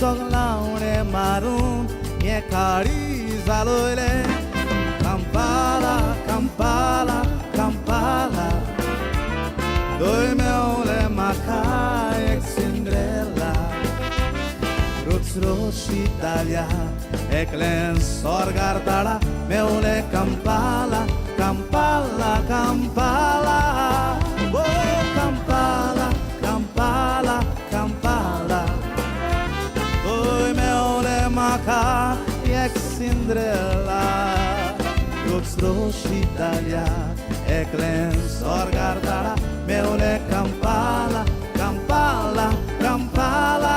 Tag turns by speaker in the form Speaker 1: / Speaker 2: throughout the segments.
Speaker 1: सगलावणे मारून हे काळी जालोयले. Kampala, Kampala, Kampala, दोय मेवले म्हाका एक सिंड्रेला. रोज रोज इतालिया एकलें स्वर्गार ताळा मेवले Kampala, Kampala, Kampala. Oh Kampala, Kampala, Kampala, दोय मेवले म्हाका एक सिंड्रेला. रोज रोज इतालिया एकलें स्वर्गार ताळा मेवले Kampala, Kampala, Kampala.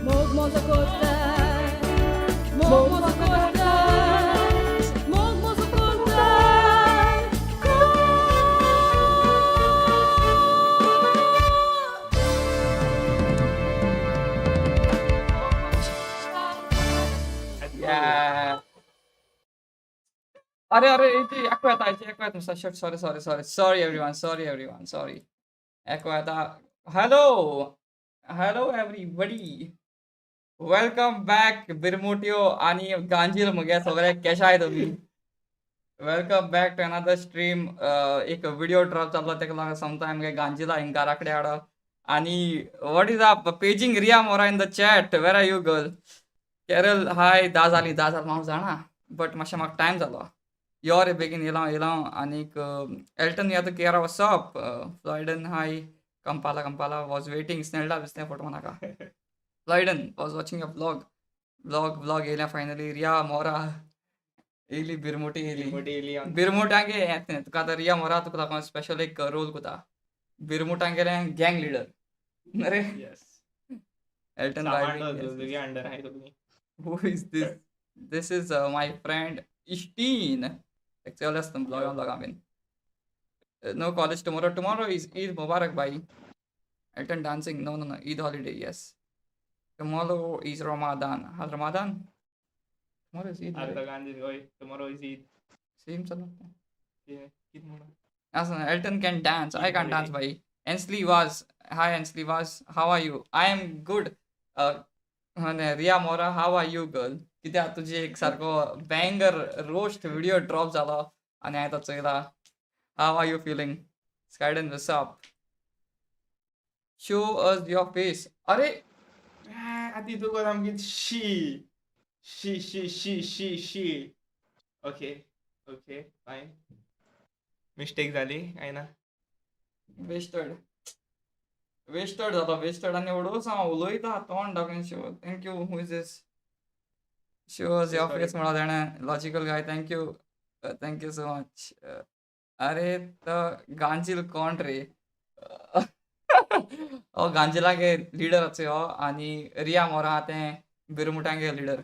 Speaker 2: Mog mozokotai, mog mozokotai, mog mozokotai.
Speaker 3: Yeah. अरे अरे एको येता, एको येता. Shit, sorry, sorry, sorry, sorry everyone, sorry everyone, sorry. एको येता. Hello, hello everybody, welcome back. बिरमुट्यो आणि गांजील मगे सगळे, कशा आहे तुम्ही? Welcome back to another stream. एक व्हिडिओ ड्रॉप जाल्लो, तेका लागून समजा आमगे गांजिला हिंग घरा हाडो. आणि what is up? Paging Riya Mora in the chat. Where are you, girl? Carol, hi. 10 जाली, 10 जाली हांव जाणा, बट मातशें म्हाका टायम जालो. यो रे, बेगीन येयला येयला. आनीक एल्टन या तूं. केरा, what's up? फ्लॉयडन, hi. Kampala, Kampala was waiting. स्नेल्डा दिसलें फोटो नाका. फ्लॉयडन was watching a vlog, vlog, vlog. येयल्या फायनली. रिया मोरा येयली, बिरमुटी येयली. बिरमुट्यांगे हें तुका आतां रिया मोरा तुका लागून स्पेशल एक रोल कोता, बिरमुटांगेलें गँग लिडर रे.
Speaker 4: येस.
Speaker 3: एल्टन.
Speaker 4: तुगे अंडर आहाय सगळीं.
Speaker 3: Who is this? This is my friend Ishteen. Actually, that's the vlog vlog I mean. No college tomorrow. Tomorrow is Eid Mubarak, bhai. Elton dancing. No, no, no. Eid holiday. Yes. Tomorrow is Ramadan. Has Ramadan? Tomorrow is Eid.
Speaker 4: अर्धा
Speaker 3: Right?
Speaker 4: गांजील होय, tomorrow is Eid.
Speaker 3: Same चल.
Speaker 4: कित म्हणून?
Speaker 3: As Elton can dance. I
Speaker 4: Eid
Speaker 3: can't dance,
Speaker 4: holiday.
Speaker 3: Bhai. Ensley was. Hi, Ensley was. How are you? I am good. Riya Mora, how are you, girl? कित्याक तुजी एक सारको बँगर roast video drop जालो आनी हांवें तो चोयला. How are you feeling? Skyden, what's up? Show us your face. अरे.
Speaker 4: आतां तुका सामकी शी शी शी शी शी शी. ओके ओके, फायन, मिस्टेक जाली, काय ना.
Speaker 3: वेस्टेड. वेस्टेड जाता वेस्टेड आनी एवढोच हांव उलयता तोंड दाखोवन Shiv. Thank you. Who is this? Shows your
Speaker 4: sorry.
Speaker 3: Face म्हणा तेणें. Logical guy. Thank you, thank you so much. अरे तो गांजील कोण रे? हो गांजिलागे लिडर आसा हो आनी रिया मोरा आहा तें बिरमुटांगे leader.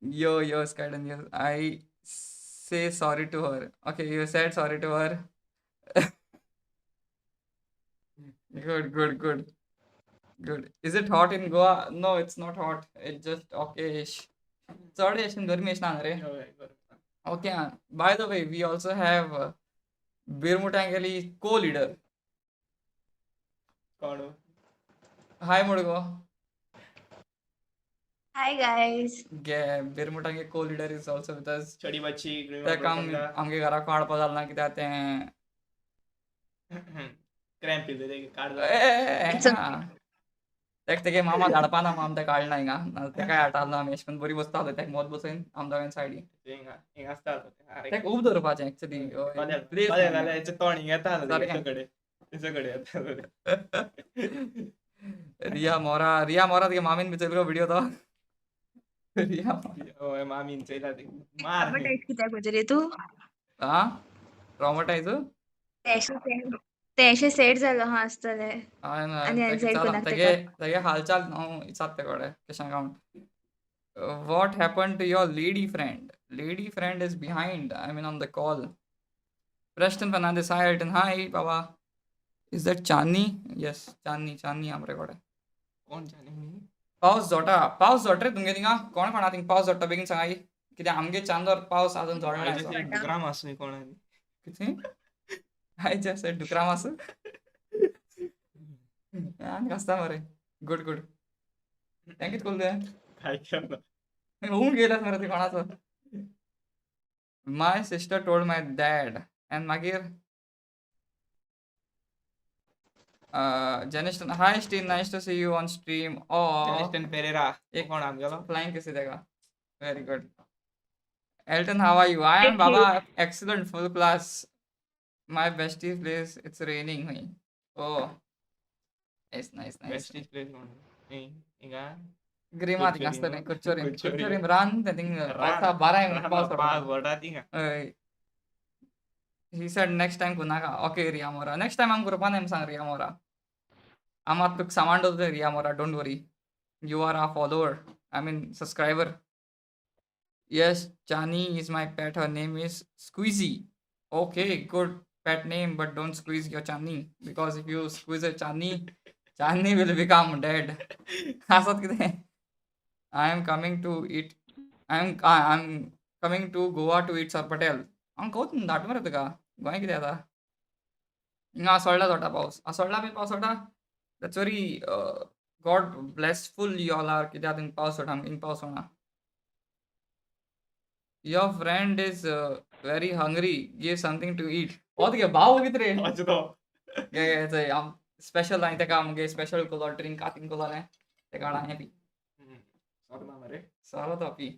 Speaker 3: Yo yo Skyden, yo, I say sorry to her. Okay, you said sorry to her. Good, good, good, good. Is it hot in Goa? No, it's not hot. It's just okay-ish. चड अशें गरमी अशें ना रे.
Speaker 4: हय, बरोबर.
Speaker 3: Okay. By the way, we also have बिरमुटांगेली co-leader.
Speaker 4: कोण?
Speaker 3: Hi, मुडगो.
Speaker 5: Hi guys.
Speaker 3: गे बिरमुटांगे co-leader is also with us.
Speaker 4: चडी बच्ची.
Speaker 3: तेका आमगे घराक हाडपा जालें ना कित्याक तें
Speaker 4: क्रॅम्प येयले ते काड.
Speaker 3: ए,
Speaker 5: It's okay.
Speaker 3: तेक तेगे मामा धाडपा ना, आम तेका हाडना हिंगा. तेकाय हाडटालो आमी अशें करून बरी बसतालो तेका मोद बसयन आम दोगांय सायडीन.
Speaker 4: हिंगा हिंगा आसता.
Speaker 3: तेका उब दवरपाचें एक्चुअली. प्लेस.
Speaker 4: जाल्यार हेचें तोंड हिंगा येता.
Speaker 3: सारकें.
Speaker 4: तेचे कडेन येता.
Speaker 3: रिया मोरा, रिया मोरा, तुगे मामीन बी चोयलो व्हिडियो तो रिया.
Speaker 4: हय, मामीन चोयला ते मार.
Speaker 5: ट्रॉमटायज कित्याक म्हणजे रे तूं?
Speaker 3: आ, ट्रॉमटायज.
Speaker 5: ते अशें सॅड जालो आहा आसतलें. आनी हांवें सायड कोणाक.
Speaker 3: तेगे तेगे हालचाल हांव विचारता ते कडेन कशें काय म्हण. What happen to your lady friend? Lady friend is behind, I mean, on the call. Preston Fernandes, hi Elton, hi Baba. Is that Chandni? Yes, Chandni, Chandni Amre कडेन.
Speaker 4: कोण चांदनी?
Speaker 3: पावस जोडटा, पावस जोडटा रे तुमगे थिंगा? कोण कोणा थिंग पावस जोडटा बेगीन सांगाय, कित्याक आमगे चांदोर पावस अजून जोडना.
Speaker 4: डुकरां आसूं कोण आनी.
Speaker 3: कितें आयज आसा डुकरां आसूं आनी आसता मरे. Good good. तें कितें कोल तुवें?
Speaker 4: काय केलं?
Speaker 3: होऊन गेलास मरे ते कोणाचो. My sister told my dad and मागीर Jeniston, hi Steen, nice to see you on stream. Oh,
Speaker 4: जेनिस्टन Pereira.
Speaker 3: एक
Speaker 4: कोण आमगेलो?
Speaker 3: फ्लाइंग किस तेका. Very good. Elton, how are you? I am
Speaker 5: Thank you.
Speaker 3: Baba, excellent, full class. My bestie place, it's raining. Oh, nice, nice, nice.
Speaker 4: Vestige place कोण हिंगा?
Speaker 3: ग्रीमा थिंगा आसतलें.
Speaker 4: कुर्चोरीम.
Speaker 3: कुर्चोरीम.
Speaker 4: कुर्चोरीम.
Speaker 3: कुर्चोरीम रान तें थिंग. पावसा 12 मिनट पावस
Speaker 4: पावस
Speaker 3: पडटा.
Speaker 4: पडटा थिंगा.
Speaker 3: हय. He said next time करनाका. Okay, Riya Mora. Next time आम करपा ना सांग रिया मोरा. आम आतां तुका सामान दवरतले रिया मोरा, don't worry. You are a follower, I mean subscriber. Yes, Chani is my pet. Her name is Squeezy. Okay, good pet name, but don't squeeze your Chani because if you squeeze a Chani, Chani will become dead. असत कितें? I am coming to eat. I am coming to Goa to eat sorpotel. हांव गोत धाडटा मरे तुका. गोंय कितें जाता? हिंगा आसोळडा जोडटा पावस. आसोळडा बी पावस पडटा. That's very God blessful you all are कित्याक थिंग पावस पडटा, हिंग पावस पडना. Your friend is very hungry. Give something to eat. हो तुगे भाव कितें रे?
Speaker 4: अजून तो.
Speaker 3: गे गे चोय हांव स्पेशल आनी तेका आमगे स्पेशल कोलो ड्रिंक कातीन कोलोलें तेका हाड हांवें पी.
Speaker 4: सोरो ना मरे.
Speaker 3: सोरो तो पी.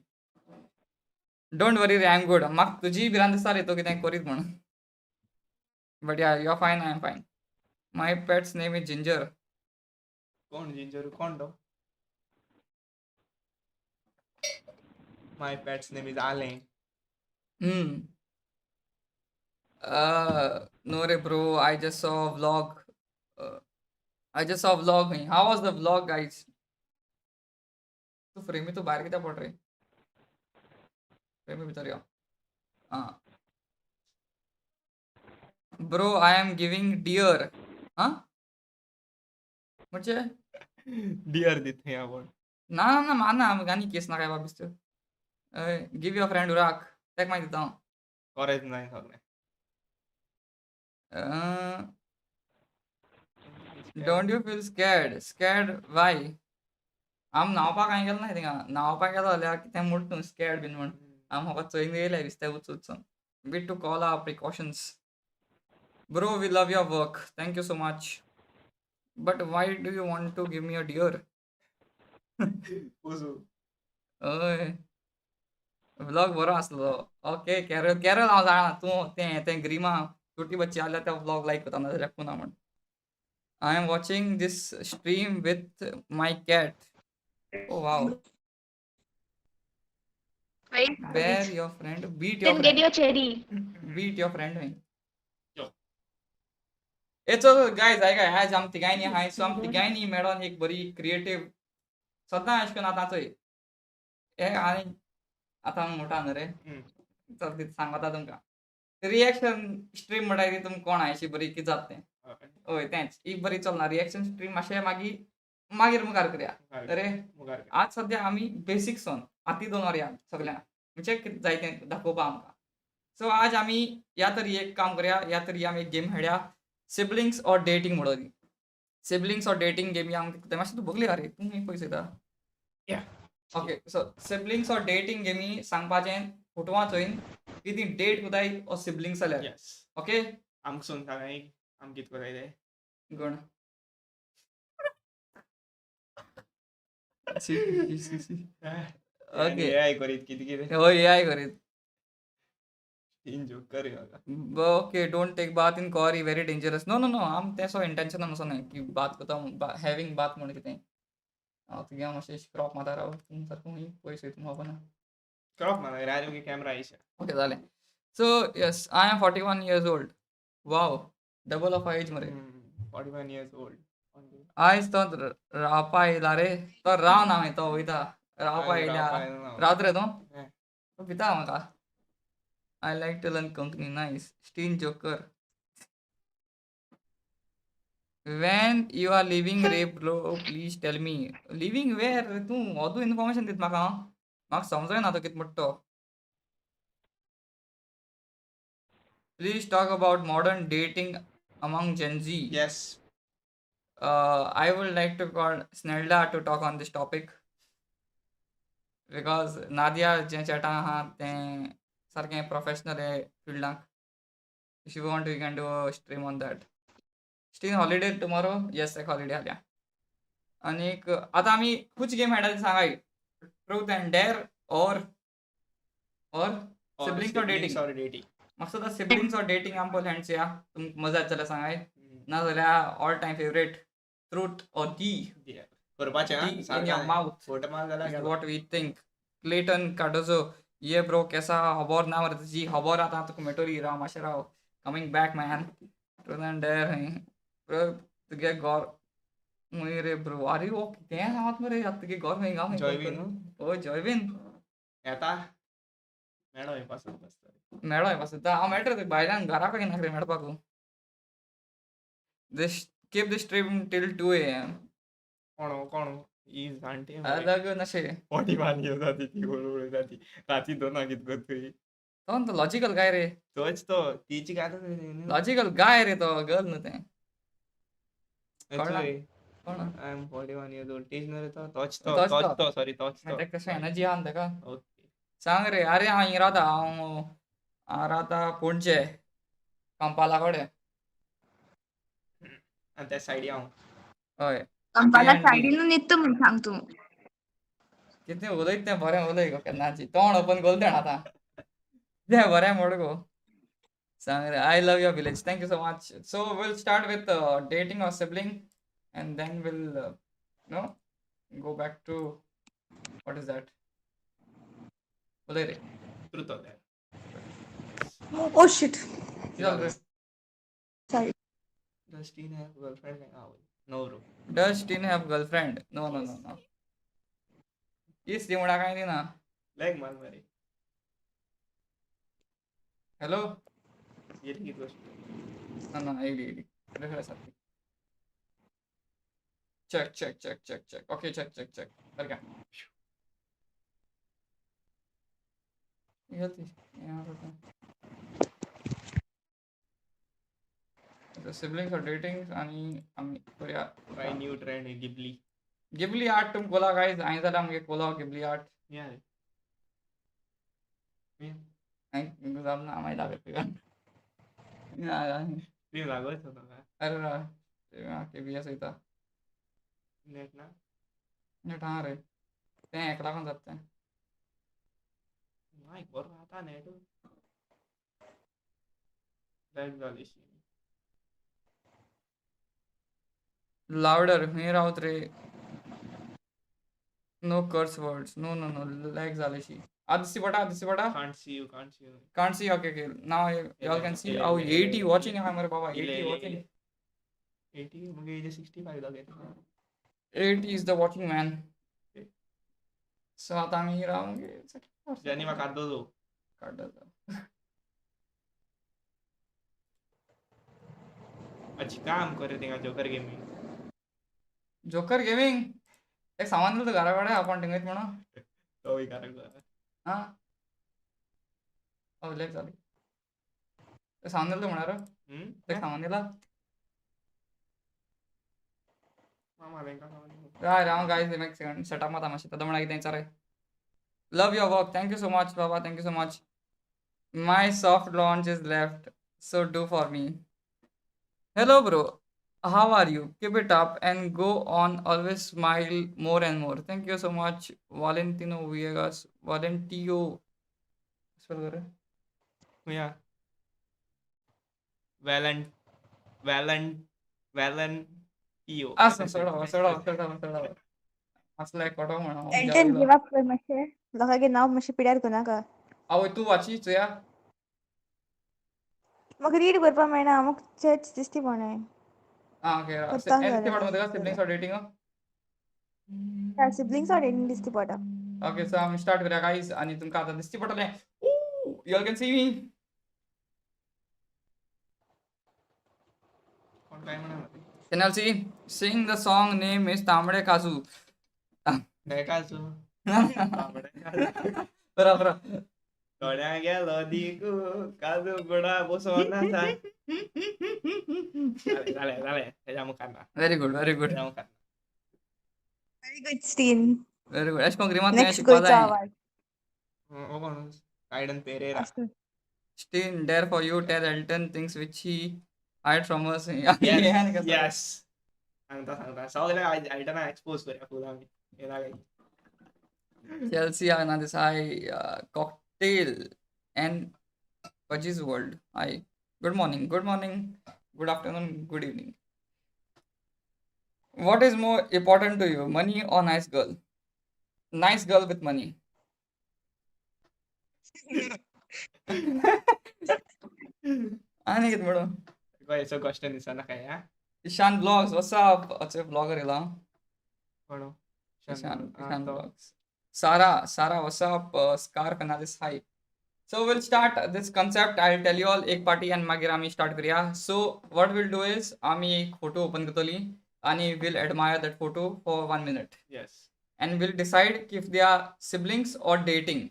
Speaker 3: Don't worry रे, I am good. म्हाका तुजी भिरांत दिसता रे तूं कितें करीत म्हूण. But yeah, you are fine, I am fine. My pet's name is Ginger.
Speaker 4: कोण जिंजर कोण तो? My pet's name is आलें.
Speaker 3: No re bro, I just saw a vlog. I just saw a vlog. How was the vlog, guys? तू फ्रेमी तू भायर कित्याक पड रे? फ्रेमी भितर यो. आं. Bro, I am giving deer. हां? म्हणजे?
Speaker 4: डियर दित थंय आपण.
Speaker 3: ना ना ना मारना आनी केस नाका बाबा बेश्ट्यो. Give your friend उराक. तेका मागीर दिता हांव.
Speaker 4: कोरेज नाय सगळें.
Speaker 3: Don't you feel scared? Scared why? आम न्हांवपाक हांवें गेलो ना थिंगा. न्हांवपाक गेलो जाल्यार कितें म्हूण तूं स्कॅर्ड बीन म्हूण. आम फकत चोयन येयले बेश्टे वच वचून. We took all our precautions. Bro, we love your work. Thank you so much. But why do you want to give me a deer?
Speaker 4: उजू.
Speaker 3: हय. व्लॉग बरो आसलो. ओके, कॅरल कॅरल हांव जाणा तूं तें तें ग्रीमा छोटी बच्ची आसल्यार ते व्लॉग लायक करता नाजाल्यार पुना म्हण. I am watching this stream with my cat. Oh wow. Bear your friend, beat your
Speaker 5: Then get
Speaker 3: friend.
Speaker 5: Your cherry.
Speaker 3: Beat your friend खंय.
Speaker 4: यो.
Speaker 3: ए चल गायज, आयकाय, आयज आम तिगांयनी आहाय, सो आम तिगांयनी मेळोन एक बरी क्रिएटीव, सदां अशें करून आतां चोय हे आनी आतां मोठा न्हू रे. चल ती सांगता तुमकां, रिएक्शन स्ट्रीम म्हणटा ती तुमकां कोण अशी बरी कितें जाता तें. हय, तेंच ही बरी चलना रिएक्शन स्ट्रीम. मातशें मागीर मागीर मुखार करया अरे.
Speaker 4: मुखार.
Speaker 3: आज सद्या आमी बेसिक्सोन आती दोन वरया सगळ्यांक, म्हणजे कितें जाय तें दाखोवपा आमकां. सो आज आमी या तरी एक काम करया, या तरी आमी एक गेम खेळया, सिबलिंग्स ऑर डेटींग म्हणून ती. सिबलिंग्स ऑर डेटींग गेमी आमकां मातशें तूं बगली रे, तूं खंय पयस वयता?
Speaker 4: Yeah.
Speaker 3: Okay, so siblings or dating गेमी सांगपाचें, फोटवां चोयन की ती डेट कोताय ऑर सिबलिंग्स जाल्यार.
Speaker 4: येस.
Speaker 3: ओके.
Speaker 4: आमकां सोन सांगाय, आमकां कितें कोताय तें.
Speaker 3: गण C C C. Okay.
Speaker 4: A I करीत कितें कितें.
Speaker 3: हय, ए आय करीत.
Speaker 4: तीन जोक कर म्हाका.
Speaker 3: Okay, don't take bath in Cauvery, very dangerous. No no no, आम तेसो इंटेन्शन असो न्हय की बात करता, हॅविंग बाथ म्हण कितें. हांव तुगे हांव मातशें क्रॉप मारता, राव, तूं सारको खंय पयस वयता म्हाका खबर ना.
Speaker 4: क्रॉप मारता रे, तुगे कॅमेरा आयशा.
Speaker 3: ओके, जालें. So yes, I am 41 years old. Wow, double of age मरे.
Speaker 4: 41 years old.
Speaker 3: आयज तो रावपा येयला रे, तो राव ना मागीर तो वयता रावपा येयल्या. रावत रे तूं. तो भिता म्हाका. I like to learn Konkani. Nice. Steen Joker, when you are leaving रे bro, please tell me. Leaving where? तूं अदू इन्फॉर्मेशन दित म्हाका, म्हाका समजना तो कितें म्हणटा तो. Please talk about modern dating among Gen Z.
Speaker 4: Yes.
Speaker 3: I would like to call Snelda to talk on this topic because Nadia जें चॅटां आहा तें सारकें प्रोफेशनल हे फिल्डाक. If you want, we can do a stream on that. Still holiday tomorrow? Yes, एक holiday आल्या. आनीक आतां आमी खंयची गेम खेळटा ते सांगाय. Truth and dare or siblings or dating?
Speaker 4: Or dating.
Speaker 3: म्हाका सुद्दां सिबलिंग्स ऑर डेटिंग आम पयलीं खेळया, तुमकां मजा येता जाल्यार सांगाय, ना जाल्यार all time favourite truth or tea.
Speaker 4: करपाचें.
Speaker 3: Tea in your mouth.
Speaker 4: Photo मार जाल्यार.
Speaker 3: What we think. Clayton Cardozo, ये ब्रो कैसा खबर ना मरे तुजी खबर, आतां तुका मेळटली. राव मातशें राव, coming back man. Truth and dare bro, तुगे घर खंय रे ब्रो? आरे हो कितें सांगत मरे, आतां तुगे घर खंय, गांव?
Speaker 4: जॉयबीन न्हू.
Speaker 3: ओ जॉयबीन.
Speaker 4: येता मेळो हे पासून बसता.
Speaker 3: मेळो पासून हांव मेळटा रे, भायल्यान घरा कडेन नाका रे मेळपाक. This keep the stream till 2 a.m.
Speaker 4: कोण कोण ही जाणटी?
Speaker 3: अलग नशे.
Speaker 4: 41 इयर्स जाती ती, उलयता ती राती दोनाक कित करतय.
Speaker 3: तो तो लॉजिकल गाय रे.
Speaker 4: तोच तो तिची काय.
Speaker 3: लॉजिकल गाय रे तो, गर्ल न्हू तें. कळ्ळां? कोण?
Speaker 4: I am 41 years old. तेज न्हू रे तो, तोच तो.
Speaker 3: तोच
Speaker 4: तोच
Speaker 3: तो.
Speaker 4: तो, सॉरी, तोच तो.
Speaker 3: ताका कशें एनर्जी आहा न्हू ताका.
Speaker 4: ओके.
Speaker 3: सांग रे. अरे हांव हिंगा रावता, हांव हांव रावता पणजे कंपाला कडेन.
Speaker 4: आनी त्या सायडी हांव.
Speaker 3: हय.
Speaker 5: Kampala
Speaker 3: TNT.
Speaker 5: सायडीन न्हिदता म्हूण सांग तूं.
Speaker 3: कितें उलयत तें बरें उलय गो, केन्नाची तोंड ओपन कोल तें आतां तें बरें म्हण गो. सांग रे. I love your village. Thank you so much. So we'll start with dating or sibling and then we'll no go back to, what is that? उलय रे.
Speaker 4: Truth or dare.
Speaker 2: Oh shit.
Speaker 3: कितें जालें रे?
Speaker 2: Sorry.
Speaker 4: Does Teen have girlfriend? No, bro.
Speaker 3: Does Tin have girlfriend? No no no no. Is ती म्हणा काय दिना.
Speaker 4: Lag मार मरे.
Speaker 3: हॅलो.
Speaker 4: गेली कित गोश्ट.
Speaker 3: ना ना, येयली येयली, रिफ्रेश जातली. Check check check check check. Okay, check check check. सारकें गेली ती. हें आसा तें. सिबलिंग्स ऑर डेटिंग आनी आमी करुया.
Speaker 4: Try new trend Ghibli.
Speaker 3: Ghibli art तुम कोला गायज, हांवें जाल्यार आमगे कोला गिबली आर्ट.
Speaker 4: या रे.
Speaker 3: हांवें जालें ना, मागीर दाखयता तुका.
Speaker 4: स्ट्रीम लागोच तुका.
Speaker 3: अरे केबीएस वयता.
Speaker 4: नेट ना.
Speaker 3: नेट आहा रे, तें हेका लागून जाता तें.
Speaker 4: मायक बरो आतां नेट. लॅग जाली.
Speaker 3: Louder खंय रावत रे? No curse words, no no no, lag जालेशी. आतां दिसती पडटा, आतां दिसती पडटा.
Speaker 4: Can't see you, can't see you.
Speaker 3: Can't see. Okay, okay. Now you all can see. Oh, 80 watching आहा मरे बाबा, 80 watching.
Speaker 4: 80 मगे 65 दाखयता.
Speaker 3: 80 is the watching man. So आता आमी रावंक
Speaker 4: Janiva Cardozo.
Speaker 3: Cardozo.
Speaker 4: अच्छी काम करे थिंगा जोकर गेमिंग.
Speaker 3: जोकर गेमिंग एक सामान दिलं घरा कडेन आपण थिंगाच म्हणून.
Speaker 4: तो घराक.
Speaker 3: हां, oh, लेट जाली. ते सामान दिलं म्हणार, ते सामान दिला.
Speaker 4: मामा बँका सामान.
Speaker 3: राय राव गायज, एक सेकंड सेटअप माता मातशें तेदो म्हणा कितें विचाराय. Love your work, thank you so much Baba, thank you so much. My soft launch is left, so do for me. Hello bro, how are you? Keep it up and go on, always smile more and more. Thank you so much Valentino Viegas. Valentio spell कर.
Speaker 4: Yeah, Valent Valent Valentio.
Speaker 3: आसा, सोडा सोडा सोडा सोडा, असले कोटो म्हणा.
Speaker 2: Elton, give up कर मातशें, लोकांगे नांव मातशें पिड्यार करनाका.
Speaker 3: आवय, तूं वाची चोया.
Speaker 2: म्हाका रीड करपाक मेळना, म्हाका चॅट्स दिसती पडनाय.
Speaker 3: आं, ओके.
Speaker 2: कोत्ताक
Speaker 3: दिसती पडटा
Speaker 2: जालें.
Speaker 3: तुका siblings or dating?
Speaker 2: Siblings or dating दिसती पडटा.
Speaker 3: ओके, सो आमी स्टार्ट करूया गायज, आनी तुमकां आतां दिसती पडटलें. You all can see me.
Speaker 4: कोण काय म्हणा?
Speaker 3: Can you see? Sing the song name is Tambade Kaju.
Speaker 4: काय काजू, तांबडे काजू.
Speaker 3: बरोबर.
Speaker 4: थोड्या गेलो दिकू काजू गोडा बसोन आसा. जालें जालें जालें, हेज्या मुखार ना.
Speaker 3: Very good, very good.
Speaker 4: हेज्या मुखार.
Speaker 2: Very good Steen.
Speaker 3: Very good. अशें करून रिमा तुवें
Speaker 2: नेक्स्ट
Speaker 3: शिकपा
Speaker 2: गोंयचो
Speaker 3: जाय.
Speaker 2: आवाज.
Speaker 4: हो, कोण? आयडन पेरेरा.
Speaker 2: आसूं.
Speaker 3: Steen, dare for you, tell Elton things which he hide from us.
Speaker 4: Yes yes, सांगता सांगता, सगळे आयटना एक्सपोज करूया फूल आमी येना काय.
Speaker 3: Chelsea Hernandez, hi. Cocktail and Pudgy's World. Hi. Good morning, good morning, good afternoon, good evening. What is more important to you, money or nice girl? Nice girl with money. आनी कितें म्हणून?
Speaker 4: हेचो question दिसना काय हा.
Speaker 3: Ishan Vlogs, what's up? अच्छा, vlogger येला.
Speaker 4: कोण?
Speaker 3: Ishan, Ishan
Speaker 4: तो.
Speaker 3: Vlogs. Sara, Sara, what's up? Scar Fernandez, hi. So we'll start this concept. I'll tell you all एक पार्टी and मागीर आमी start करूया. So what we'll do is आमी एक फोटो ओपन करतली आणि we'll admire that photo for 1 minute and we'll decide if they are siblings or dating.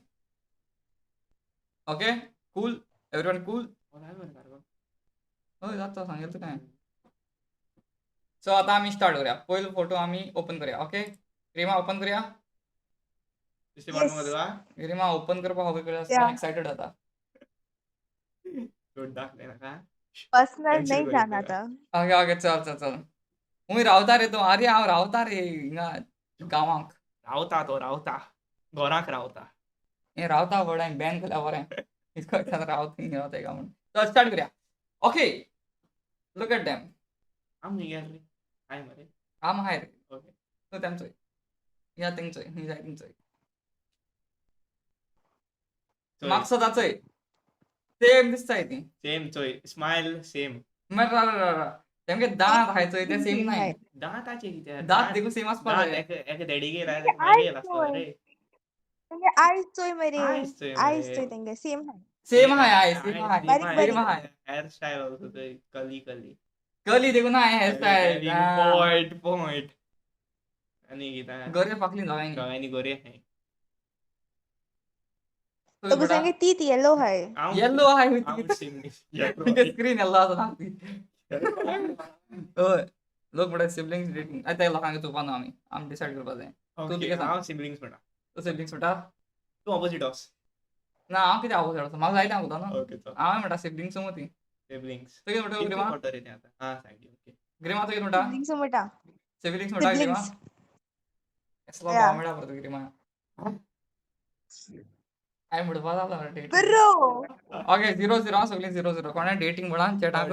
Speaker 3: Okay? Cool? Everyone cool? हय, जाता, सांगेल तुका हांवें. सो आता आमी स्टार्ट करूया. पयलो फोटो आमी ओपन करूया. ओके, रिमा, ओपन करूया.
Speaker 4: दिसते पाड मगो तुका.
Speaker 3: रिमा ओपन करपाक खबर करूया.
Speaker 2: Yeah.
Speaker 3: Excited जाता.
Speaker 4: चोड दाखले नाका.
Speaker 2: पर्सनल
Speaker 4: Cancel
Speaker 2: नाही
Speaker 4: करूया
Speaker 2: जाणार
Speaker 4: तुका.
Speaker 2: आता.
Speaker 3: ओके ओके, चल चल चल. हुंय रावता रे तूं? आरे, हांव रावता रे हिंगा गांवाक.
Speaker 4: रावता तो, रावता, घराक रावता.
Speaker 3: हे रावता व्हड हांवें बॅन केल्या बरें, इतको रावता हिंगा रावता काय म्हूण. चल, स्टार्ट करूया. Okay, look at them.
Speaker 4: आम खंय गेले रे? हाय मरे.
Speaker 3: आम हाय रे.
Speaker 4: ओके.
Speaker 3: तूं तेमचोय या तेंचोय, खंय जाय तेंचोय. म्हाका सदांच सेम दिसताय ती.
Speaker 4: सेम चोय, स्मायल सेम.
Speaker 3: मागीर रा रा रा, तेमगे दांत आहाय चोय, ते सेम नाय.
Speaker 4: दांताचे कित्याक?
Speaker 3: दांत देखून सेम आसपा
Speaker 4: दांत
Speaker 3: जाय.
Speaker 4: एका एका देडी गेला, मागीर आसतलो रे.
Speaker 2: तेंगे आयज चोय मरे.
Speaker 4: आयज चोय
Speaker 2: आयज
Speaker 4: मरे.
Speaker 2: चोय, तेंगे सेम हाय.
Speaker 3: सेम हाय, आय सेम हाय.
Speaker 2: बारीक बारीक.
Speaker 3: सेम हाय.
Speaker 4: हेअर स्टाईल ऑल्सो चोय, कली कली.
Speaker 3: कली देखून हाय हेअरस्टायल.
Speaker 4: पॉइंट पॉइंट आणि कितें?
Speaker 3: गोरे पाकली दोगांयनी.
Speaker 4: दोगांयनी गोरे आहाय.
Speaker 2: अगो, तेंगे टीथ येलो हाय.
Speaker 3: येल्लो हाय.
Speaker 4: हांव सेम.
Speaker 3: स्क्रीन येल्लो आसा. हय, लोक म्हणटा सिबलिंग्स डेटिंग. आतां लोकांक चोवपा ना, आमी आमी डिसायड करपा जाय. तूं कितें सांग?
Speaker 4: हांव सिबलिंग्स म्हणटा.
Speaker 3: तूं सिबलिंग्स म्हणटा.
Speaker 4: तूं ऑपोजीट वच.
Speaker 3: ना, हांव कितें ऑपोजीट आसा? म्हाका जायते हांव न्हू.
Speaker 4: ओके, चल.
Speaker 3: हांवें म्हणटा सिबलिंग्स समज ती.
Speaker 4: सिबलिंग्स.
Speaker 3: तूं कितें म्हणटा, ग्रिमा?
Speaker 4: फोटो रे ते आतां आं सायडी, ओके.
Speaker 3: ग्रिमा, तूं कितें म्हणटा?
Speaker 2: सिबलिंग्स म्हणटा.
Speaker 3: सिबलिंग्स म्हणटा ग्रिमा?
Speaker 2: सिबलिंग्स.
Speaker 3: कसलो
Speaker 2: Yeah.
Speaker 3: भाव मेळ्ळा परत ग्रिमा. हांवें म्हणपा जालो डेटिंग.
Speaker 2: बरो.
Speaker 3: ओके, 0-0, सगळीं 0-0. कोणें डेटिंग म्हणा चॅटाक.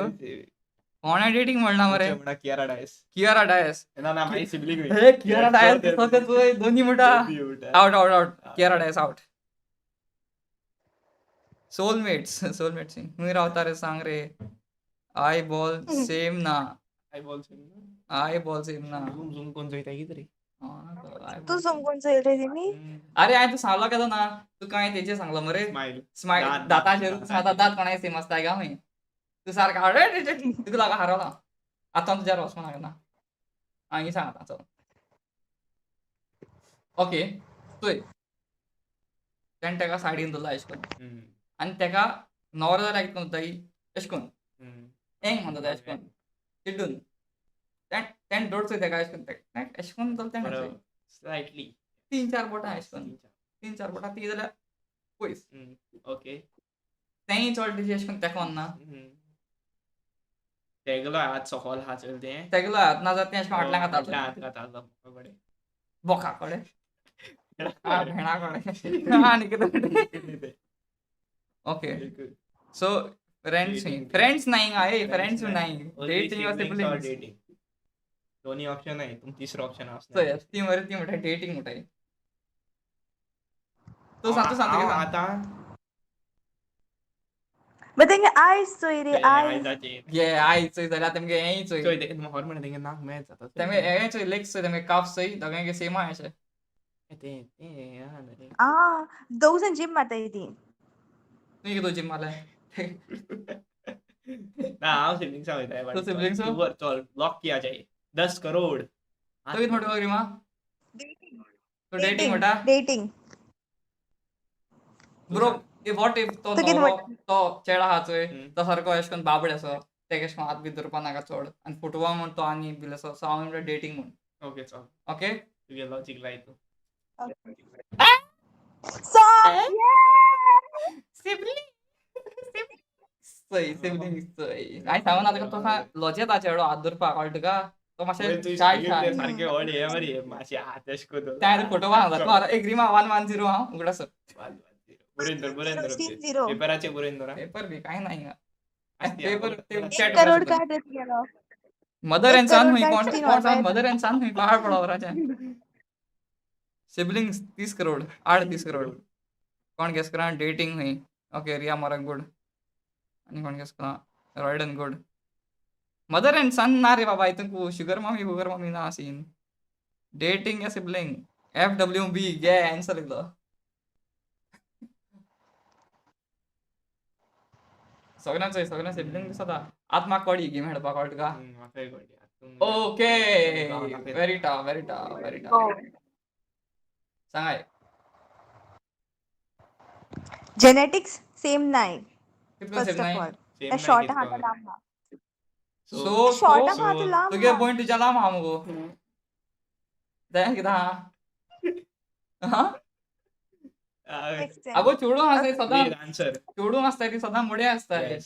Speaker 3: कोणा डेटिंग म्हणला मरे?
Speaker 4: म्हणा कियारा डायस.
Speaker 3: कियारा डायस.
Speaker 4: ना ना, माझी सिबलिंग.
Speaker 3: हे कियारा डायस दिसता तुझे दोन्ही म्हणटा. Out out out. Kiara Dias out. Soulmates, soulmates खंय रावता रे सांग रे. I ball same ना.
Speaker 4: I ball same.
Speaker 3: I ball same ना.
Speaker 4: झूम झूम कोण चोयता कितें रे?
Speaker 2: तूं समजून चोयल रे तेणी.
Speaker 3: अरे हांवें तूं सांगलो केदो ना तूं कांय तेजेर सांगलो मरे.
Speaker 4: स्मायल.
Speaker 3: स्मायल.
Speaker 4: दांत,
Speaker 3: दाताचेर.
Speaker 4: दांत.
Speaker 3: दांत कोणाय सेम आसता काय खंय? तूं सारको अरे तुका लागो हारवला. आतां तुज्यार वचपाक नाका. हांव सांग आतां चल. ओके, चोय, तेणें तेका सायडीन दवरला अशें करून आनी तेका न्हवरो जाल्यार कितें करता अशें करून एंग म्हणटा अशें करून चिड्डून तेणें दोडचो तेका अशें करून अशें करून दवरता तेणें.
Speaker 4: स्लायटली.
Speaker 3: तीन चार बोटां अशें करून, तीन चार बोटां ती जाल्यार पयस.
Speaker 4: ओके.
Speaker 3: तेंय चड तेजी अशें करून तेकोन ना.
Speaker 4: तेगलो हात सकल हा चल तें.
Speaker 3: तेगलो हात ना जाल्यार तें अशें फाटल्यान
Speaker 4: फाटल्यान
Speaker 3: घातालो.
Speaker 4: हात घातालो कडेन.
Speaker 3: बोका कडेन, भेणा कडेन आनी कितें. ओके, सो फ्रेंड्स, फ्रेंड्स नाही आहे, फ्रेंड्स नाही, डेटिंग और सिबलिंग्स.
Speaker 4: दोन्ही ऑप्शन आहे, तुम तिसरो ऑप्शन.
Speaker 3: चोय, ती मरे ती म्हणटा डेटिंग म्हणटा. तूं सांग, तूं सांग, तुगें सांग.
Speaker 4: आतां
Speaker 2: बट तेंगे आयज चोय रे, आयज.
Speaker 3: ये आयज चोय जाल्यार तेमगे हेंय चोय.
Speaker 4: चोय, म्हाका म्हणटा तेंगे नाक मॅच जाता.
Speaker 3: तेमगे हें चोय, लेग्स चोय, तेमगे काफ चोय, दोगांयगे सेम आहा अशें.
Speaker 4: तें तें आहा न्हू रे.
Speaker 2: आ, दोग जाण जीम मारताय ती.
Speaker 3: तुवें कितें जीम मारलें?
Speaker 4: ना, हांव सिबलिंग्सा वयता.
Speaker 3: तूं siblings?
Speaker 4: चल, लॉक किया जाए 10 करोड.
Speaker 3: तूं कितें म्हणटा रिमा? तूं डेटिंग म्हणटा?
Speaker 2: डेटिंग.
Speaker 3: ब्रो, what if तो
Speaker 2: तूं कितें
Speaker 3: न्हवरो
Speaker 2: म्हणटा?
Speaker 3: तो चेडो आहा चोय,
Speaker 4: हम्म.
Speaker 3: तो सारको अशें करून बाबडे आसा, तेका अशें करून हात बी धरपा नाका चड आनी फुटवा म्हूण तो आनी बील आसा, सो हांव म्हणटा डेटिंग म्हूण.
Speaker 4: ओके, चल.
Speaker 3: ओके.
Speaker 4: तुगे लॉजीक लाय तूं.
Speaker 2: सो
Speaker 3: सिबलिंग चोय, सिबलिंग चोय, हांवें सांगूं ना तुका, तो लजेता चेडो हात धरपाक, कळटा तुका? तो मातशें
Speaker 4: तुवें
Speaker 3: शाय
Speaker 4: सांगिल्लें
Speaker 3: शाय.
Speaker 4: सारकें व्हड हें मरे, मातशें हात अशें करून.
Speaker 3: तें फोटो सांगता एक रिमा 110 हांव उगडास.
Speaker 4: बरोवन धर, बरोवन धर.
Speaker 2: 16-0.
Speaker 4: पेपराचेर बरोवन धर.
Speaker 3: पेपर बी कांय ना हिंगा.
Speaker 4: आसती.
Speaker 3: पेपर ते
Speaker 2: एक
Speaker 3: चॅट
Speaker 2: करोड काड रे तुगेलो.
Speaker 3: मदर
Speaker 2: एक
Speaker 3: एंड सन
Speaker 2: करोड
Speaker 3: हुई
Speaker 2: काड
Speaker 3: कोण
Speaker 2: तीन
Speaker 3: कोण सांग,
Speaker 2: वरां.
Speaker 3: मदर एंड सन हुई पहाड पडोवराचें. सिबलिंग्स 30 करोड, आड 30 करोड. कोण गेस करा डेटिंग हुई? ओके, रिया मोरक गुड. आनी कोण गेस करा? रॉयडन good. Mother and सन ना रे बाबा, हितून शुगर मामी बुगर मामी ना सीन. डेटिंग या सिबलिंग? FWB गे आन्सर इलो. सगळ्यांच चोय, सगळ्यां सिबलिंग दिसता. आतां म्हाका कळ्ळी गेम खेळपाक, कळटा तुका?
Speaker 4: म्हाकाय कळ्ळी.
Speaker 3: Okay, very tough, very tough, very tough. सांगाय.
Speaker 2: जेनेटिक्स सेम नाय.
Speaker 3: कितको
Speaker 2: फर्स्ट
Speaker 3: सेम
Speaker 2: ऑफ
Speaker 3: नाय?
Speaker 2: ऑल शॉर्ट आहा तो लांब आहा.
Speaker 3: सो
Speaker 2: शॉर्ट आहा तो लांब
Speaker 3: तुगे
Speaker 2: आहा.
Speaker 3: पॉयंट तुज्या लांब आहा मुगो. तें कितें आहा? हा, आगो चेडूं आसताय सदां.
Speaker 4: आन्सर.
Speaker 3: चेडूं आसताय ती सदां मुडे आसताय.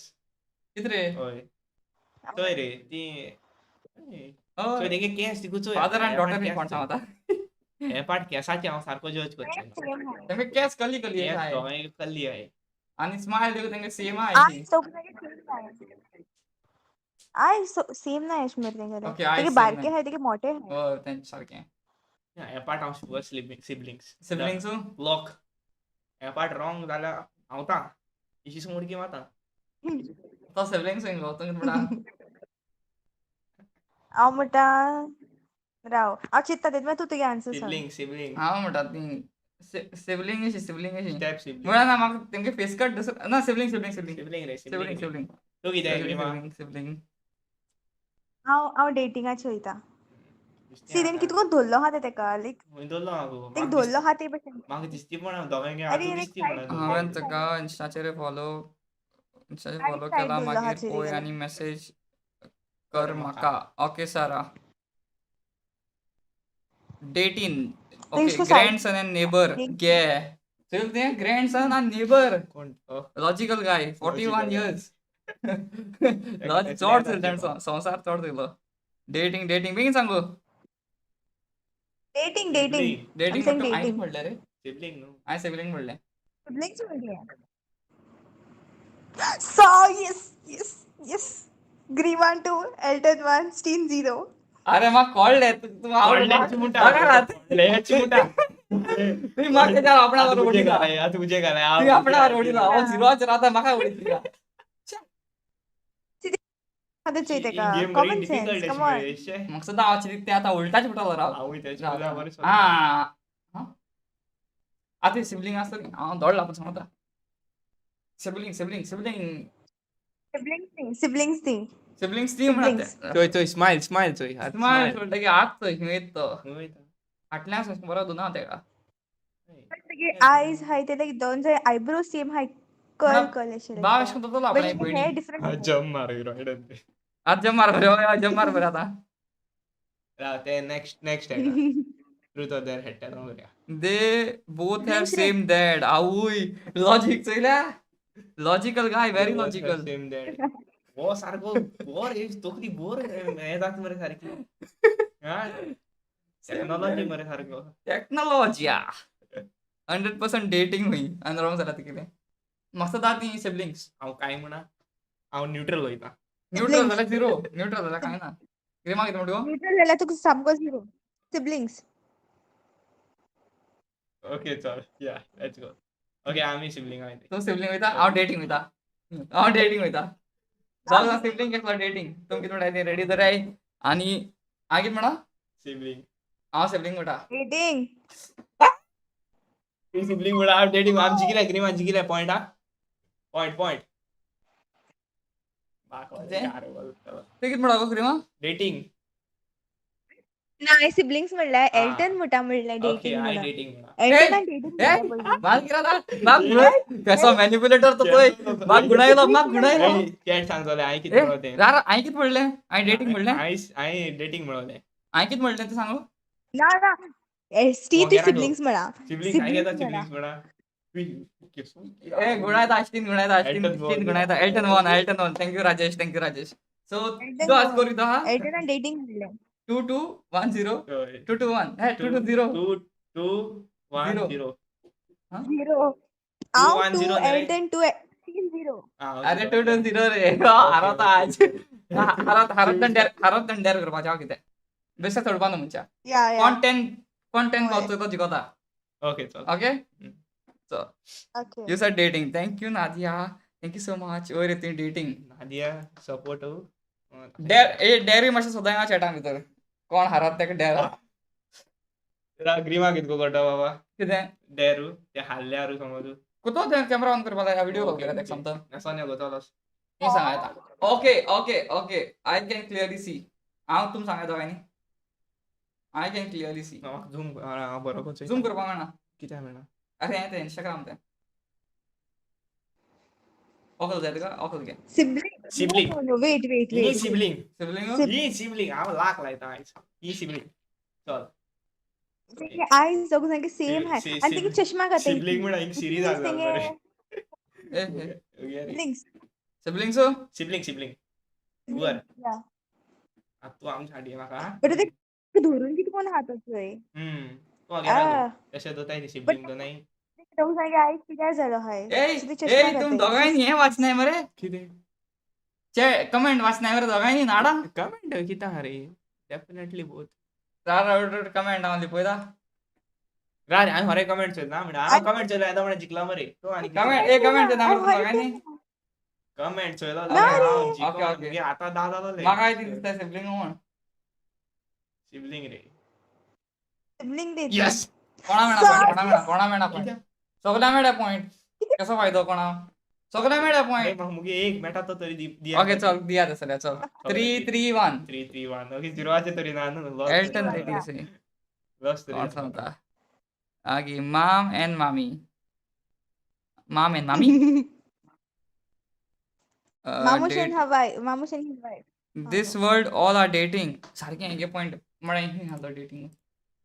Speaker 3: कितें रे?
Speaker 4: हय, चोय रे ती, चोय तेंगे केंस तिकू चोय.
Speaker 3: फादर आनी डॉटर कोण सांगता?
Speaker 4: हे पार्ट केसाचे हांव सारको जज करता.
Speaker 2: सेम आहा.
Speaker 3: तेंगे केंस कली कली
Speaker 4: केंस
Speaker 3: आहाय.
Speaker 4: दोगांय कल्ली आहाय.
Speaker 3: आनी स्मायल देखून तेंगे सेम आहाय.
Speaker 2: आयज दोगांयगे सेम नाय. आयज सेम नाय अशें मरे तेंगेले.
Speaker 3: ओके, आयज
Speaker 2: तेगे
Speaker 3: सेम
Speaker 2: बारके
Speaker 3: नाय.
Speaker 2: आहाय, तेगे मोठे आहाय.
Speaker 3: हय, तेंचे सारकें.
Speaker 4: हे पार्ट हांव शुअर सिबलिंग्स.
Speaker 3: सिबलिंग्स.
Speaker 4: लॉक. हे पार्ट रॉंग जाल्यार हांवता इशीच मुडकी मारता.
Speaker 3: तो सिबलिंग्स गो, तूं कितें म्हणटा?
Speaker 2: हांव म्हणटा, राव, हांव चिंत्ता तें, मागीर तूं तुगे आन्सर सांग.
Speaker 4: Sibling, sibling.
Speaker 3: हांव म्हणटा ती सिबलिंग अशी, सिबलिंग अशी.
Speaker 4: Step sibling.
Speaker 3: म्हळ्यार ना, म्हाका तेमगे फेस कट दुसरो ना. Sibling, sibling, sibling.
Speaker 4: Sibling रे.
Speaker 3: सिबलिंग.
Speaker 4: सिबलिंग.
Speaker 3: सिबलिंग.
Speaker 4: तूं कितें रिमा?
Speaker 3: Sibling, sibling.
Speaker 2: हांव हांव डेटिंगाचेर वयता. सी, तेणी कितको धरलो आहा तें तेका, लायक
Speaker 4: धरलो हांव गो.
Speaker 2: तेका धरलो आहा ते भशेन.
Speaker 4: म्हाका दिसती पण दोगांयगे
Speaker 2: अरे,
Speaker 4: हातू दिसती पण.
Speaker 3: हांवें ताका इन्स्टाचेर फॉलो, इन्स्टाचेर
Speaker 2: सायड
Speaker 3: फॉलो
Speaker 2: सायड
Speaker 3: केला.
Speaker 2: धरलो आहा
Speaker 3: मागीर
Speaker 2: चेरी
Speaker 3: पळय
Speaker 2: गेले.
Speaker 3: आनी मॅसेज कर म्हाका. ओके सारा, डेटीन. ओके.
Speaker 2: तें सायड
Speaker 3: ग्रँडसन एंड नेबर गे चल तें ग्रँडसन आनी नेबर.
Speaker 4: कोण?
Speaker 3: लॉजिकल गाय, 41
Speaker 4: Logical guy.
Speaker 3: Years. चड चल तेणें संवसार चड चल्लो. डेटिंग, डेटिंग, बेगीन सांगू.
Speaker 2: Dating, dating.
Speaker 3: Dating.
Speaker 2: I'm saying
Speaker 3: म्हणटा हांवें.
Speaker 2: dating.
Speaker 3: म्हणलें रे.
Speaker 4: सिबलिंग न्हू.
Speaker 3: हांवें सिबलिंग म्हणलें.
Speaker 2: सिबलिंग्स म्हणलें. So yes, yes, yes. Grima 2, Elton 1, Steen 0.
Speaker 3: अरे म्हाका कळ्ळें तूं
Speaker 4: कळ्ळेंच म्हणटा. कळ्ळेंच म्हणटा.
Speaker 3: तुवें म्हाका कित्याक आपणा बरोबर उडयला?
Speaker 4: आतां तुजे घालाय.
Speaker 3: तुवें आपणा बरोबर उडयला. हांव झिरोचेर आतां म्हाका उडयतली.
Speaker 2: आतां चोय तेका. Common sense, come on.
Speaker 3: म्हाका सदां हांव चिंतता तें आतां उलटाच पडटलो राव. आं आतां सिबलींग आसता न्ही, हांव दोडला पूण सांगता. सिबलींग सिबलींग सिबलींग
Speaker 2: सिबलिंग्स ती.
Speaker 3: सिबलिंग्स ती म्हणा.
Speaker 4: चोय चोय स्मायल स्मायल चोय.
Speaker 3: स्मायल चोय हात चोय खंय येता तो. फाटल्यान बरो धुना तेका.
Speaker 2: तेगे आयज हाय ते लायक दोन जाय आयब्रो सेम हाय कर्ल कर्ल अशें.
Speaker 3: बाव अशें करतलो आपणा पयलीं.
Speaker 2: डिफरंट.
Speaker 4: जम मार रायडन.
Speaker 3: आतां जम मार बरें, जम मार बरें आतां.
Speaker 4: राव ते नेक्स्ट नेक्स्ट हेका. ट्रूथ ऑर डेअर खेळटा तो बरें.
Speaker 3: They both have same dad. आवूय logic चोयल्या. Logical guy, very logical.
Speaker 4: Same dad. हो सारको बोर तकली बोर हें जाता मरे सारकी. टेक्नॉलॉजी मरे सारको.
Speaker 3: टेक्नॉलॉजी 100% डेटिंग हुई आनी रॉंग जाला कितें. म्हाका सदां ती सिबलिंग्स.
Speaker 4: हांव कांय म्हणा हांव न्यूट्रल वयता.
Speaker 3: न्यूट्रल जाल्यार झिरो. न्यूट्रल जाल्यार कांय ना. कितें मागीर म्हणटा तूं?
Speaker 2: न्यूट्रल जाल्यार तुका सामको झिरो. सिबलिंग्स.
Speaker 4: ओके चल या let's go. Okay आमी सिबलिंग आहाय.
Speaker 3: तूं सिबलिंग वयता, हांव डेटिंग वयता. हांव डेटिंग वयता. जावं सिबलिंग केसलो डेटिंग. तुम कितें म्हणटा रेडी तर आनी हांव कितें म्हणा?
Speaker 4: सिबलिंग.
Speaker 3: हांव सिबलिंग म्हणटा.
Speaker 2: डेटिंग.
Speaker 4: सिबलिंग म्हणा हांव डेटिंग. आम जिखले ग्रीमा जिखले पॉयंट आ पॉयंट पॉयंट.
Speaker 3: तूं कितें म्हणटा गो ग्रीमा?
Speaker 4: डेटिंग.
Speaker 2: ना सिबलिंग्स म्हणल्यार एल्टन म्हणटा म्हणलें डेटिंग म्हणा.
Speaker 4: डेटिंग म्हणा.
Speaker 2: Elton dating.
Speaker 3: कसो मॅनिप्युलेटर तो पळय. म्हाका गुणायलो म्हाका गुणायलो.
Speaker 4: चॅट सांगतले हांवें कितें म्हणलें तें.
Speaker 3: हांवें कितें म्हणलें? हांवें डेटिंग म्हणलें.
Speaker 4: हांवें डेटिंग म्हणलें.
Speaker 3: हांवें कितें म्हणलें तें सांगू?
Speaker 2: ना ना ती सिबलिंग्स म्हणा.
Speaker 4: सिबलिंग्स हांवें घेता सिबलिंग्स म्हणा.
Speaker 3: ए गुणायता आश्टीन गुणायता आश्टीन आश्टीन गुणायता. Elton 1 Elton 1. Thank you Rajesh thank you Rajesh. So तूं आज करूं तो हा
Speaker 2: एल्टन डेटिंग म्हणलें.
Speaker 3: 2 2 1 0 2 2 1 हे 2 2 0
Speaker 4: 2 2 1 0
Speaker 2: 0 हांव 2 एल्टन 2 3 0.
Speaker 3: अरे 2 2 0 रे हारत आज हारत हारत दंड्यार हारत दंड्यार करपाचें हांव कितें बेश्टें सोडपा न्हू मनशा. कोण 10 कोण 10 पावतो तो जिखता.
Speaker 4: ओके चल.
Speaker 3: Okay so you said dating. Thank you Nadia, thank you so much. वयर ती डेटिंग
Speaker 4: नादिया सपोर्ट.
Speaker 3: डेर ए डेरी मातशें सोदाय हांव चॅटां भितर कोण हारत तेका डेर.
Speaker 4: ग्रीमा कितको करता बाबा?
Speaker 3: कितें
Speaker 4: डेरू ते हारल्यारू समज
Speaker 3: कुतो ते कॅमेरा ऑन करपा लाय व्हिडियो कॉल केला तेका समता
Speaker 4: सोन्या गो चल.
Speaker 3: तूं सांगायता. Okay okay okay I can clearly see. हांव तुम सांगाय दोगांयनी. I can clearly see.
Speaker 4: Zoom हांव बरो
Speaker 3: झूम करपाक मेळना.
Speaker 4: कित्याक मेळना?
Speaker 3: अरे हें तें इंस्टाग्राम तें. ऑकल जाय तुका? ऑकल घे.
Speaker 2: Sibling.
Speaker 4: Sibling.
Speaker 2: Wait wait
Speaker 4: he
Speaker 2: wait.
Speaker 4: Sibling.
Speaker 3: Sibling
Speaker 4: he sibling. हांव लाख लायता आयज. ही सिबलिंग चल.
Speaker 2: तेगे आयज दोग सामके सेम हाय आनी तेगे चश्मा घातला.
Speaker 4: सिबलिंग म्हणा एक सिरीज आसला मरे.
Speaker 2: Siblings.
Speaker 3: Siblings
Speaker 4: sibling sibling वर आतां तूं आमच्या हाडी म्हाका.
Speaker 2: बट ते धरून कितें कोण हात चोय.
Speaker 4: तूं गेला तशें दोताय ती सिबलिंग तो नाही.
Speaker 2: दोग सामके आयज कित्याक जालो हाय.
Speaker 3: ए तुम दोगांयनी हें वाचनाय मरे?
Speaker 4: कितें
Speaker 3: चे कमेंट वाचनाय मरे दोगांयनी? नाडा
Speaker 4: कमेंट कितें आहा रे? Definitely both.
Speaker 3: राव कमेंट हांव लिपयता.
Speaker 4: रा रे हांवें खरें कमेंट चोयला ना म्हणटा. हांव कमेंट चोयला येता म्हणटा जिखला मरे तूं. आनी
Speaker 3: कमेंट ए कमेंट चोयला मरे दोगांयनी?
Speaker 4: कमेंट चोयलो जाल्यार हांव जिखलो. आतां धा जालोले.
Speaker 3: म्हाका कितें दिसता सिबलिंग म्हण.
Speaker 4: सिबलिंग रे.
Speaker 2: सिबलिंग रे.
Speaker 4: येस.
Speaker 3: कोणा मेळना पॉयंट? कोणा मेळना? कोणा मेळना पॉयंट? सगळ्या मेळ्ळ्या पॉयंट. कसो फायदो कोणा? सगळ्या मेळ्ळ्या पॉयंट.
Speaker 4: मुगे एक मेळटा तो तरी दिया.
Speaker 3: ओके चल दिया तसल्या चल. 3 3 1
Speaker 4: 3 3 1. ओके झिरोचे तरी ना न्हू.
Speaker 3: एल्टन रेडी से
Speaker 4: लॉस तरी.
Speaker 3: कोण सांगता? आगे माम एंड मामी. माम एंड मामी.
Speaker 2: मामुश एंड हवाय. मामुश and Hawaii.
Speaker 3: This world all are dating. सारकें हेगे पॉयंट म्हळ्यार हें घालो डेटिंग.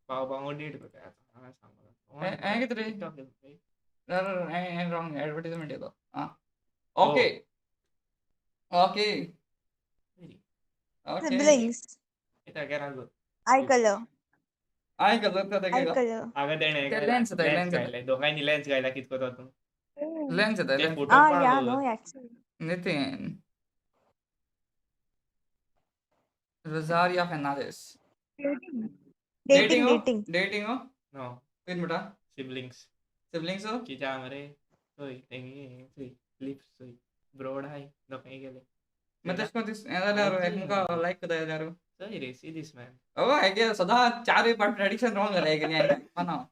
Speaker 4: भाव भाव डेट करता हांवें सांगला.
Speaker 3: हें कितें रे? हें रॉंग एडवर्टायजमेंट येतो. आं okay okay okay.
Speaker 2: Siblings. Eye colour.
Speaker 3: Eye colour तर
Speaker 2: आय कलर.
Speaker 4: अगं तेणें
Speaker 3: लेन्स येता लेन्स
Speaker 4: घायले दोगांयनी लेन्स घायला कितको तो तूं
Speaker 3: लेन्स येता
Speaker 4: ते फोटो
Speaker 2: या no actually.
Speaker 3: Nitin Rosaria Fernandes.
Speaker 2: Dating.
Speaker 3: Dating
Speaker 2: dating
Speaker 3: हो?
Speaker 2: डेटिंग.
Speaker 3: डेटिंग हो?
Speaker 4: नो.
Speaker 3: कितें म्हणटा?
Speaker 4: सिबलिंग्स.
Speaker 3: सिबलिंग्स हो?
Speaker 4: कित्या मरे चोय तेंगे चोय लिप्स चोय ब्रॉड आय दोगांय गेले.
Speaker 3: मागीर तशें करून हें जाल्यार एकमेका लायक करता जाल्यार.
Speaker 4: चोय रे, सी दीस मॅन.
Speaker 3: हय, हेगे सदां चारूय पाट प्रेडिक्शन रॉंग जालें हेगेलें आयकना हांव.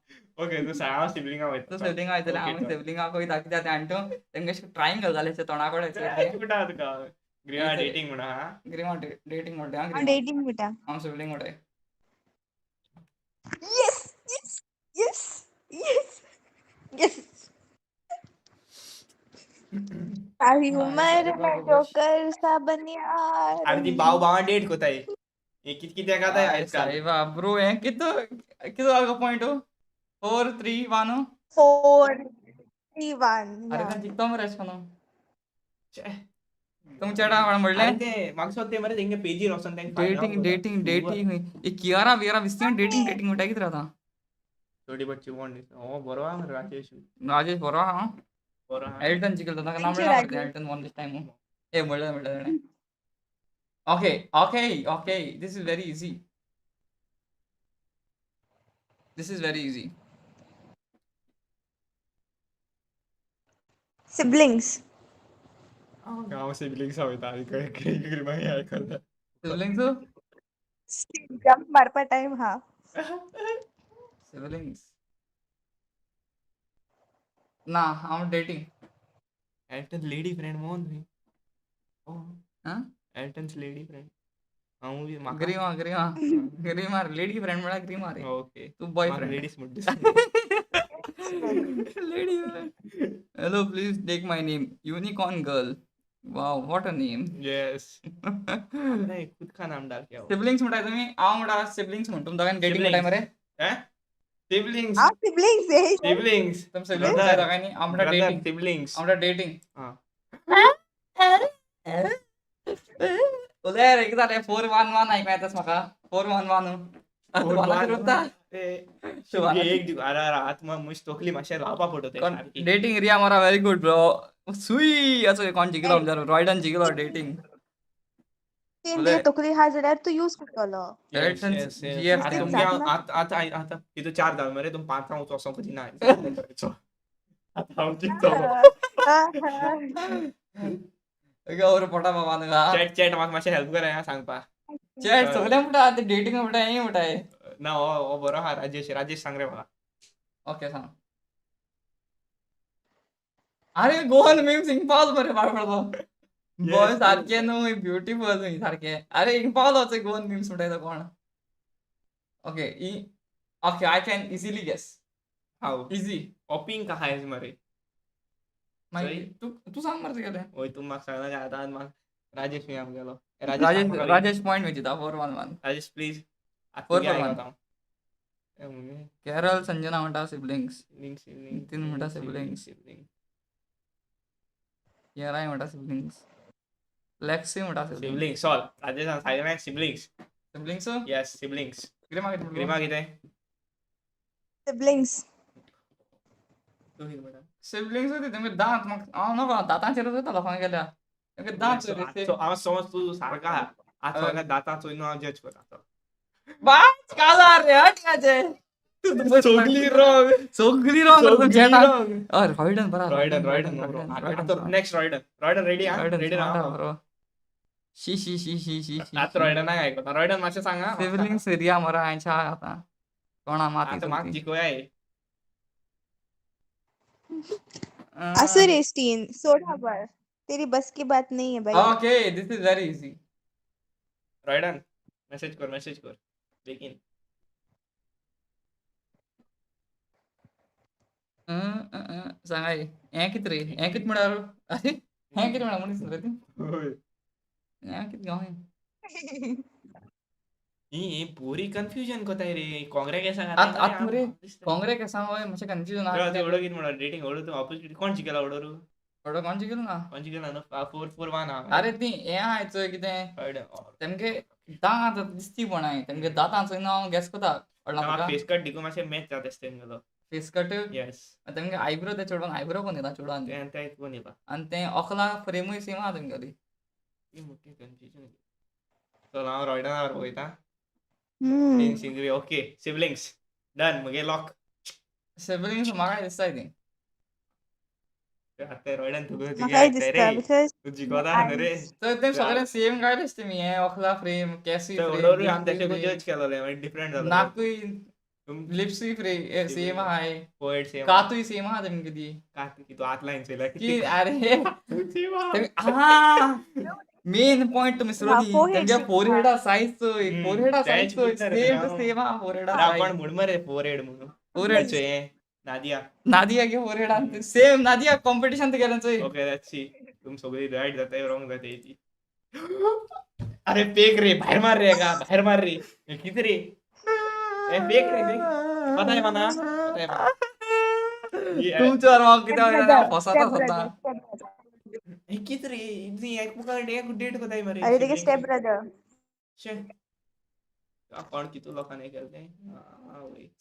Speaker 4: ओके, तूं सांग, हांव सिबलिंगा
Speaker 3: तूं
Speaker 4: वयता.
Speaker 3: सिबलिंगा वयतलें,
Speaker 4: ओके
Speaker 3: हांव
Speaker 4: चल.
Speaker 3: सिबलिंगा वयता कित्याक तें आनी तूं तेंगे ट्रायंगल जालें तोंडा कडेन.
Speaker 4: म्हणटा तुका ग्रीमा डेटिंग म्हणा हा.
Speaker 3: ग्रीमा डेटिंग म्हणटा.
Speaker 2: हांव डेटिंग म्हणटा.
Speaker 3: हांव सिबलिंग म्हणटा.
Speaker 2: Yes yes yes yes yes. सारी उमर मैं जोकर सा बनिया
Speaker 4: अरे ती भाव भावान डेट कोताय हे कित कित्याक जाता आयजकाल.
Speaker 3: सायबा ब्रो, हें कित कितें जालो पॉयंट? 4 3 1
Speaker 2: 4 3 1.
Speaker 3: अरे तें जिखतो मरे अशें करून. तुम चेडा कोण म्हणलें?
Speaker 4: ते म्हाका दिसता ते मरे तेंगे पेजीर वचोन तेंका find out
Speaker 3: dating
Speaker 4: करता.
Speaker 3: डेटिंग डेटिंग ही कियारा बियारा दिसता डेटिंग डेटिंग म्हणटा कितें आतां?
Speaker 4: थोडी बच्ची कोण दिसता. हो बरो आहा मरे राजेश.
Speaker 3: राजेश बरो आहा.
Speaker 4: बरो आहा.
Speaker 3: एल्टन जिखलो ताका नांव
Speaker 2: खंयचे
Speaker 3: म्हणलें मरे
Speaker 2: राजेश?
Speaker 3: एल्टन वन दीस टायम. ए म्हणलें म्हणलें ताणें. Okay okay okay, this is very easy. This is very easy.
Speaker 2: Siblings.
Speaker 4: हांव सिबलिंग्सा वयता आनी ग्रीमा हें आयकता.
Speaker 3: सिबलिंग्स?
Speaker 2: जंप मारपा टायम हा.
Speaker 3: सिबलिंग्स ना, हांव dating.
Speaker 4: Elton lady friend Mohan न्ही. हो.
Speaker 3: आं?
Speaker 4: Elton's lady friend. हांव बी म्हाका
Speaker 3: ग्रीमा ग्रीमा ग्रीमा लेडी फ्रेंड म्हळ्यार ग्रीमा रे.
Speaker 4: ओके.
Speaker 3: तूं बॉय
Speaker 4: म्हाका
Speaker 3: फ्रेंड.
Speaker 4: लेडीज म्हूण दिसता.
Speaker 3: Lady friend. Hello, please take my name. Unicorn girl. Wow, what a name.
Speaker 4: Yes. नहीं, खुद का नाम डाल के आओ.
Speaker 3: सिबलिंग्स म्हणटा तुमी? हांव म्हणटा सिबलिंग्स म्हण. तुमी दोगांनी डेटिंग म्हणटाय मरे?
Speaker 4: हैं? सिबलिंग्स.
Speaker 2: हांव सिबलिंग्स.
Speaker 4: सिबलिंग्स.
Speaker 3: तुमी सिबलिंग्स म्हणटाय दोगांनी? हांव म्हणटा डेटिंग.
Speaker 4: सिबलिंग्स.
Speaker 3: हांव म्हणटा डेटिंग.
Speaker 4: आं.
Speaker 3: उलय रे, कितें जालें? 4 1 1 आयकूंक येताच म्हाका. 4 1 1. आतां उरता.
Speaker 4: एक दिव अरे अरे आत मग तकली मातशें लावपा पडटा सारकी.
Speaker 3: डेटिंग रिया मारा व्हेरी गुड ब्रो. सुई असो कोण जिखलो आमच्या रॉयडन जिखलो डेटिंग.
Speaker 2: तें तकली हा जाल्यार तूं यूज करतलो.
Speaker 3: Elton GF.
Speaker 4: आतां आतां तितू चार जाल मरे तुम पांचां वचोंक दिना. आतां हांव जिखतो.
Speaker 3: और पोटा बाबा तुका.
Speaker 4: चॅट चॅट म्हाका मातशें हेल्प कर हां सांगपा.
Speaker 3: चॅट सगळें म्हणटा आतां डेटिंग म्हणटा हें म्हणटा.
Speaker 4: ना हो हो बरो आहा राजेश. राजेश सांग रे म्हाका.
Speaker 3: ओके सांग. अरे गोवन मीम्स हिंग पावलो मरे पाड पडलो. बॉय सारकें न्हू, ब्युटिफूल न्हू सारकें. अरे हिंग पावलो गोवन मीम्स म्हणटा तो कोण. Okay okay, I can easily guess.
Speaker 4: How
Speaker 3: easy.
Speaker 4: हो पिंक आहा हेज मरे.
Speaker 3: मागीर तूं तूं सांग मरे तुगेलें.
Speaker 4: वय तूं म्हाका सांगना आतां म्हाका राजेश न्ही आमगेलो.
Speaker 3: राजेश राजेश पॉयंट वेचिता 4 1 1.
Speaker 4: राजेश प्लीज.
Speaker 3: 4 4 1. केरल संजना म्हणटा सिबलिंग्स. नितीन म्हणटा सिबलिंग्स. येराय म्हणटा सिबलिंग्स. लेक्सी म्हणटा
Speaker 4: सिबलिंग्स. सॉल राजेशान सांगलें siblings.
Speaker 3: Siblings?
Speaker 4: Yes siblings.
Speaker 3: Grima कितें?
Speaker 4: ग्रीमा कितें?
Speaker 2: सिबलिंग्स.
Speaker 4: तूं कितें म्हणटा?
Speaker 3: सिबलिंग्स ती तेमगे दांत म्हाका हांव नको दांतांचेरूच वयता लोकांक गेल्या. तेमगे दांत
Speaker 4: हांव समज तूं सारको आहा. आतां सगळ्या दांतां चोयन हांव जज करता.
Speaker 3: बाच काजार रे हट काचे.
Speaker 4: सगळी रॉंग.
Speaker 3: सगळी रॉंग. रॉयडन बरा.
Speaker 4: रॉयडन रॉयडन नेक्स्ट रॉयडन. रॉयडन रेडी आहा? रेडी राव
Speaker 3: बरो. शी शी शी शी शी.
Speaker 4: आतां रॉयडनाक आयकता. रॉयडन मातशें सांगा.
Speaker 3: सिबलिंग्स रिया मरो हांयच्या आतां कोणा माती
Speaker 4: आतां म्हाका जिखोया.
Speaker 2: असो रे स्टीन सोड खबर, तेरी बस की बात नहीं है भाई.
Speaker 3: Okay, this is very easy.
Speaker 4: रॉयडन message कर, मैसेज कर लेकिन
Speaker 3: सांगाय हें कितें रे? हें कितें म्हळ्यार? अरे हें कितें म्हळ्यार मनीस रे ती? हें कितें गांव
Speaker 4: ही बोरी कन्फ्युजन कोताय रे. काँग्रेस
Speaker 3: आतां मरे काँग्रेस हय मातशें कन्फ्युजन आहा.
Speaker 4: ओडो कितें म्हणा डेटिंग ओडो तूं ऑपोजिट कोण जिखला ओडो?
Speaker 3: ओडो कोण जिखलो ना?
Speaker 4: कोण जिखला न्हू? 4 4 1 आहा.
Speaker 3: अरे ती हें आहाय चोय कितें तेमगे दांत दिसती पण हांवें तेमगे दांतां चोयन हांव गॅस करता.
Speaker 4: फेस कट दिकू मातशें मॅच जाता दिसता तेमगेलो
Speaker 3: फेस कट.
Speaker 4: येस.
Speaker 3: तेमगे आयब्रो ते चेडवान आयब्रो कोण येता चेडवान
Speaker 4: तें कोण येता आनी
Speaker 3: तें ओकला फ्रेमूय सेम आहा तेमगेली.
Speaker 4: मोठें कन्फ्युजन. चल हांव रॉयडनार वयता. सिंगरी ओके सिबलिंग्स डन मगे लॉक.
Speaker 3: सिबलिंग्स म्हाका दिसता ती.
Speaker 4: आतां रॉयडन तुका
Speaker 2: म्हाकाय दिसता because
Speaker 4: तूं जिखोता न्हू रे.
Speaker 3: तर ते सगळे सेम काय दिसता मी हे ओखला फ्रेम केसूय
Speaker 4: फ्रेम आमी तेचे जज केलोले मागीर डिफरंट जालो.
Speaker 3: नाकूय लिप्सूय फ्रेम सेम आहाय,
Speaker 4: फोरहेड सेम,
Speaker 3: कातूय सेम आहा तेमगे ती.
Speaker 4: कात की तूं आत लायन चोयला
Speaker 3: की अरे मेन पॉइंट तुमी विसरली तेमगे फोरहेडा सायज चोय, फोरहेडा सायज चोय सेम टू सेम आहा फोरहेडा सायज.
Speaker 4: आपण म्हण मरे फोरहेड म्हणून
Speaker 3: फोरहेड
Speaker 4: चोय नादिया
Speaker 3: नादिया गे फोरहेड सेम नादिया कॉम्पिटिशन गेलें चोय.
Speaker 4: ओके let's see तुम सगळी राइट जाता रॉंग जाता ती. अरे फेक रे भायर मार रे का भायर मार रे किती रे ए फेक रे फेक पता आहे मला
Speaker 3: तुमच्यावर मग किती फसता स्वतः
Speaker 4: किती रे एक डेट कोताय मरे.
Speaker 2: अरे तेगे स्टेप ब्रदर
Speaker 4: शे कोण कितू लोकांनी केलं ते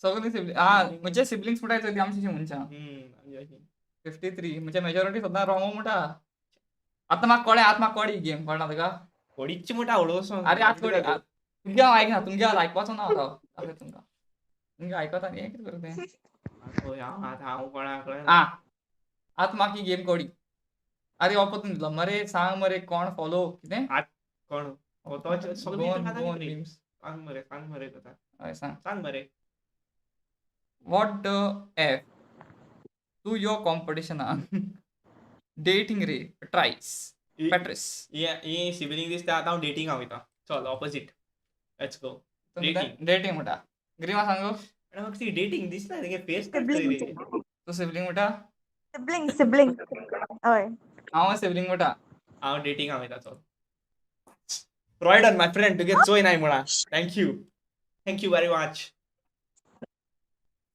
Speaker 3: सगळी सिबलिंग. हा म्हणजे सिबलिंग्स म्हणटाय ती आमची मनशां 53 म्हणजे मेजॉरिटी सद्दां रॉंग म्हणटा. आतां म्हाका कळ्ळें, आतां म्हाका कळ्ळी गेम कळना तुका
Speaker 4: कोडीच म्हणटा आवडो.
Speaker 3: अरे आतां कळ्ळी तुमगे हांव आयकना, तुमगे हांव आयकपाचो ना आतां दाखय तुमकां तुमगे आयकता न्ही कितें करूं तें.
Speaker 4: हांव कोणाक
Speaker 3: आं आतां म्हाका ही गेम कळ्ळी. अरे ऑपॉर्चुनिटी दिलो मरे सांग मरे कोण फॉलो कितें
Speaker 4: कोण सांग मरे सांग मरे कथा
Speaker 3: सांग
Speaker 4: सांग मरे.
Speaker 3: What the F to your competition dating रे ट्राइस पॅट्रिस
Speaker 4: ही सिबलिंग दिसता. आतां हांव डेटिंग वयता. चल ऑपोजीट let's go
Speaker 3: dating म्हणटा ग्रीमा सांगो.
Speaker 4: म्हाका ती डेटिंग दिसना तेगे फेस
Speaker 3: तूं सिबलिंग म्हणटा.
Speaker 2: सिबलिंग सिबलिंग हय
Speaker 3: हांव सिबलिंग म्हणटा.
Speaker 4: हांव डेटिंग वयता. चल रॉयडन my friend तुगे चोय नाय म्हणा. Thank you thank you very much.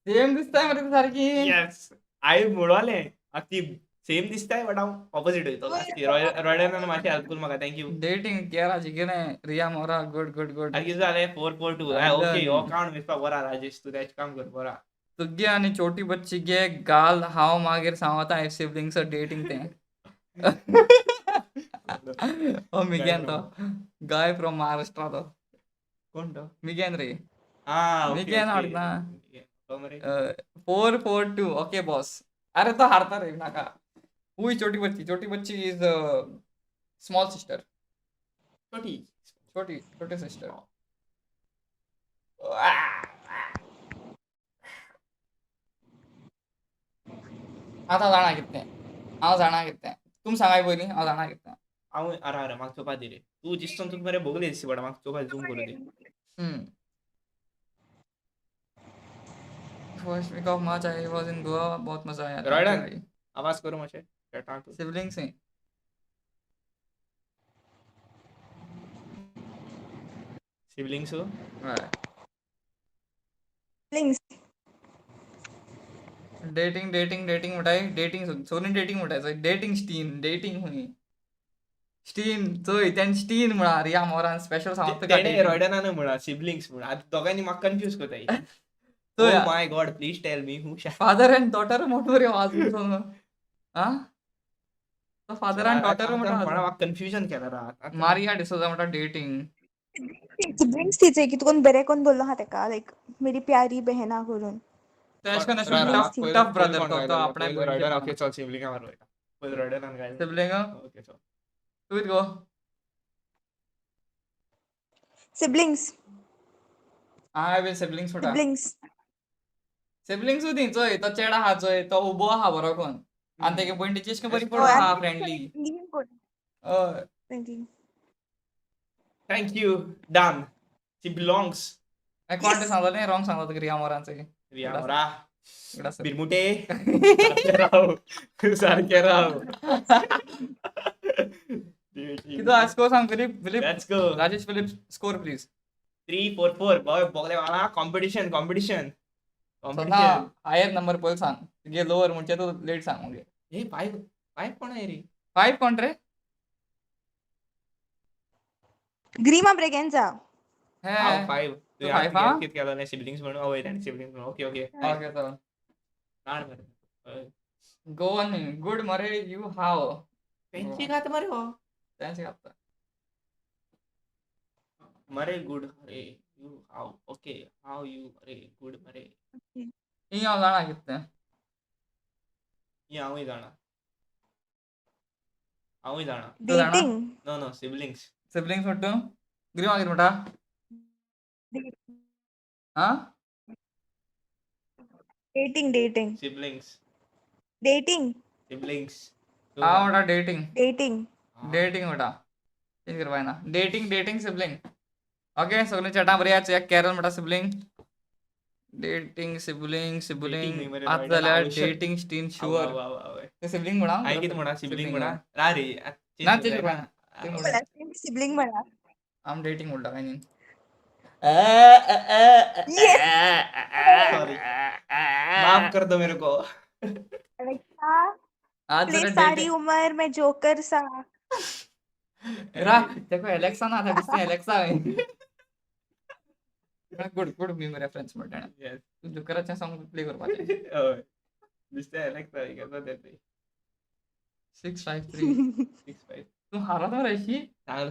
Speaker 3: Same दिसताय मरे सारकी.
Speaker 4: येस हांवें म्हणलें आतां ती सेम दिसताय बट हांव ऑपोजीट वयतलो. रॉयडनान मातशें हेल्प कर म्हाका. Thank you.
Speaker 3: Dating केरा जिखलें रिया मोरा गुड गुड गुड.
Speaker 4: आनी कितें जालें 4 4 2. ओके हो काउंट मेजपाक बरा राजेश तूं तेच काम कर बरा.
Speaker 3: तुगे आनी छोटी बच्ची गे गाल हांव मागीर सांगता सिबलिंग्स डेटिंग तें. हो मिगेन तो गाय फ्रॉम महाराष्ट्रा तो.
Speaker 4: कोण तो
Speaker 3: मिगेन रे.
Speaker 4: आं
Speaker 3: मिगेन हाडना 4 4 2 ओके बॉस. अरे तो हारता रे नाका. हुई छोटी बच्ची, छोटी बच्ची is small sister.
Speaker 4: छोटी
Speaker 3: छोटी छोटी सिस्टर. आतां जाणा कितें हांव जाणा कितें तुम सांगाय पयलीं हांव जाणा कितें.
Speaker 4: हांव अरे अरे म्हाका चोवपा दी रे. तूं दिसता तुका मरे भोगले दिसता बट म्हाका चोवपा झूम करूं दी.
Speaker 3: First week of March I was in Goa, बहुत मजा आया.
Speaker 4: रॉयडन आवाज करू मातशें.
Speaker 3: सिबलिंग्स हैं.
Speaker 4: सिबलिंग्स हो
Speaker 2: सिबलिंग्स
Speaker 3: डेटिंग डेटिंग डेटिंग म्हणटाय डेटिंग सोनी डेटिंग म्हणटाय डेटिंग स्टीन डेटिंग हुनी स्टीन चोय तेणें स्टीन म्हणा रिया मोरान स्पेशल सांगता
Speaker 4: तेणें रॉयडनान म्हणा सिबलिंग्स म्हणा. आतां दोगांनी म्हाका कन्फ्यूज करताय. Oh my God please tell me who
Speaker 3: father and daughter म्हणून रे वाज आं फादर अँड डॉटर म्हणटा
Speaker 4: म्हाका कन्फ्युजन केला रा.
Speaker 3: मारिया डिसोजा म्हणटा डेटिंग
Speaker 2: सिबलिंग्स तिचे की तुका बरें कोण बोललो आहा तेका लायक मेरी प्यारी बहना करून.
Speaker 3: टफ ब्रदर तो आपणे
Speaker 4: रॉयडन. ओके चल सिबलिंग मार पयलीं रॉयडनान घाल
Speaker 3: सिबलिंग.
Speaker 4: ओके चल
Speaker 3: तूं गो
Speaker 2: सिबलिंग्स.
Speaker 3: I will siblings म्हणटा.
Speaker 2: सिबलिंग्स
Speaker 3: सिबलिंग्स ती चोय तो चेडो आहा चोय तो उबो आहा बरो कोन आनी तेगे भयण तिची बरी पडो आहा फ्रेंडली. हय
Speaker 4: thank you done she belongs.
Speaker 3: कोण तें सांगलें रॉंग सांगला तुका रिया मोरान चोय.
Speaker 4: रिया मोरा बिरमुटे राव सारकें राव.
Speaker 3: कितें स्कोर सांग Philip. Philip
Speaker 4: let's go.
Speaker 3: Rajesh Philip score please.
Speaker 4: 3 4 4 boy Bogle वाला कॉम्पिटिशन कॉम्पिटिशन
Speaker 3: सदां हायर नंबर पयलीं सांग तुगे लोवर म्हणजे तूं लेट सांग मगे.
Speaker 4: हे 5 5 कोण आहे रे?
Speaker 3: 5 कोण रे?
Speaker 2: ग्रीमा ब्रेगेन्झा.
Speaker 4: हांव 5.
Speaker 3: तूं 5 आहा?
Speaker 4: कितें केलें सिबलिंग्स म्हणून हय ताणें सिबलिंग्स म्हणून. ओके ओके
Speaker 3: ओके चल
Speaker 4: काड मरे.
Speaker 3: गोवन गुड मरे you हाव
Speaker 4: तेंची घात मरे हो
Speaker 3: तेंची घात.
Speaker 4: मरे गुड अरे you how okay how you अरे गुड मरे.
Speaker 3: ही हांव जाणा कितें तें.
Speaker 4: ही हांवूय जाणा, हांवूय जाणा.
Speaker 3: तूं जाणा?
Speaker 2: Dating.
Speaker 4: No no, siblings.
Speaker 3: Siblings म्हणटा तूं? ग्रीमा कितें म्हणटा? आं?
Speaker 2: Dating dating.
Speaker 4: Siblings.
Speaker 2: Dating.
Speaker 4: Siblings.
Speaker 3: हांव म्हणटा डेटिंग.
Speaker 2: डेटिंग.
Speaker 3: डेटिंग म्हणटा, चेंज करपा जायना. Dating dating sibling. Okay, सगळीं चॅटां बरयात. कॅरल म्हणटा सिबलिंग. डेटिंग सिबलिंग सिबलिंग आतां जाल्यार डेटिंग स्टीन शुअर. ते सिबलिंग म्हणा.
Speaker 4: हांवें कितें म्हणा? सिबलिंग म्हणा रा रे.
Speaker 3: ना, चेंज करपा जायना.
Speaker 2: सिबलिंग म्हणा.
Speaker 3: आम डेटिंग म्हणटा काय न्ही.
Speaker 4: सॉरी, माफ कर दो मेरे को.
Speaker 3: आज
Speaker 2: प्लीज
Speaker 3: जाल्यार
Speaker 2: सारी
Speaker 3: डेटिंग
Speaker 2: उमर मैं जोकर सा.
Speaker 3: रा तेका एलेक्सा ना आतां दिसता एलेक्सा. गुड गुड मी रेफरन्स म्हणटा.
Speaker 4: येस.
Speaker 3: तूं जोकराचें सॉंग प्ले करपाचें.
Speaker 4: हय, दिसता एलेक्सा केसो तें.
Speaker 3: 6 5 3.
Speaker 4: 6 5.
Speaker 3: तूं हारत मरे अशी.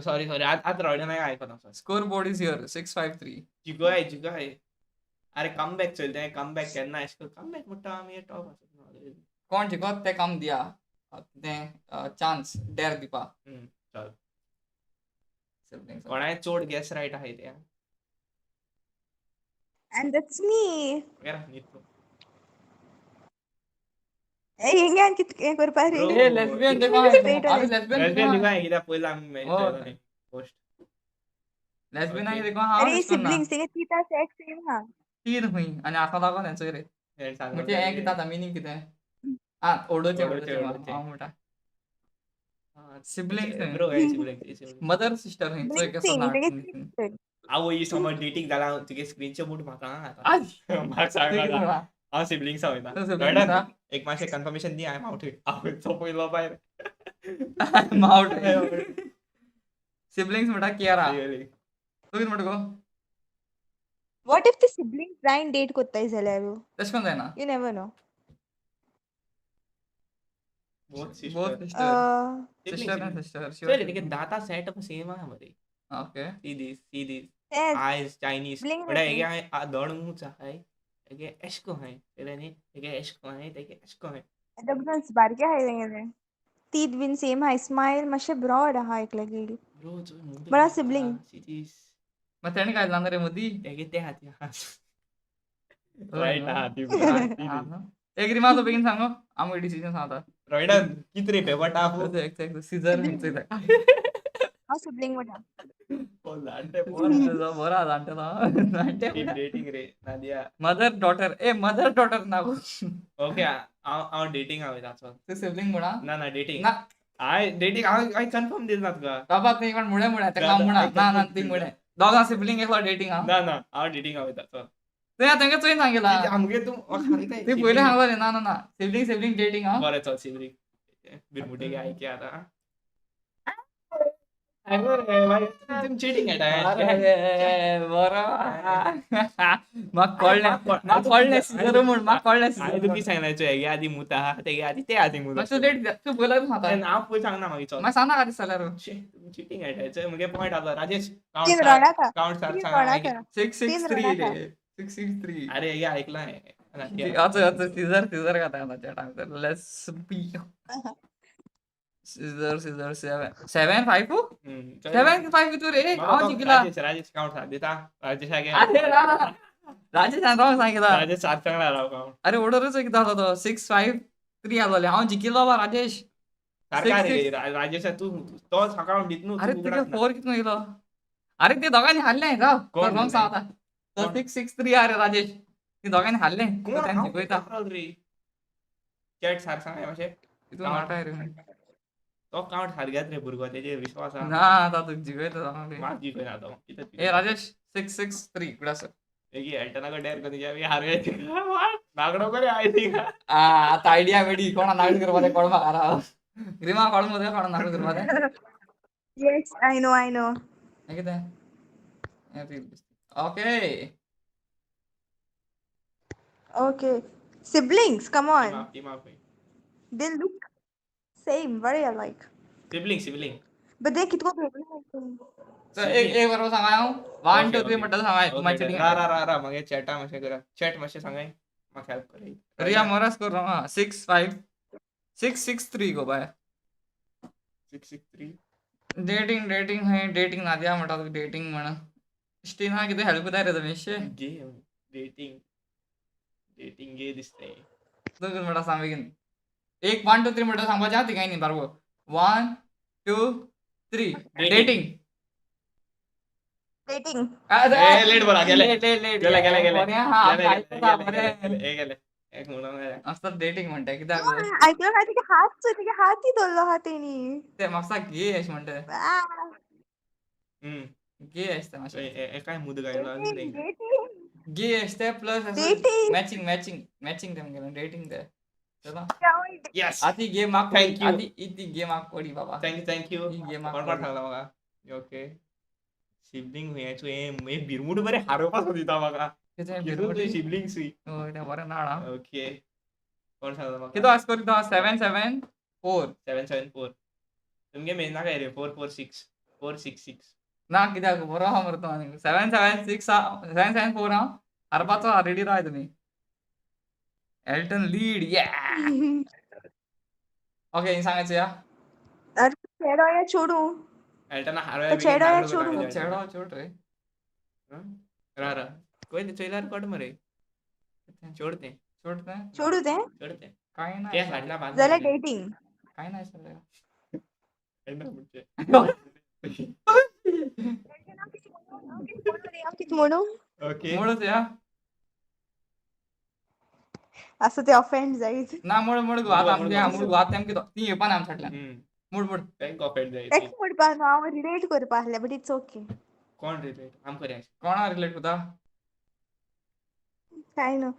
Speaker 4: सॉरी सॉरी, आत आत रडे नाही आयकना sorry.
Speaker 3: Score board is here, 6 5 3.
Speaker 4: जिगोय जिगोय. अरे कमबॅक चलता, कमबॅक केन्ना अशें कमबॅक म्हणटा आमी टॉप आसा.
Speaker 3: कोण जिखत तें काम दिया तें चान्स डॅर दिवपा.
Speaker 4: चल.
Speaker 3: सिबलिंग्स.
Speaker 4: कोणाय चड गॅस रायट आहाय ते.
Speaker 2: And that's me.
Speaker 4: न्हीद तूं.
Speaker 2: हेंगे कितें करपा रे?
Speaker 4: Bro.
Speaker 3: ए लेस्बियन देखो.
Speaker 2: Straight
Speaker 3: आमी
Speaker 2: away.
Speaker 3: Lesbian.
Speaker 4: Lesbian देखो कित्याक पयलीं आमी
Speaker 3: हय.
Speaker 4: पोस्ट.
Speaker 3: Lesbian
Speaker 4: Okay.
Speaker 3: देखो हांव
Speaker 2: अरे
Speaker 3: अशें कन्ना.
Speaker 2: सिबलिंग्स तेगे तिता सेक्स सेम हा.
Speaker 3: तीन खंय आनी आसा लागोन हेंचो रे. म्हणजे हें कितें आतां मिनींग कितें? आं, ओडोचें.
Speaker 4: ओडोचें,
Speaker 3: ओडोचें.
Speaker 4: ओडोचें.
Speaker 3: हांव म्हणटा सिबलिंग्स.
Speaker 4: ब्रो, हे सिबलिंग्स.
Speaker 3: मदर सिस्टर खंय चोय
Speaker 2: सिबलिंग्स
Speaker 3: कसो
Speaker 2: सेम तेगे.
Speaker 3: ना.
Speaker 4: आवय समज डेटिंग जाला, तुगे स्क्रीनशॉट बूट म्हाका आतां.
Speaker 3: आज
Speaker 4: म्हाका
Speaker 3: तूं कितें
Speaker 4: सांग,
Speaker 3: म्हणटा?
Speaker 4: हांव सिबलिंग्स वयता.
Speaker 3: तूं सिबलिंग्स आहा?
Speaker 4: एक मातशें कन्फर्मेशन दी, I am out. हांव सोंपयलो भायर.
Speaker 3: I'm out. Siblings म्हणटा कियारा. तूं कितें म्हणटा गो?
Speaker 2: What if the siblings blind date कोत्ताय जाल्यार?
Speaker 3: तशें करून जायना.
Speaker 2: You never know.
Speaker 4: Both
Speaker 3: both
Speaker 4: sister.
Speaker 3: Sister. Sister आनी सिस्टर.
Speaker 4: चल, तेगे दांता सेट सेम आहा मरे.
Speaker 3: Okay.
Speaker 4: See this, see this.
Speaker 2: तेंच.
Speaker 4: आयज चायनीज.
Speaker 2: सिबलिंग.
Speaker 4: म्हळ्यार हेगे धड ऊंच आहाय, हेगे एश को आहाय, कळ्ळें न्ही, हेगे एश को आहाय, तेगे एश को आहाय.
Speaker 2: लग्नच बारके आहाय तेंगेले. तीत बीन सेम आहाय, स्मायल मातशें ब्रॉड आहा एकल्यागेली.
Speaker 4: ब्रो, चोय मुंबय.
Speaker 2: बरा सिबलिंग.
Speaker 4: C this.
Speaker 3: मागीर तेणें काय ना रे मदीं?
Speaker 4: तेगे ते हाती आहा. रायट आहा ती.
Speaker 3: एक रिमा तो बेगीन सांगो, आमकां डिसिजन सांगता.
Speaker 4: रॉयडन कित रे पेपर टाफ.
Speaker 3: एक सिजर.
Speaker 2: हांव सिबलिंग म्हणटा.
Speaker 3: बरो आहा जाणटे जाणटे.
Speaker 4: डेटिंग रे नादिया.
Speaker 3: मदर डॉटर ए, मदर डॉटर ना गो.
Speaker 4: ओके, हांव हांव डेटिंग वयता, चल.
Speaker 3: तूं सिबलिंग म्हणा.
Speaker 4: ना ना, डेटिंग.
Speaker 3: ना.
Speaker 4: हांवें डेटिंग, हांव हांवें कन्फर्म दिल ना तुका.
Speaker 3: बाबा, थंय कोण मुळे मुळे तेका हांव म्हणा ना ना, ती मुळे दोगां सिबलिंग, एकलो डेटिंग आहा.
Speaker 4: ना ना, हांव डेटिंग वयता, चल.
Speaker 3: तुवें तांकां चोयन सांगिलां.
Speaker 4: आमगे तूं म्हाका.
Speaker 3: ती पयलीं सांगलो न्ही, ना ना ना, सिबलिंग सिबलिंग डेटिंग आहा.
Speaker 4: बरें चल, सिबलिंग. बिरमुटे आयके आतां चिटींग.
Speaker 3: अरे बरो, म्हाका कळ्ळें, म्हाका कळ्ळें सिजर म्हूण, म्हाका कळ्ळें.
Speaker 4: हांवें तुका सांगलें, चोय हेगे आदी मुता आहा, तेगे आदी ते आदी मुता.
Speaker 3: मातशें लेट तूं पयल्यार सांगता.
Speaker 4: हांव पयलीं सांगना मागीर, चल.
Speaker 3: मागीर सांग नाका दिसता जाल्यार.
Speaker 4: चिटींग खेळटाय. चोय मुगे पॉयंट आसलो राजेश.
Speaker 2: तीन रडाका.
Speaker 4: काउंट सात
Speaker 2: तीन
Speaker 4: सांग.
Speaker 2: रडाका.
Speaker 3: 6 6 3
Speaker 2: तीन
Speaker 3: रे, 6 6 3.
Speaker 4: अरे हेगे आयकलां.
Speaker 3: अच्छा अच्छा, सिजर सिजर खाता आता. Let's be scissor scissor. 7 7 5 7 5 कितू रे? हांव जिखला.
Speaker 4: राजेश, राजेश काउंट सात दिता राजेश.
Speaker 3: अरे राजेश रॉंग सांगितला.
Speaker 4: राजेश सात सांगला, राव काउंट.
Speaker 3: अरे ओडोरूच कितें जालो तो? 6 5 3 आसलोले, हांव जिखिल्लो बाबा राजेश.
Speaker 4: सारका रे राजेश, तूं तो काउंट दित न्हू.
Speaker 3: अरे तुगे फोर कितलो येयलो? अरे ते दोगांनी हारले, राव, रॉंग सांगता तो. 6 6 3. अरे राजेश, ती दोगांनी हारले.
Speaker 4: कोण
Speaker 3: जिखयता
Speaker 4: रे? चॅट सारक सांग मातशें.
Speaker 3: तितून वाटाय रे.
Speaker 4: तो काउंट सारकेच रे भुरगो, तेजेर विश्वास आहा.
Speaker 3: ना, आतां तुका जिखयता दोगांक.
Speaker 4: मात जिखयना तो.
Speaker 3: ए राजेश, 6 6 3 गुड आसा.
Speaker 4: एगी एल्टनाको डेर कोनी हारवे नागडो करे आय थिंगा.
Speaker 3: आतां आयडिया मेळ्ळी कोणा नागडो करपा तें. कोण म्हाका राव, ग्रिमा, कोण मरे कोणा नागडो करपा तें?
Speaker 2: Yes, I know, I know.
Speaker 3: हें कितें? Okay.
Speaker 2: Okay, siblings, come on.
Speaker 4: Team up.
Speaker 2: They look same, very alike.
Speaker 4: Sibling sibling.
Speaker 2: But ते कितको धरून
Speaker 3: चल एक एक बरोबर सांगा हांव. 1
Speaker 4: ओके
Speaker 3: 2 3
Speaker 4: ओके
Speaker 3: म्हणटा सांगाय तूं
Speaker 4: ओके
Speaker 3: मागीर
Speaker 4: डन.
Speaker 3: चिटींग
Speaker 4: रा रा रा रा मागीर चॅटा मातशें करा. चॅट मातशें सांगाय म्हाका हेल्प कर.
Speaker 3: रिया मोरास कर हा. 6 5 6 6 3 गो बाय.
Speaker 4: 6 6 3.
Speaker 3: डेटिंग डेटिंग है डेटिंग नादिया म्हणटा तुका डेटिंग म्हण. स्टीना कितें हेल्प करता रे तुमी शे.
Speaker 4: गेम डेटिंग डेटिंग गे दिसते.
Speaker 3: तूं कितें म्हणटा सांग बेगीन. एक 1 2 3 म्हणटा सांगपाचें आहा तिगांयनी बारबो. 1 2 3
Speaker 4: डेटिंग.
Speaker 3: डेटिंग.
Speaker 2: डेटिंग.
Speaker 4: ए लेट बोला गेले.
Speaker 3: लेट लेट लेट
Speaker 4: गेले गेले गेले.
Speaker 3: बरें आहा
Speaker 4: गेले
Speaker 3: आमकां
Speaker 4: गेले
Speaker 3: आयकता
Speaker 4: गेले
Speaker 3: बरें.
Speaker 4: गेले गेले. एक म्हणून गेले.
Speaker 3: असतात डेटिंग म्हणटा कित्याक
Speaker 2: आयकलो ना तेगे हात तेगे हात धरलो आहा तेणी.
Speaker 3: ते म्हाका गे अशें म्हणटा.
Speaker 4: हम्म.
Speaker 3: गे आसता मातशें.
Speaker 4: ए काय मुद गायलो आनी
Speaker 2: डेटिंग
Speaker 4: कितें?
Speaker 2: डेटिंग
Speaker 3: गे आसता plus
Speaker 2: dating.
Speaker 3: Matching matching matching ते म्हणगे डेटिंग ते. चला
Speaker 4: येस.
Speaker 3: आती गेम म्हाका
Speaker 4: thank you.
Speaker 3: आती ती गेम म्हाका पडी बाबा.
Speaker 4: Thank you thank you.
Speaker 3: He game
Speaker 4: कोण
Speaker 3: म्हाका
Speaker 4: कोण
Speaker 3: पडी.
Speaker 4: सांगला म्हाका? ओके. सिबलिंग हुयाचो हे बिरमुट बरें हारोवपा सोदिता म्हाका.
Speaker 3: कितें
Speaker 4: कितू
Speaker 3: बिरमुटी?
Speaker 4: सिबलिंग सुई.
Speaker 3: हय तें बरें नाड आं.
Speaker 4: ओके. कोण सांगला म्हाका?
Speaker 3: कितो स्कोर कितो 7 7 4.
Speaker 4: 7 7 4. तुमगे मेन नाका रे 4 4 6 4 6 6.
Speaker 3: ना कित्याक बरो आहा मरे तो आनी 7 7 6 आहा 7 7 4 आहा. हारपाचो आहा रेडी रावाय तुमी. एल्टन लीड या. ओके हिंग सांगायचो या.
Speaker 2: अरे चेडो या चोडू.
Speaker 4: एल्टन हारोया
Speaker 2: तो
Speaker 4: बेगीन
Speaker 2: चेडो या
Speaker 4: नागडो
Speaker 2: चोडू.
Speaker 4: करता
Speaker 3: चेडो चोड रे.
Speaker 4: रा रा. कोय चोयल्यार कोट मरे. चोड तें.
Speaker 3: चोड तें.
Speaker 2: चोडू तें.
Speaker 4: चोड तें.
Speaker 3: कांय ना
Speaker 4: ते हाडला बाद
Speaker 2: जाल्यार डेटिंग.
Speaker 3: कांय ना आसलें.
Speaker 4: काय ना म्हणजे.
Speaker 2: कित म्हणू?
Speaker 4: ओके.
Speaker 3: मोडच या.
Speaker 2: असं ते ऑफेंड जायत.
Speaker 3: ना मोड मोड गो आतां आमगे मोड गो आतां आमगे ती येवपा ना आमच्या फाटल्यान. मोड मोड.
Speaker 4: तांकां ऑफेंड जायत.
Speaker 2: तेक म्हणपा न्हू हांव रिलेट करपा आसलें बट it's okay.
Speaker 4: कोण रिलेट? आम करया.
Speaker 3: कोणा रिलेट करता?
Speaker 2: काय न्हू.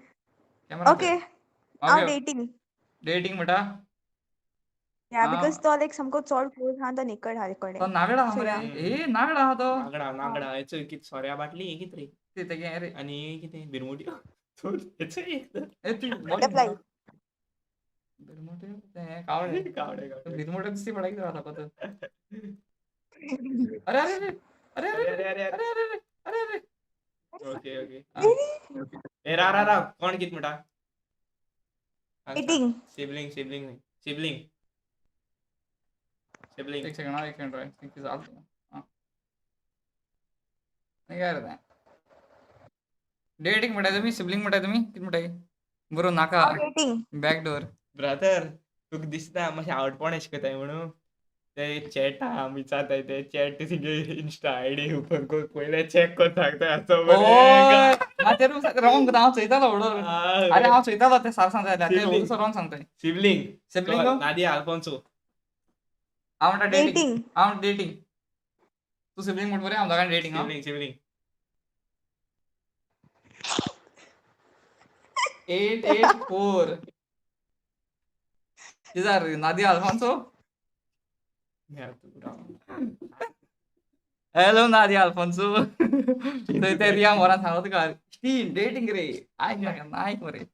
Speaker 3: कॅमेरा
Speaker 2: ओके हांव
Speaker 3: ओके
Speaker 2: डेटिंग.
Speaker 3: डेटिंग म्हणटा.
Speaker 2: या because तो लायक सामको चड क्लोज आहा तो निकड आहा
Speaker 3: तो
Speaker 2: कडेन.
Speaker 3: नागडा आहा
Speaker 2: सो
Speaker 3: मरे.
Speaker 2: या.
Speaker 3: ए नागडा आहा तो.
Speaker 4: नागडा नागडा हेचो कित सोऱ्या बाटली हे कित रे?
Speaker 3: ते तेगे रे.
Speaker 4: आनी कितें बिरमुटी. हेचो एक तर.
Speaker 3: ए तू
Speaker 2: बटरफ्लाय.
Speaker 3: बिरमुटी तें कावळे.
Speaker 4: कावडे कावडे.
Speaker 3: बिरमुटे दिसती पडा कितें जाता पत. अरे अरे अरे अरे
Speaker 4: अरे
Speaker 3: अरे
Speaker 4: अरे अरे
Speaker 3: अरे अरे अरे अरे.
Speaker 4: Okay okay.
Speaker 3: आं.
Speaker 4: ए रा रा रा कोण कित म्हणटा?
Speaker 2: Dating.
Speaker 4: Sibling sibling sibling. Sibling.
Speaker 3: एक सेकंड एक सेकंड राय कितें जालें आं. काय रे तें? डेटिंग म्हणटाय तुमी सिबलिंग म्हणटाय तुमी कितें म्हणटाय? बरोवन नाका.
Speaker 2: डेटिंग.
Speaker 3: Back door.
Speaker 4: Brother तुका दिसता मातशें आवटपण अशें करताय म्हणून ते चॅटा विचारताय ते चॅट तुगे इन्स्टा आयडी ओपन कर पयले चॅक कर सांगताय आसो
Speaker 3: ओय ना ते रॉंग हांव चोयतालो व्हडलो. अरे हांव चोयतालो ते सार सांगता ते
Speaker 4: Sibling.
Speaker 3: Wrong सांगताय.
Speaker 4: सिबलिंग.
Speaker 3: Sibling
Speaker 4: Nadia Alphonso.
Speaker 3: हांव म्हणटा डेटिंग.
Speaker 2: डेटिंग.
Speaker 3: हांव म्हणटा डेटिंग. तूं सिबलिंग म्हण बरें हांव दोगांय डेटिंग आं.
Speaker 4: Sibling sibling.
Speaker 3: 8 8 4. कितें Nadia Alfonso? Hello Nadia Alfonso. थंय ते रिया मोरान सांगलो तुका स्टील डेटिंग रे आयक नाका आयक मरे.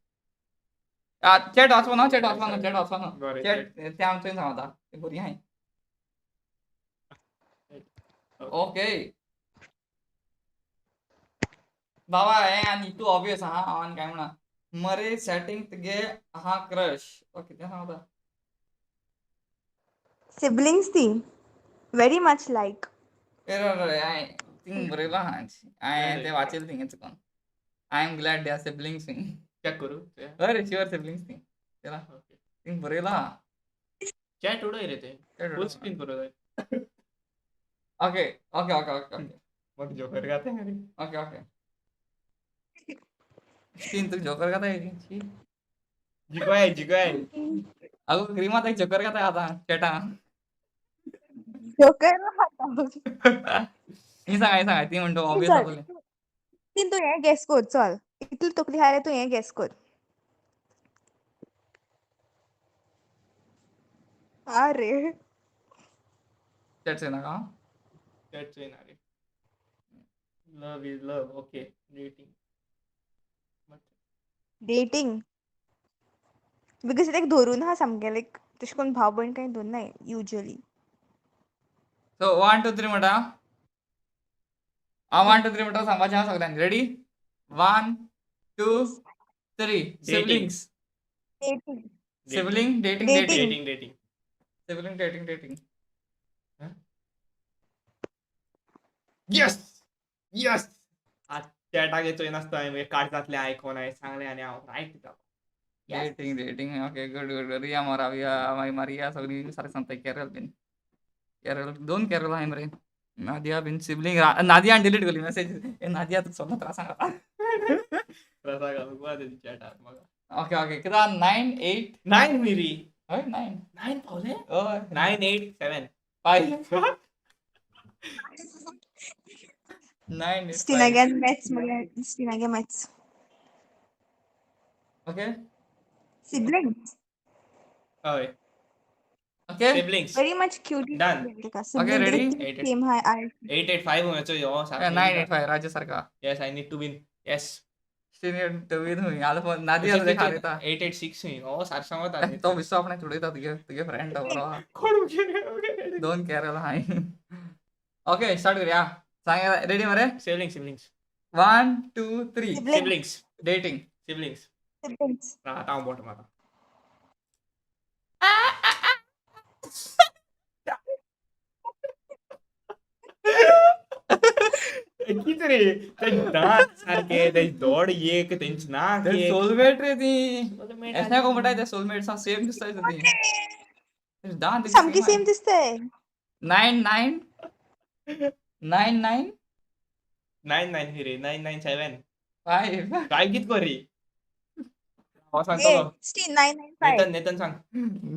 Speaker 3: चॅट वाचपा ना चॅट वाचपा ना चॅट वाचपा ना.
Speaker 4: बरें
Speaker 3: चॅट ते आमचो सांगता ते बरी आहाय. ओके बाबा हें आनी तूं ऑबियस आहा हांव आनी काय म्हणा मरे सेटिंग तुगे आहा क्रश. ओके तें सांगता.
Speaker 2: सिबलिंग्स ती. Very much like.
Speaker 3: हांवें थिंग बरयलो आहा हांवें तें वाचयलें थिंगा चुकोन. I am glad they are siblings thing.
Speaker 4: Check करू?
Speaker 3: अरे शुअर सिबलिंग्स थींग. चला थिंग बरयलो आहा.
Speaker 4: चॅट उडय रे ते. फूल स्क्रीन करूं जाय.
Speaker 3: Okay okay okay okay okay.
Speaker 4: मग जोकर घाताय रे.
Speaker 3: Okay okay. तीन तुका जोकर घाताय शी.
Speaker 4: जिकोय जिकोय.
Speaker 3: आगो क्रिमा ताका जोकर घाताय आतां चॅटा.
Speaker 2: जोकर.
Speaker 3: ही सांगा ही सांगा ती म्हणटा ऑबियस
Speaker 2: चल
Speaker 3: आसतलें.
Speaker 2: तीन तूं हें गेस कर चल. इतली तकली आहा जाल्यार तूं हें गेस कर. अरे
Speaker 3: चॅट चोयनाका?
Speaker 4: चॅट चोयना रे. Love is love. Okay dating.
Speaker 2: Dating. Because लायक धरून आहा सामकें लायक तशें करून भाव भयण कांय धरनाय युजली.
Speaker 3: सो 1 2 3 म्हणटा. हांव 1 2 3 म्हणटा सांगपाचें आहा सगल्यांनी. Ready? 1 2 3. Siblings.
Speaker 2: Dating.
Speaker 3: Sibling dating dating.
Speaker 2: Dating.
Speaker 4: Dating dating.
Speaker 3: Sibling dating dating.
Speaker 4: Yes yes. चॅटाक चोय नासता मागीर काडटातले आयकोन हांवें सांगलें आनी हांव रायट दिता.
Speaker 3: Dating dating. Okay, good good. Riya Moravia मागीर मारिया सगळीं सारकें सांगता. कॅरल बीन, कॅरल, दोन कॅरल आहाय मरे. नादिया बीन सिबलिंग. नादियान डिलीट केली मेसेज. ए नादिया, तुका सगळो त्रास सांगता.
Speaker 4: त्रासा घालूंक चॅटार म्हाका.
Speaker 3: ओके ओके, कितें 9 8
Speaker 4: 9 मिरी.
Speaker 3: हय 9.
Speaker 4: 9 पावले.
Speaker 3: हय.
Speaker 4: 9 8 7
Speaker 3: 5 9 8 5.
Speaker 2: स्टिनागे मॅथ्स मगे, स्टिनागे मॅथ्स.
Speaker 3: ओके.
Speaker 2: सिबलिंग्स.
Speaker 4: हय.
Speaker 3: Okay.
Speaker 4: Siblings.
Speaker 2: Very much cute.
Speaker 4: Done.
Speaker 3: Okay, ready?
Speaker 4: Eight, eight.
Speaker 2: Same high I.
Speaker 4: 8 8 5 चोय.
Speaker 3: 9 8 5 राजे सारका.
Speaker 4: Yes, I need to win. Yes.
Speaker 3: Senior to win हुई आलं नादिया तुझे खारेता.
Speaker 4: 8 8 6 हो सारकें सांगता.
Speaker 3: तो विसो आपणाक उडयता. तुगे तुगे फ्रेंड तो बरो आहा.
Speaker 4: कोण? ओके.
Speaker 3: दोन कॅरल हाय. ओके, स्टार्ट करूया. सांग, रेडी मरे?
Speaker 4: Sibling siblings.
Speaker 3: 1 2 3.
Speaker 2: Siblings.
Speaker 4: Siblings.
Speaker 3: Dating.
Speaker 4: Siblings.
Speaker 2: Siblings.
Speaker 4: आतां हांव बोट मारता. कितें रे, ते दांत सारके, ते दोड एक, तेंचे नाक एक.
Speaker 3: सोलमेट रे ती. एशें कोण म्हणटाय ते सोलमेट सेम दिसताय ती दांत.
Speaker 2: सामकी सेम दिसतंय.
Speaker 3: 9 9 9 9.
Speaker 4: 9 9 रे, 9 9 7.
Speaker 3: 5.
Speaker 4: काय कित कर रे, हांव सांगतलो.
Speaker 2: स्टीन 9 9 5.
Speaker 4: नेतन, नेतन सांग.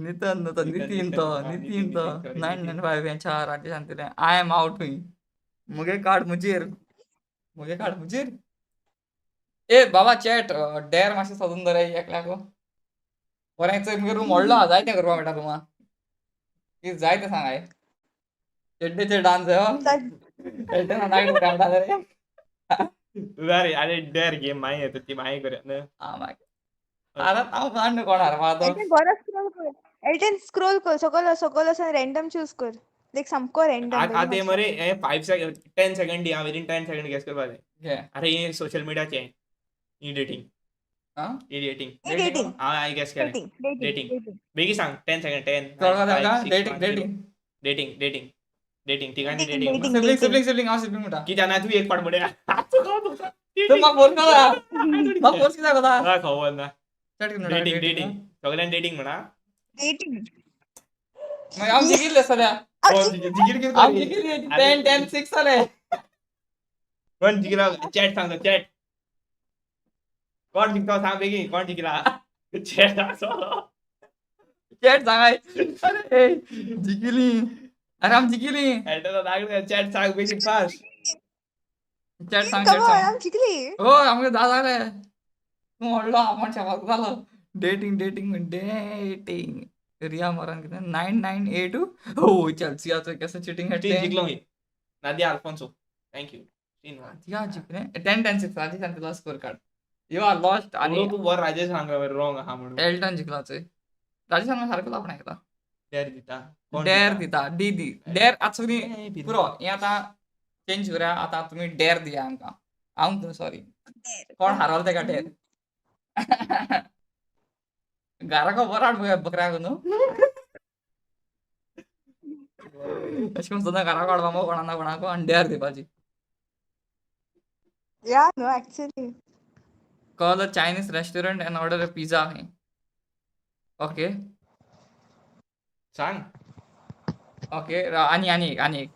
Speaker 3: नितन तो.
Speaker 4: नितन,
Speaker 3: नितीन तो.
Speaker 4: नितन, हा,
Speaker 3: नितीन
Speaker 4: नितीन,
Speaker 3: तो.
Speaker 4: Nitin, sorry,
Speaker 3: 9
Speaker 4: Nitin.
Speaker 3: 9 5 हेंच्या राजेश सांगतलें. I am out हुई. मुगे काड मुजेर, मुगे काड मुजेर. ए बाबा, चॅट डेर मातशें सोदून दवराय एकल्याक. बरें चोय, मुगे रूम व्हडलो आहा, जाय तें करपाक मेळटा रुमा. कितें जाय तें सांगाय. चेड्डेचेर डान्स नागडे काडटा रे.
Speaker 4: तुझा रे. अरे डेअर गेम मागीर येता ती, मागीर करूया न्हू.
Speaker 3: आं, मागीर आतां हांव जाण न्हू कोण हारपा तो.
Speaker 2: एल्टन, बरो स्क्रोल कर. एल्टन, स्क्रोल कर सकल सकल वचून रँडम चूज कर, लायक सामको रँडम.
Speaker 4: आतां ते मरे हे 5 सेकंड, 10 सेकंड दी. हांव विदीन 10 सेकंड गेस करपा जाय.
Speaker 3: घे.
Speaker 4: अरे, हे सोशल मिडियाचे ही डेटिंग.
Speaker 3: आं.
Speaker 4: ही डेटिंग.
Speaker 2: डेटिंग.
Speaker 4: हांव गेस केलें.
Speaker 2: Dating.
Speaker 4: Dating.
Speaker 2: Dating.
Speaker 4: बेगीन सांग, 10 सेकंड, 10.
Speaker 3: कळ्ळो ताका. Dating dating.
Speaker 4: Dating dating dating तिगांनी.
Speaker 2: Dating,
Speaker 4: dating.
Speaker 2: Dating.
Speaker 3: Sibling sibling sibling. हांव सिबलिंग म्हणटा.
Speaker 4: कित्याक ना तूं एक फाट म्हणया?
Speaker 3: तूं म्हाका फोन कोता, म्हाका फोर्स कित्याक कोता?
Speaker 4: खबर ना.
Speaker 3: स्टार्ट कर म्हणटा.
Speaker 4: डेटिंग डेटिंग, सगळ्यांनी डेटिंग म्हणा.
Speaker 2: डेटिंग.
Speaker 3: मागीर हांव जिखिल्ले सद्या.
Speaker 4: जिगीर कितें?
Speaker 3: हांव जिखिल्ले. 10 10 6 जाले.
Speaker 4: कोण जिखला? चॅट सांगतो. चॅट, कोण जिखता सांग बेगीन. कोण जिखला? चॅट.
Speaker 3: चॅट सांगाय. अरे जिखिली, अरे आम जिखिली.
Speaker 4: चॅट सांग बेगीन, फास्ट.
Speaker 3: चॅट सांग, चॅट
Speaker 2: कमॉन.
Speaker 3: सांग.
Speaker 2: आम जिखली.
Speaker 3: हय, आमकां धा जाले. तूं व्हडलो आमण शाबास जालो. Dating dating dating. Riya Moran कितें 9 9 8. हो, चेल्सियाचो कसो चिटींग खेळटे.
Speaker 4: जिखलो मी. Nadia Alfonso, thank you.
Speaker 3: नादिया जिखले. 10 10 6. राजेशान तुला score card. You are lost. आणि
Speaker 4: तूं बरो राजेश सांगला रॉंग आहा म्हणून.
Speaker 3: एल्टन जिखला चोय. राजेशान सारको आपणें घेतला.
Speaker 4: डेअर दिता.
Speaker 3: डेअर दिता. डी दी डेअर आतां सगळीं. पुरो हें आतां चेंज करूया. आतां तुमी डेअर दिया आमकां. हांव सॉरी, कोण हारवलो तेका डेअर. घराक बरो हाड बकऱ्याक न्हू. अशें करून सदां घराक हाडपा मगो कोणा ना कोणाक आनी डेअर दिवपाची.
Speaker 2: Yeah, no, actually.
Speaker 3: Call a Chinese restaurant and order a pizza. Okay.
Speaker 4: सांग.
Speaker 3: ओके, आणि आणि एक आणि एक.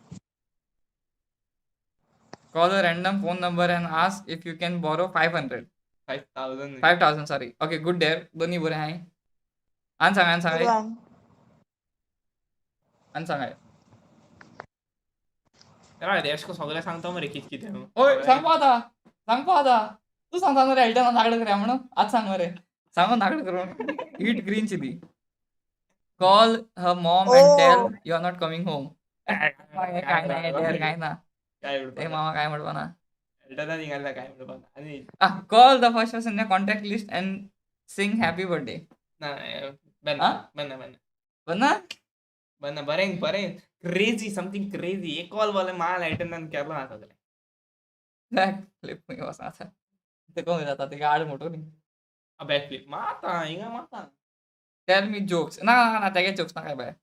Speaker 3: Call a random phone number and ask if you can borrow 500.
Speaker 4: 5000.
Speaker 3: 5000, sorry. Okay, good dare. दोन्ही बरे हाय. आनी सांग, आनी सांगाय.
Speaker 2: One.
Speaker 3: आनी सांगाय.
Speaker 4: अरे, सगळें सांगता मरे कित कितें.
Speaker 3: ओय, सांगपा आतां, सांगपा आतां. तूं सांगता न्हू रे एल्टन नागडे करया म्हणून. आतां सांग मरे, सांगो नागडे करून. Eat green chilli. Call her mom and tell you are not coming home. काय नाही, डेअर काय ना.
Speaker 4: काय?
Speaker 3: ते मामा काय म्हणपा ना.
Speaker 4: एल्टना निघाला, काय म्हणपा आनी.
Speaker 3: Call the first person in contact list and sing happy birthday.
Speaker 4: ना, बन.
Speaker 3: आ?
Speaker 4: बन बन.
Speaker 3: बन ना.
Speaker 4: बन, बरें बरें. Crazy, something crazy. एक कॉल वाले माल एल्टनान केलो ना सगळें.
Speaker 3: बॅक फ्लिप खंय वचना आतां. ते कोण जाता ते आड मोटो न्ही.
Speaker 4: बॅक फ्लिप मारता हिंगा मारता.
Speaker 3: Tell me jokes. ना ना ना, तेगे जोक्स नाका बाय.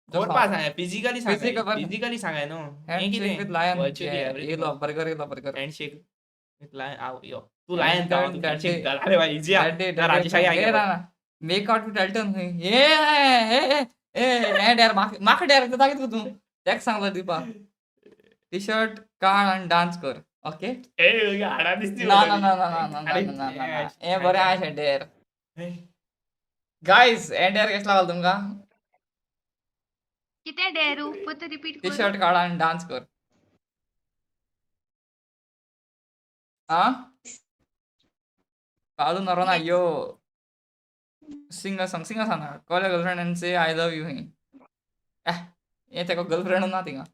Speaker 4: करपा सांगाय, फिजिकली सांगाय.
Speaker 3: Physical.
Speaker 4: Physically सांगाय न्हू. हें
Speaker 3: हँडशेक
Speaker 4: कितें
Speaker 3: विथ लायन.
Speaker 4: Virtually everything.
Speaker 3: येयलो बर्गर, येयलो बर्गर.
Speaker 4: Handshake with lion. आव यो तू लायन
Speaker 3: Elton,
Speaker 4: तू
Speaker 3: that
Speaker 4: handshake
Speaker 3: day.
Speaker 4: घाल. अरे भाई easy.
Speaker 3: That day, that day.
Speaker 4: राजेशाक
Speaker 3: हे ना ना, मेक आउट विथ एल्टन खंय. हे हे हे हे डॅर म्हाका डॅर दाखयत तूं तेक सांगला दिवपा. टी शर्ट काड आनी डान्स कर. ओके.
Speaker 4: ए हाडा दिसती.
Speaker 3: ना ना ना ना ना ना ना ना ना ना, हे बरें आशें डॅर. गायज, हे डॅर कशें लागल तुमकां?
Speaker 5: कितें डॅरू परत रिपीट
Speaker 3: टी
Speaker 5: कर.
Speaker 3: शर्ट काड आनी डान्स कर. आ कालू नरोना यो. Sing a song, sing a song. Call your girlfriend and say I love you. हे हे तेका गर्लफ्रेंड ना थिंगा.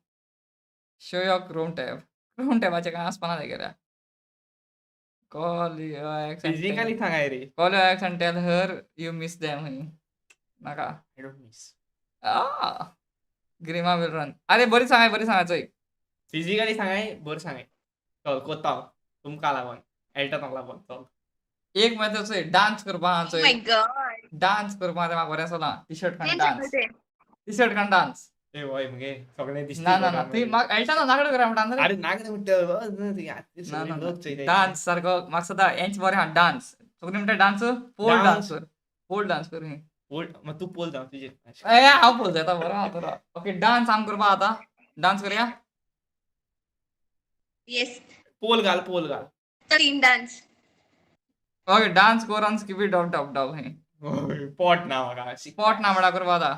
Speaker 3: Show your Chrome tab. Chrome टॅबाचें कांय आसपाना तेगेल्या. Call your ex.
Speaker 4: Physically सांगाय रे.
Speaker 3: Call your ex and tell her you miss them खंय. नाका.
Speaker 4: I don't miss.
Speaker 3: Grima will run. अरे बरी सांगाय, बरी सांगाय चोय.
Speaker 4: फिजिकली सांगाय, बरें सांगाय. चल कोत्ता हांव तुमकां लागून, एल्टनाक लागून. चल.
Speaker 3: एक म्हळ्यार चोय डान्स करपा.
Speaker 5: ओ
Speaker 3: चोय
Speaker 5: my God.
Speaker 3: Dance करपा तें म्हाका बरें आसना. टी शर्ट काड
Speaker 5: तें
Speaker 3: डान्स.
Speaker 5: सांगता.
Speaker 3: टी शर्ट काड डान्स.
Speaker 4: ए वय मगे सगळें दिसती.
Speaker 3: ना ना ना, ती म्हाका एल्टना नागडो करा म्हणटा.
Speaker 4: अरे नागडे म्हणटा.
Speaker 3: ना ना,
Speaker 4: लोक चोयता.
Speaker 3: डान्स सारको म्हाका सदां हेंच बरें आहा डान्स. सगळीं म्हणटा डान्स पोल.
Speaker 4: डान्स.
Speaker 3: डान्स कर, पोल डान्स कर.
Speaker 4: पोल मग तू पोल जाव तुजे.
Speaker 3: ए हांव पोल जाता, बरो आहा तर. ओके, डान्स आम करपा आतां. डान्स करया.
Speaker 5: येस.
Speaker 4: पोल घाल, पोल घाल.
Speaker 5: तीन डान्स.
Speaker 3: ओके, डान्स कर आनी स्किपी डॉप डॉप डॉप हें.
Speaker 4: पोट ना म्हाका.
Speaker 3: स्पॉट ना म्हणा करपा आतां.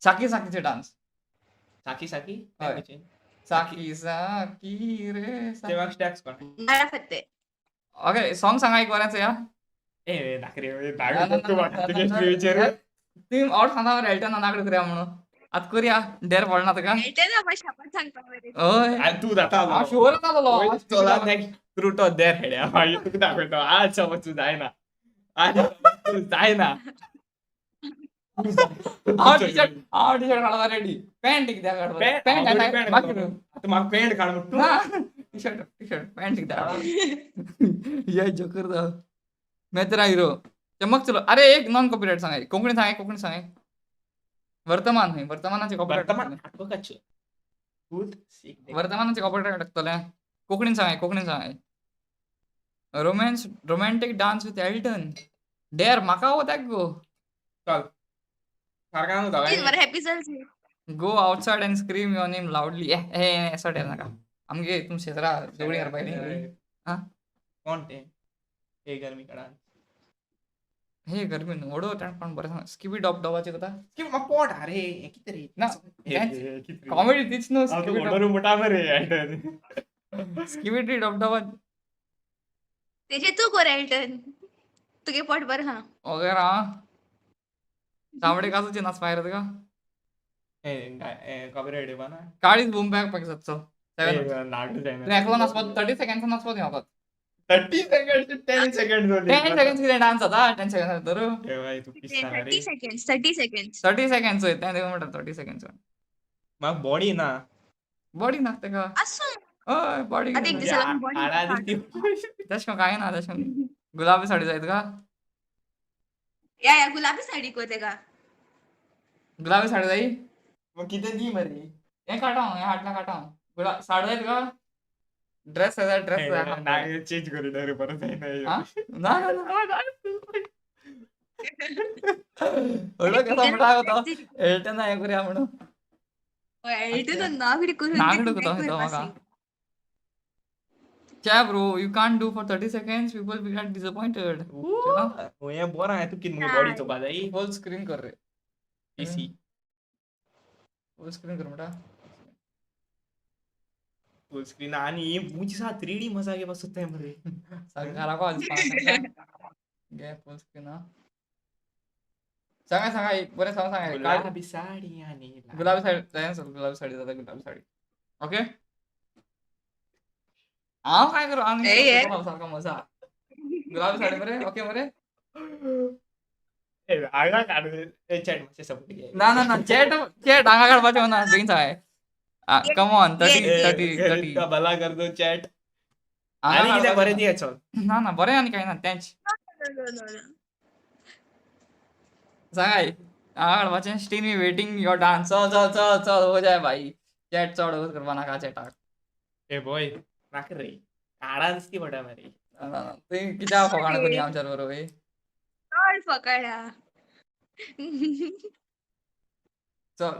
Speaker 3: साकी साकीचे डान्स.
Speaker 4: साकी साकी.
Speaker 3: हय. साकी साकी रे
Speaker 4: ते
Speaker 3: साकी.
Speaker 4: म्हाका स्टॅक्स कोण.
Speaker 5: मारा फत्ते.
Speaker 3: ओके, सॉंग सांगा एक बरें चोया.
Speaker 4: ए नाकरे.
Speaker 3: ना, ना,
Speaker 4: तू
Speaker 3: ना,
Speaker 4: म्हाका
Speaker 3: ना,
Speaker 4: तुगे
Speaker 3: ना,
Speaker 4: फ्युचर.
Speaker 3: तुमी आवट सांगता मरे एल्टन नागडो करया म्हणून. आतां करया, डेर पडना तुका.
Speaker 5: मेळटे ना म्हाका शापात सांगता मरे.
Speaker 3: हय.
Speaker 4: आनी तूं जाता.
Speaker 3: हांव शुवर जातलो.
Speaker 4: चला नेक्स्ट त्रुटो देर हेड्या मागीर तुका दाखयतो. आज समज तूं जायना, आज तूं जायना.
Speaker 3: हांव टी शर्ट, हांव टी शर्ट काडपा रेडी. पॅन्ट कित्याक काडपा?
Speaker 4: पॅन्ट.
Speaker 3: पॅन्ट मागीर.
Speaker 4: आतां म्हाका पॅन्ट काड म्हणटा.
Speaker 3: ना, T shirt, T shirt, pant कित्याक? ये जोकर दा मैं तेरा हिरो चमक. चलो. अरे एक नॉन कॉपीराइट सांगाय. कोंकणी सांगाय, कोंकणी सांगाय. वर्तमान न्हय, वर्तमानाचे कॉपीराइट.
Speaker 4: वर्तमान आठवकाचे भूत सीख.
Speaker 3: वर्तमानाचे कॉपीराइट टाकतले. कोंकणीन सांगाय, कोंकणीन सांगाय. Romance, romantic dance with Elton dare म्हाका वो तेक गो.
Speaker 4: चल सारका न्हू.
Speaker 5: तीन बरं हॅपी जाल.
Speaker 3: Go outside and scream your name loudly. ए ए असो डेर नाका. आमगे तुम शेजरा झगडीं करपा न्ही. आ?
Speaker 4: कोण ते हे गरमी कडान.
Speaker 3: हे गरमी न्हू ओडो ताणें कोण बरें सांग. स्किपी डॉप डॉपाचें कोता.
Speaker 4: की म्हाका पोट अरे हें कितें रे?
Speaker 3: ना. कॉमेडी तीच न्हू.
Speaker 4: हांव तूं मोठा मरे एल्टन.
Speaker 3: स्किपिटी डॉप डॉपा.
Speaker 5: तेजे तूं कर एल्टन, तुगे पोट बरें हा.
Speaker 3: वगैरे हा तांबडे काजूचे नाचपा येता तुका.
Speaker 4: कॉपीराइट येवपा ना.
Speaker 3: काळीज बूम बॅक पाक जातचो.
Speaker 4: नागडे जायना.
Speaker 3: तूं एकलो नाचपा, 30 सेकंड्स नाचपा तुवें फकत.
Speaker 4: 30 सेकंड, 10 सेकंड.
Speaker 3: 10 सेकंड्स कितें डान्स जाता 10 सेकंड्स तर?
Speaker 4: भाई तूं पिस्ता रे.
Speaker 5: 30 seconds, 30 seconds.
Speaker 3: 30 seconds चोय, तें तुका म्हणटा 30 सेकंड्स.
Speaker 4: म्हाका बॉडी ना.
Speaker 3: बॉडी ना तेका.
Speaker 5: आसूं.
Speaker 3: हय, बॉडी.
Speaker 5: आतां एक दिसा लागून body
Speaker 4: हाडा दिसती.
Speaker 3: तशें करून कांय ना. तशें करून गुलाबी साडी जाय तुका.
Speaker 5: या या, गुलाबी साडी कर तेका.
Speaker 3: गुलाबी साडी जाय.
Speaker 4: मग कितें दी मरे.
Speaker 3: हें काडटा हांव, हें हाडला काडटा हांव. गुला साडी जाय तुका. ड्रेस जाय, ड्रेस जाय.
Speaker 4: ना, चेंज करून रे, परत जायना.
Speaker 3: आ? ना ना ना, व्हडलो केसो म्हणटा तो एल्टन हें करुया म्हणून.
Speaker 5: एल्टन नागडी करून.
Speaker 3: नागडो करता तो म्हाका. च्या bro, you can't do for 30 seconds, people will get disappointed.
Speaker 4: हें बरें आहा. तूं कितें मुगे बॉडी चोवपा जाय.
Speaker 3: फुल स्क्रीन कर रे.
Speaker 4: पीसी.
Speaker 3: फुल स्क्रीन कर म्हणटा.
Speaker 4: फुल स्क्रीन आणि मुजी सा 3D मजा घेवपा सोदताय मरे.
Speaker 3: घरा घे फुल स्क्रीन. हा, सांगा सांगा, एक बरें सांग सांगा.
Speaker 4: गुलाबी साडी आणि लाल.
Speaker 3: गुलाबी साडी जाय सर, गुलाबी साडी जाता. गुलाबी साडी ओके. हांव काय करूं आनी?
Speaker 5: ए, ए.
Speaker 3: सारको मजा. गुलाबी साडी मरे, ओके मरे.
Speaker 4: हांगा काड चॅट मातशें सपोर्ट घे.
Speaker 3: ना ना ना, चॅट चॅट हांगा काडपाचें ना, बेगीन सांग. Come on, 30 30 30.
Speaker 4: का भला कर दो चॅट. आनी कितें बरें दी चल.
Speaker 3: ना ना, बरें आनी कांय ना तेंच.
Speaker 5: No, no, no, no.
Speaker 3: सांगाय हांगा काडपाचें. Still we waiting your dance. चल चल चल चल, हो जाय भाई. चॅट चड करपा नाका चॅटाक.
Speaker 4: ए बॉय, नाका रे, काडा दिसती पडटा मरे.
Speaker 3: ना ना, तुवें कित्याक फकाणां करी आमच्या बरोबर?
Speaker 5: चड फकाणां.
Speaker 3: चल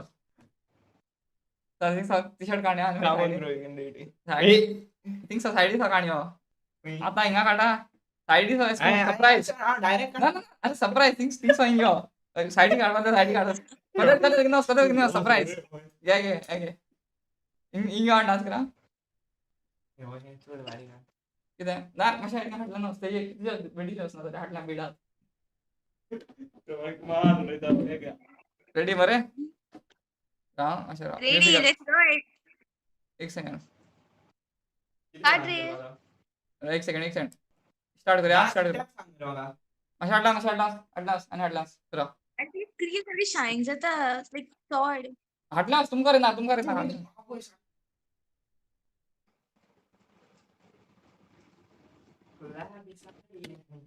Speaker 3: टी शर्ट काडया.
Speaker 4: Come on bro, you can do it.
Speaker 3: Thing सायडी सा काडयो. आतां हिंगा काडा सायडी सा. सरप्रायज.
Speaker 4: डायरेक्ट.
Speaker 3: ना ना, अरे सरप्रायज. थिंग थिंग सा हिंग यो सायडी काडपा, सायडी काड. कदर कदर ना, कदर ना, सरप्रायज. घे घे घे, हिंग यो, डान्स करा. कितें ना, मातशें हाडलें ना, तेजे बेडी वचना जाल्यार हाडल्या बिडात. रेडी मरे? राव मातशें राव.
Speaker 5: Ready, let's go.
Speaker 3: एक सेकंड.
Speaker 5: काड रे.
Speaker 3: एक सेकंड, एक सेकंड. स्टार्ट करूया, स्टार्ट करूया. मातशें हाडला, मातशें हाडला, हाडलास आनी हाडलास, राव.
Speaker 5: आनी ती स्क्रीन सगळी शायन जाता लायक चड.
Speaker 3: हाडलास तुमकां रे ना, तुमकां रे सांग.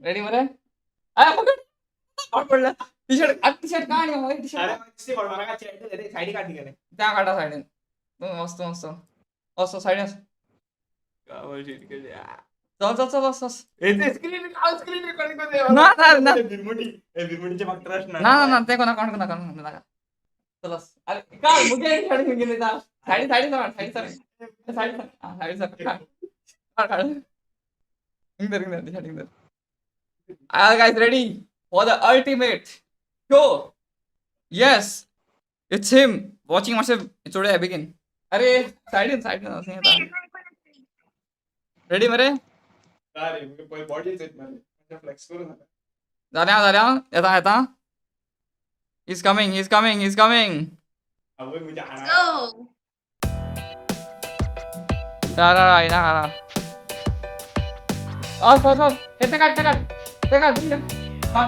Speaker 3: रेडी मरे? अरे पकड, पडला टी शर्ट. टी शर्ट काड, टी शर्ट. त्या काडा सायडीन. मस्त मस्त मस्त सायडीन. चल चल चल, बस बस. ना ना ना ना ना ना, ते कोणा कोण नाका नाका, चल बस. अरे काय मुगे शर्ट घेऊन गेले? सायडी सायडी सायडी sir, sari sir, sari sir. काड काड, हिंग धर, हिंग धर, टी शर्ट हिंग धर. Are guys ready for the ultimate show? Yes, it's him watching myself. It's today I begin. अरे साइड साइड रेडी मरे? जाल्या जाल्या, येता येता. He's coming, he's coming, he's coming.
Speaker 5: Go.
Speaker 3: रा रा रा रा रा. Oh, सर सर, ते काढ, ते काढ, ते काढ, काढ.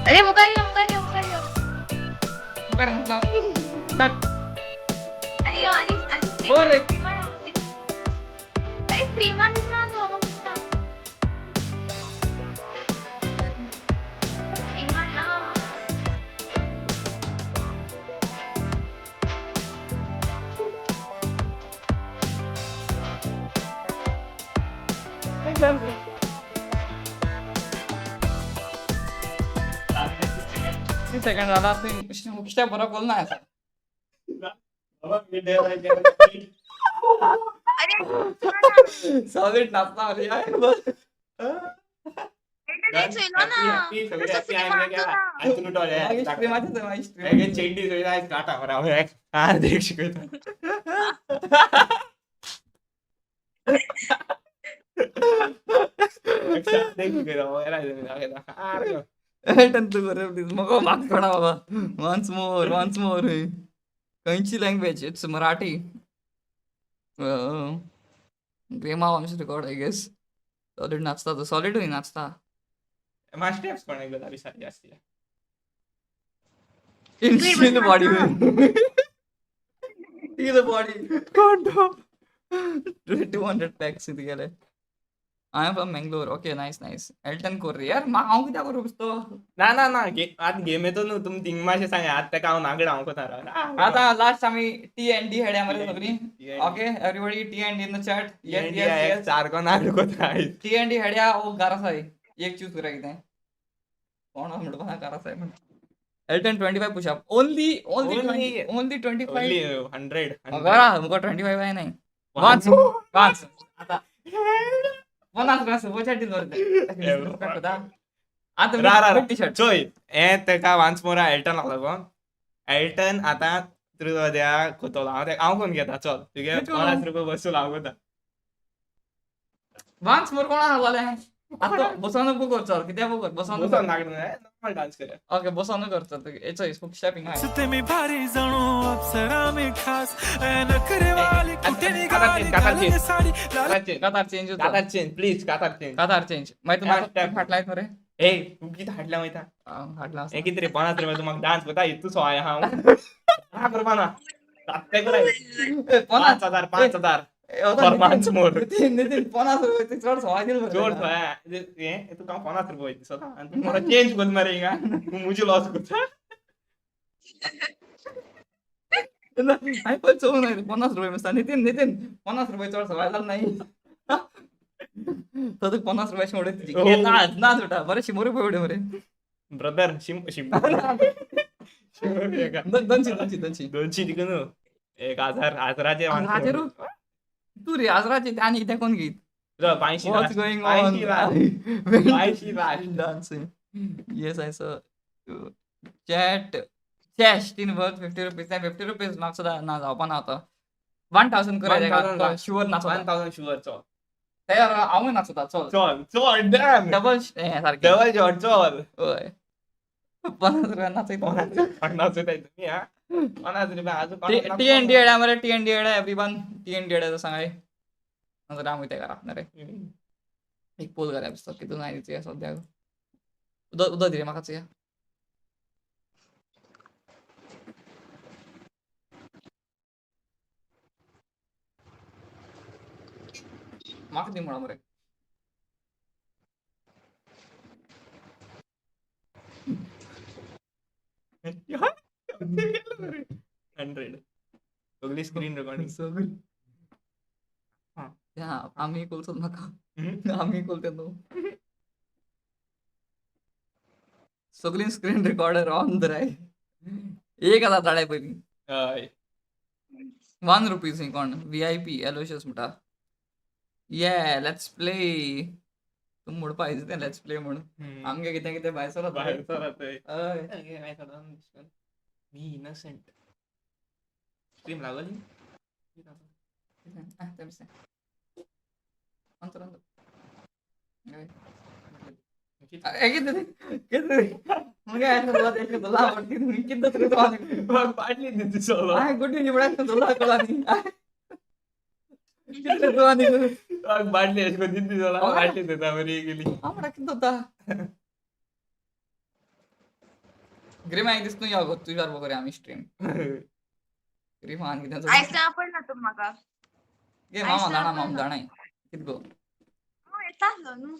Speaker 5: अरे मुखार यो, मुखार यो, मुखार यो.
Speaker 3: मुखार घातला. काढ.
Speaker 5: अरे यो आणि आणि
Speaker 3: बोल रे.
Speaker 5: अरे श्रीमान ना तो श्रीमान ना.
Speaker 3: सेकंड झाला, स्टेप बरो करूं ना.
Speaker 5: अरे
Speaker 3: सॉलिड नाचता रे यार बस.
Speaker 5: चोयलो ना.
Speaker 3: मागीर स्ट्रीमाचें, मागीर स्ट्रीम.
Speaker 4: चेंडी काटा अर्धे शिकयता.
Speaker 3: एल्टन तूं बरें, प्लीज म्हाका म्हाका कोणा बाबा. Once more, once more. खंयची लँग्वेज? It's Marathi. ग्रेमा वंश रिकॉर्ड I guess. Solid नाचता तो, सॉलिड नाचता.
Speaker 4: मा स्टेप्स कोणाक गुलाबी साडी आसली.
Speaker 3: In the body. See the body. God, 200 packs इथे गेले. I am from Mangalore. Okay, nice, nice. Elton Corre. यार मा हांव कित्याक करूं तो?
Speaker 4: ना ना ना, आतां गेम येतो न्हू, तुमी थिंग मातशें सांगा आतां तेका हांव नागड हांव कोता.
Speaker 3: आतां लास्ट आमी टी एन डी हेड्या मरे सगळीं. Okay everybody, T N D in the chat. Yes yes yes.
Speaker 4: सारको नागड कोता.
Speaker 3: टी एन डी हेड्या ओ गारासाय एक चूज करा कितें कोण म्हणपा गारासाय म्हण. Elton 25 push up only, only only 25.
Speaker 4: Only 100.
Speaker 3: गारा मुका 25 आहे नाही. वाच वाच आता पन्नास ग्रास वचाटी दवरता आतां.
Speaker 4: रा रा.
Speaker 3: T shirt.
Speaker 4: चोय, हे तेका वन्स मोर एल्टन लागलो. एल्टन आतां तुज्या कोतलो हांव तेका हांव कोण घेता. चल तुगे 50 रुपया वसूल हांव कोता.
Speaker 3: वन्स मोर कोणा लागले? आतां बसोन कर चल, कित्याक कर, बसोन
Speaker 4: बसोन नाका, नॉर्मल डान्स कर.
Speaker 3: ओके, बसोन कर चल. हेचो स्टेपिंग हाय.
Speaker 6: दिसते मी भारी जणू अप्सरा मी खास, ऐ नखरेवाली कुठे निघाली, घालून साडी लाल.
Speaker 3: कातार चेंज.
Speaker 4: कातार चेंज प्लीज, कातार चेंज.
Speaker 3: कातार चेंज. मागीर तूं
Speaker 4: Yeah,
Speaker 3: म्हाका हाडला मरे.
Speaker 4: ए, तूं कितें हाडला वयता?
Speaker 3: हाडला.
Speaker 4: हें कितें रे, 50 रुपया तूं म्हाका डान्स करता, इतू सो आया हांव 1 रुपया ना सात्ते कराय. 5000, 5000 फॉर मोर.
Speaker 3: नितीन, नितीन, 50 रुपया चड सवाय दिल.
Speaker 4: चड सवाय हें. तुका हांव 50 रुपया दिसता आनी तूं म्हाका चेंज करता मरे हिंगा, तूं मुजी लॉस करता.
Speaker 3: हांवें पयलीं चोवूं ना, 50 रुपया दिसता. नितीन, नितीन, 50 रुपया चड सवाय जाल नाही. तो तुका 50 रुपया उडयता.
Speaker 4: हो.
Speaker 3: नाच नाच बेटा, बरें, 100 रुपया उडय मरे.
Speaker 4: ब्रदर, शिम 100 रुपया.
Speaker 3: 200, 200, 200.
Speaker 4: 200 दिका न्हू, 1000, हजाराचे.
Speaker 3: हजाराचेर तूं रे, हजाराचे आनी कितें कोण घेयत?
Speaker 4: 500.
Speaker 3: What's going on?
Speaker 4: 500 last, 500 last.
Speaker 3: Dancing. Yes, I saw. Chat. Cash, तीन worth 50 rupees. त्या 50 रुपीज म्हाका सुद्दां ना जावपा ना आतां. 1000 कर, शुअर नाचोता.
Speaker 4: 1000 शुअर, चल.
Speaker 3: तयार, हांवूय नाचोता, चल.
Speaker 4: चल चल, डन.
Speaker 3: डबल हें सारकें.
Speaker 4: डबल शॉट, चल.
Speaker 3: हय, 50 रुपया नाचयता.
Speaker 4: 50 रुपया तुमी हा, 50 रुपया आजून.
Speaker 3: टी एन डी येड्या मरे, टी एन डी येड्या. Every one, T N D येड्या सांगाय. नाजाल्यार हांव वयता घरा मरे. एक पोल घरा दिसता कितून आयली चोया सद्याक. उदक, उदक दी रे म्हाका चोया. म्हाका दी म्हणा मरे.
Speaker 4: 100 सगळी स्क्रीन रेकॉर्डिंग.
Speaker 3: सगळी. आमी कोलसोत नाका, आमी कोलते न्हू. सगळी स्क्रीन रिकॉर्डर ऑन धराय. 1000 धाडाय पयलीं.
Speaker 4: हय.
Speaker 3: 1 रुपीज ही कोण व्हीआयपी एलोशियस म्हणटा, ये let's play. तूं म्हणपा आयज तें let's play म्हणून. आमगे कितें कितें भायर सरत.
Speaker 4: भायर सरत.
Speaker 3: हय.
Speaker 4: मी इनोसंट स्ट्रीम लागली.
Speaker 3: Ah, तें दिसता. अंतर अंतर. हय. ए, कितें कितें मुगे आयकून तुला तें तुला आवडटी तुमी कितें तरी तूं आनी
Speaker 4: पाडली ती सोलो.
Speaker 3: हांवें गुड्डी निवडाक तुला कळा न्ही कितें तूं आनी.
Speaker 4: बाटली अशी करून दिली सोलो, बाटली दिता बरी गेली.
Speaker 3: हांव म्हणटा कितें जाता ग्रीमा, एक दीस तूं यो गो, तुज्या बरोबर करूया आमी स्ट्रीम. ग्रीमा आनी कितें.
Speaker 5: आयज आपडना तूं म्हाका.
Speaker 3: गे मामा जाणा, मामा जाणाय कितें गो.
Speaker 5: हांव येता आसलो न्हू.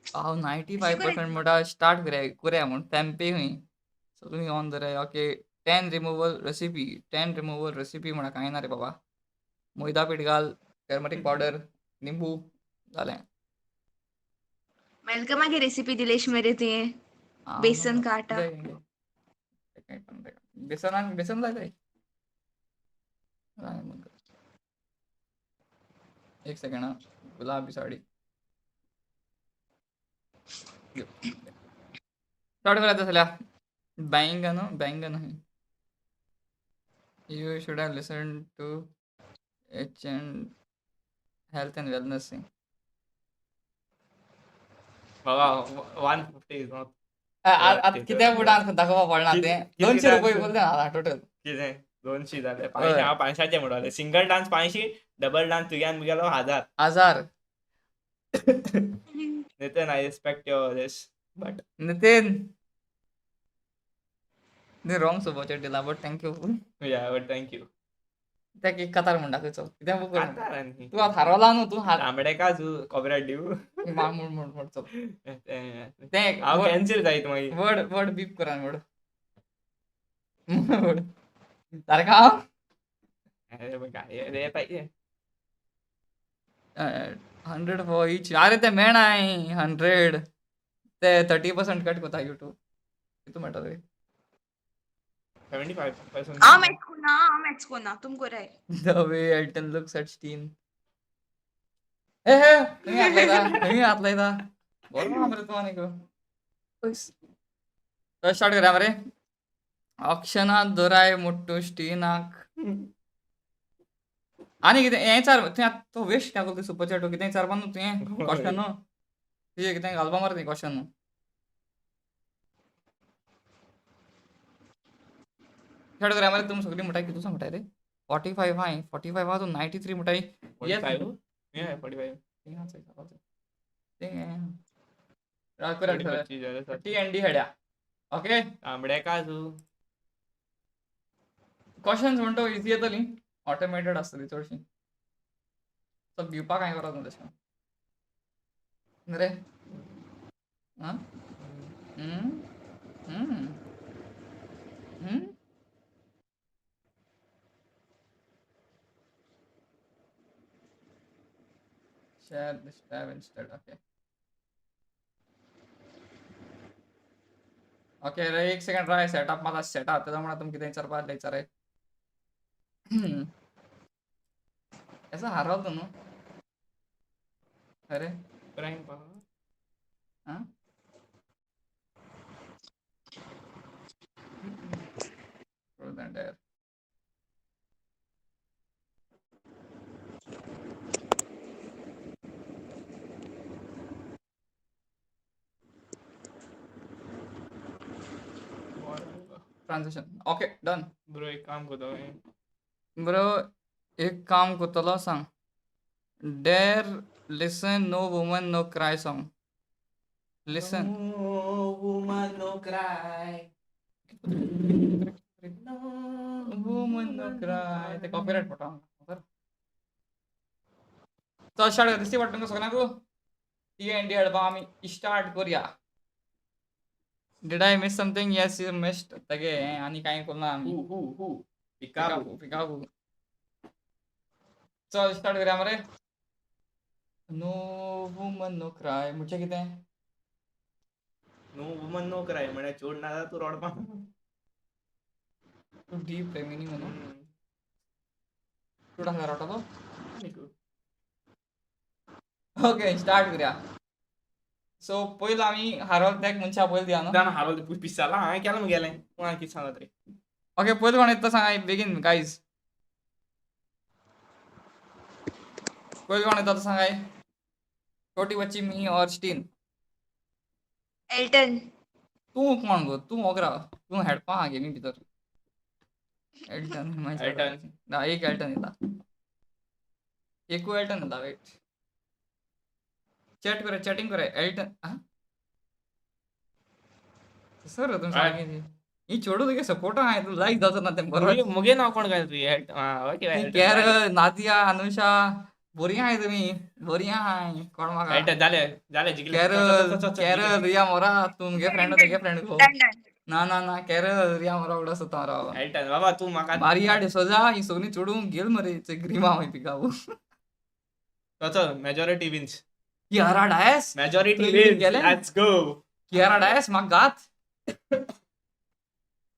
Speaker 3: हांव 95% म्हणटा स्टार्ट करया करया म्हूण टॅम्पे खंय सगळीं on धराय. Okay, 10 removal recipe, 10 removal recipe म्हणा. कांय ना रे बाबा, मैदा पीठ घाल, टर्मरीक पावडर, निंबू, जालें.
Speaker 5: मेलका मागीर रेसिपी दिलेश मरे तुवें. बेसन का आटा.
Speaker 3: बेसन, बेसन जाय जाय. एक सेकंड हा. गुलाबी साडी स्टार्ट करायचं झाल्या. बैंगन, बैंगन है. You should have listen to H and health and wellness.
Speaker 4: बाबा, 150 is not.
Speaker 3: आता किती डान्स दाखोवपा पडना ते. 200 रुपये बोलते ना टोटल.
Speaker 4: कितें 200 जाले? 500, हांव 500चे म्हणटाले. सिंगल डान्स 500, डबल डान्स तुगे आनी मुगेलो 1000.
Speaker 3: 1000.
Speaker 4: Nitin, I respect your this, but
Speaker 3: Nitin, wrong सोबत दिला, but thank you.
Speaker 4: Yeah, but thank you.
Speaker 3: त्या एक कतार म्हण दाखयचो कित्याक बुक कर.
Speaker 4: कातार आनी
Speaker 3: तूं आतां हरवला न्हू तूं हार.
Speaker 4: तांबडे काजू कॉपीराइट दिवू.
Speaker 3: म्हण म्हण म्हण, चल तें.
Speaker 4: हांव कॅन्सल जायत मागीर.
Speaker 3: वर्ड वर्ड बीप करा, वर्ड वर्ड सारखा.
Speaker 4: अरे येता.
Speaker 3: 100 फॉर इच. अरे ते मेळनाय 100, ते 30% कट कोता युट्यूब. कितू मेळटा रे?
Speaker 4: 75%.
Speaker 5: हांव मॅच कोना, हांव मॅच कोना, तुम कोराय.
Speaker 3: The way Elton looks at Steen. हे हे, खंय हात लायता, खंय हात लायता? बरो आहा मरे तूं आनी गो. स्टार्ट करा मरे. ऑक्शनात दोराय मोट्टू स्टीनाक आनी कितें हें चार तुवें आतां तो वेस्ट कित्याक करता सुपर चॅट? कितें विचारपा न्हू तुवें क्वेश्चन न्हू. तुजें कितें घालपा मरे ती क्वेश्चन न्हू. स्टार्ट करूया मरे. तुमी सगळीं म्हणटाय कितू म्हणटाय रे? 45 हाय, 45 हा, तूं 93 म्हणटाय.
Speaker 4: 45? Yeah, 45.
Speaker 3: करूया
Speaker 4: 25 जालें सात.
Speaker 3: टी एन डी हेड्या. ओके.
Speaker 4: तांबडे काजू.
Speaker 3: क्वेश्चन्स म्हणटा इजी येतली, ऑटोमेटेड आसतली चडशी. सो भिवपाक कांय गरज ना तशें रे. आं हम्म हम्म हम्म Share this tab instead. Okay. Okay रे, एक सेकंड राय. सेटअप माझा सेटअप त्याच्यामुळे तुम कितें विचारपा विचार आहे. असं हरवतो न्हू. अरे.
Speaker 4: प्राईम पहा.
Speaker 3: हा. Scroll the entire. Transition. Okay, done.
Speaker 4: Bro, एक काम करतो हांवें.
Speaker 3: ब्रो, एक काम करतलो सांग. Dare listen no woman no cry song. Listen.
Speaker 4: No woman no cry. No
Speaker 3: woman no cry. ते कॉपीराइट पडटा. चल स्टार्ट कर. दिसती पडटा तुमकां सगळ्यांकू. टी एन डी हाडपा आमी स्टार्ट करूया. Did I miss something? Yes, you missed. तगे आनी कांय करूं ना आमी.
Speaker 4: हू हू हू पिकाबू.
Speaker 3: पिकाबू पिकाबू. चल स्टार्ट करूया मरे. नो वुमन नो क्राय म्हणजे कितें?
Speaker 4: नो वुमन नो क्राय म्हळ्यार चोड ना तूं रडपा.
Speaker 3: तूं डीप रे मिनींग न्हू. तूं आसल्यार रडटलो. ओके, स्टार्ट करूया. सो पयलो आमी हारवल तेक मनशा पयलो दिया न्हू.
Speaker 4: ना हारवल पिसाला हांवें केलां मुगेलें. तूं आनी कितें सांगत रे?
Speaker 3: ओके, पयलो कोण येता सांगा बेगीन गायज. पयलो कोण येता तो सांगाय. छोटी बच्ची, मी और स्टीन.
Speaker 5: एल्टन.
Speaker 3: तूं कोण गो? तूं मोगरा तूं हेडपा हा गेमी भितर. एल्टन.
Speaker 4: एल्टन.
Speaker 3: ना, एक एल्टन येता, एकू एल्टन येता. वेट, चॅट करे, चॅटिंग करे. एल्टन हा सर, तुम
Speaker 4: काय?
Speaker 3: सांगे ही चेडूं तुगे सपोर्ट आहा, तूं लायक जावचो ना तें बरोबर.
Speaker 4: मुगे नांव कोण काय तुवें? आं ओके.
Speaker 3: कॅरल, नादिया, अनुषा, बरी आहाय तुमी, बरी आहाय. कोण म्हाका
Speaker 4: एल्टन जालें जालें, जिखलें.
Speaker 3: कॅरल, कॅरल, रिया मोरा, तूं मुगे फ्रेंड, तुगे फ्रेंड गो.
Speaker 5: Done done.
Speaker 3: ना ना ना, कॅरल, रिया मोरा उडस होता राव.
Speaker 4: एल्टन बाबा, तूं म्हाका.
Speaker 3: मारिया डिसोजा, ही सगळीं चेडूं गेल मरे ग्रीमा मागीर पिकाबू.
Speaker 4: चल, majority wins.
Speaker 3: Kiara Dias.
Speaker 4: Majority
Speaker 3: तुवें
Speaker 4: विन्स.
Speaker 3: गेलें?
Speaker 4: Let's go.
Speaker 3: Kiara Dias म्हाका घात.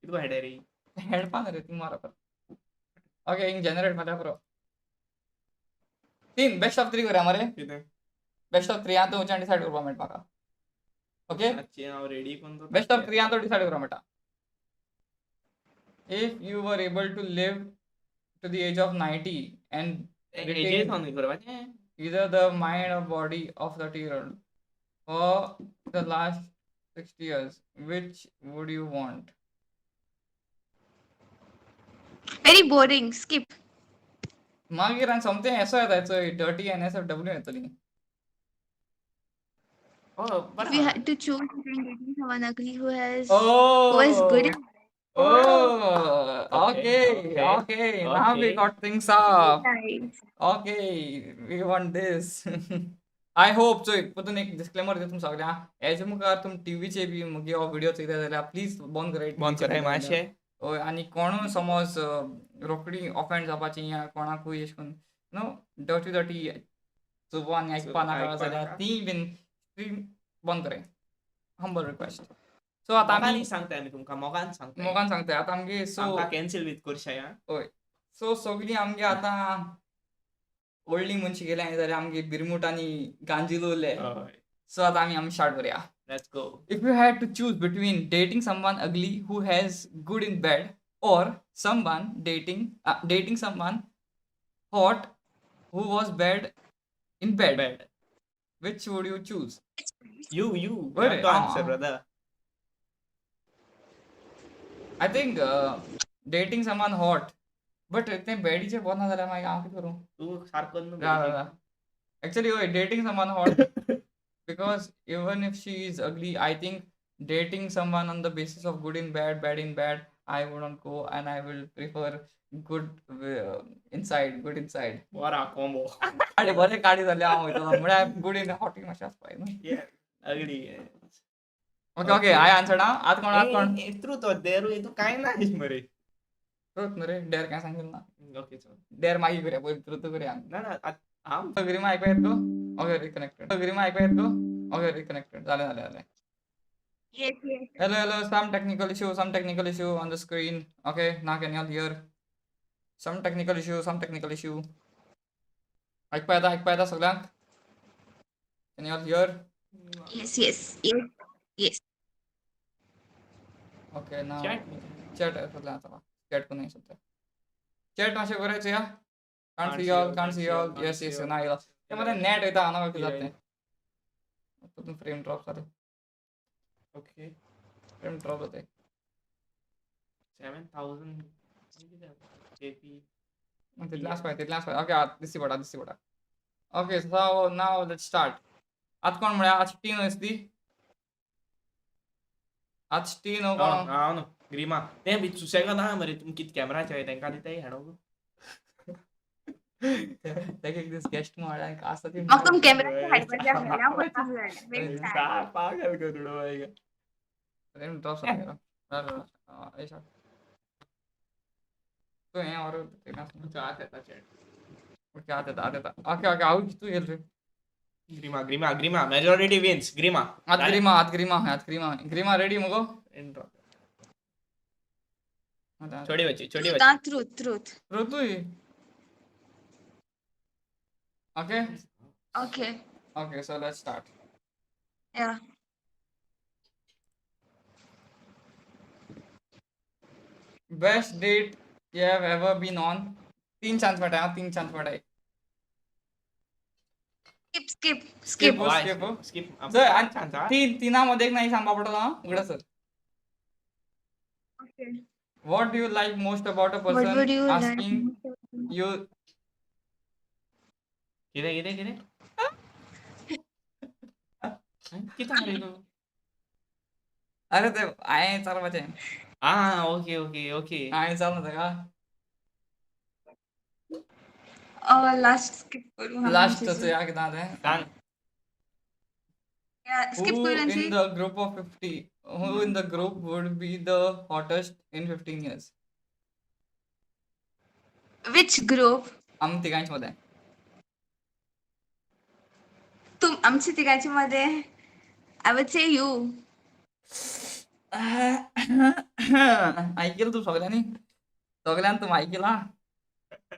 Speaker 4: कितको हेड रे?
Speaker 3: हेडपा रे ती मारा पर. ओके, हिंग जनरेट मारल्या पुरो. तीन बेस्ट ऑफ थ्री करूया मरे.
Speaker 4: कितें?
Speaker 3: बेस्ट ऑफ थ्री आतां तुमच्यान डिसायड करपा मेळटा म्हाका. ओके.
Speaker 4: मातशें हांव रेडी कोण तो.
Speaker 3: बेस्ट ऑफ थ्री आतां डिसायड करपा मेळटा. If you were able to live to the age of 90 and
Speaker 4: एजे सांग करपाचें.
Speaker 3: Either the mind or body of 30-year-old for the last 60 years, which would you want?
Speaker 5: Very boring, skip.
Speaker 3: मागीर आनी सोमतें एसो येता चोय, dirty N S F W येतली.
Speaker 4: Oh,
Speaker 5: If you had to choose between dating someone ugly who has
Speaker 3: Oh,
Speaker 5: who was good in
Speaker 3: Oh, okay,
Speaker 4: Okay,
Speaker 3: okay. Now we
Speaker 4: okay.
Speaker 3: got things up.
Speaker 5: Nice.
Speaker 3: Okay, we want this. I hope चोय, परतून एक disclaimer दिता तुमकां सगळ्यांक. हेजे मुखार तुम टिवीचे बी मुगे हो व्हिडिओ चोयता जाल्यार प्लीज बंद कराय.
Speaker 4: बंद कराय मातशें.
Speaker 3: हय, आनी कोणूय समज रोखडी ऑफेंड जावपाची या कोणाकूय अशें करून न्हू डर्टी डर्टी चोवपा आनी आयकपा नाका
Speaker 4: आयकपा
Speaker 3: जाल्यार
Speaker 4: नाका.
Speaker 3: ती बीन स्ट्रीम बंद कराय. Humble request. सो आतां आमी
Speaker 4: मोगान सांगताय आमी तुमकां, मोगान सांगताय.
Speaker 3: मोगान सांगताय आतां आमगे. सो
Speaker 4: आमकां कॅन्सल बीत करशाय आं.
Speaker 3: हय, सो सगळीं आमगे आतां व्हडलीं मनशां गेल्यां जाल्यार आमगे बिरमुट आनी गांजील उरले.
Speaker 4: हय.
Speaker 3: सो आतां आमी आमी स्टार्ट करुया.
Speaker 4: Let's go.
Speaker 3: If you had to choose between dating someone ugly who has good in bed or someone dating someone hot who was bad in bed.
Speaker 4: Bed.
Speaker 3: Which would you choose?
Speaker 4: You you
Speaker 3: बरें,
Speaker 4: to answer
Speaker 3: हांव
Speaker 4: brother.
Speaker 3: I think dating someone hot, but तें बॅडीचें बरो ना जाल्यार मागीर हांव कितें करूं?
Speaker 4: तूं सारको न्हू
Speaker 3: रा रा
Speaker 4: बॅडीचेर.
Speaker 3: रा. Actually, wait, dating someone hot, because even if she is ugly, I think dating someone on the basis of good in bad, bad in bad, I wouldn't go, and I will prefer good inside, good inside.
Speaker 4: बरो combo.
Speaker 3: आनी बरें काडी जाल्लें हांव वयतलो म्हळ्यार good in hot मातशें आसपाक न्हू.
Speaker 4: Ugly.
Speaker 3: Okay okay, I answered. हा, आत कोण, आत कोण?
Speaker 4: ट्रूथ ऑर डेअर तूं काय ना मरे.
Speaker 3: ट्रूथ न्हू रे, डेअर काय सांगितलं ना.
Speaker 4: ओके चल.
Speaker 3: डेअर मागीर करूया, पयलीं ट्रूथ करूया.
Speaker 4: ना ना, हांव
Speaker 3: गरिमा आयकूंक येता गो? Okay, reconnected. गरिमा आयकूंक येता गो? Okay, reconnected. जालें जालें जालें.
Speaker 5: Yes, yes.
Speaker 3: Hello, hello, some technical issue, some technical issue on the screen. Okay, now can you all hear? Some technical issue, some technical issue. ऐकपा येता, ऐकपा येता सगळ्यांक? Can you all hear?
Speaker 5: Yes, yes, yes, yes.
Speaker 3: Okay, now
Speaker 4: chat.
Speaker 3: Chat सगळ्यांक आता. Chat पण नाही सध्या. Chat मातशें करायचं या? Can't
Speaker 4: Can't
Speaker 3: see
Speaker 4: see
Speaker 3: all,
Speaker 4: all,
Speaker 3: can't see all.
Speaker 4: Can't
Speaker 3: Yes,
Speaker 4: see
Speaker 3: yes,
Speaker 4: all.
Speaker 3: ना येयला. ते मध्ये नेट वयता हांगा कितें जाता
Speaker 4: Yeah.
Speaker 3: तें. फ्रेम ड्रॉप जाता.
Speaker 4: ओके.
Speaker 3: फ्रेम ड्रॉप जाता.
Speaker 4: 7000 KP.
Speaker 3: तितलें आसपाक, तितलें आसपाक. ओके, आतां दिसती पडटा, दिसती पडटा. Okay, so now let's start. आतां कोण म्हळ्यार आज टीन आसली? आज टीन हो कोण?
Speaker 4: हांव न्हू ग्रीमा तें बी सुसेगाद आहा मरे. तुमी कितें कॅमेराचे तेंकां दिताय हाडो.
Speaker 3: तेका एक दीस गेस्ट म्हळ्यार आसा ती.
Speaker 5: म्हाका तुम कॅमेराचे हाडपाचें आसलें, हांव वचपाक जाय. Very sad.
Speaker 4: पागल करून उडोवं.
Speaker 3: फ्रेम ड्रॉप जाता. तूं हें ऑर
Speaker 4: आतां येता चॅट.
Speaker 3: ओके, आतां येता, आतां येता. ओके ओके, हांव तूं येयल रे.
Speaker 4: ग्रीमा ग्रीमा ग्रीमा, मेजॉरिटी विन्स ग्रीमा.
Speaker 3: आतां ग्रीमा, आतां ग्रीमा, आतां ग्रीमा. ग्रीमा रेडी मुगो?
Speaker 4: छोडी बच्ची, छोडी
Speaker 5: Truth,
Speaker 4: बच्ची.
Speaker 5: ah, truth, truth.
Speaker 3: ऋतुय. Okay.
Speaker 5: Okay.
Speaker 3: Okay, so let's start.
Speaker 5: Yeah.
Speaker 3: Best date you have ever been on. तीन चान्स मेळटा, तीन चान्स मेळटा.
Speaker 5: Skip, skip,
Speaker 3: Skip.
Speaker 5: skip.
Speaker 3: Skip.
Speaker 4: Skip.
Speaker 3: जर आणि
Speaker 4: चान्स.
Speaker 3: तीन तिना मध्ये एक नाही सांगपा पडटलो हा, उगडा sir.
Speaker 5: Okay.
Speaker 3: What do you like most about a
Speaker 5: What would
Speaker 3: person
Speaker 5: you like
Speaker 3: asking
Speaker 5: most about-
Speaker 3: you?
Speaker 4: कितें कितें कितें कितें मरे तूं?
Speaker 3: अरे ते हांवें विचारपाचें.
Speaker 4: आं, ओके ओके ओके.
Speaker 3: हांवें विचारलें ताका.
Speaker 5: Last skip करू हा
Speaker 3: लास्ट
Speaker 5: आमचें.
Speaker 3: चोया कितें तें.
Speaker 4: सांग.
Speaker 5: Yeah, skip
Speaker 3: Who
Speaker 5: करू
Speaker 3: in
Speaker 5: आमची.
Speaker 3: the group of 50, who in the group would be the hottest in 15 years?
Speaker 5: Which group?
Speaker 3: आम तिगांच्या मध्ये.
Speaker 5: तुम आमच्या तिघांच्या मध्ये I would say you.
Speaker 3: ऐकलं तू सगळ्यांनी, सगळ्यांनी तूं ऐकला.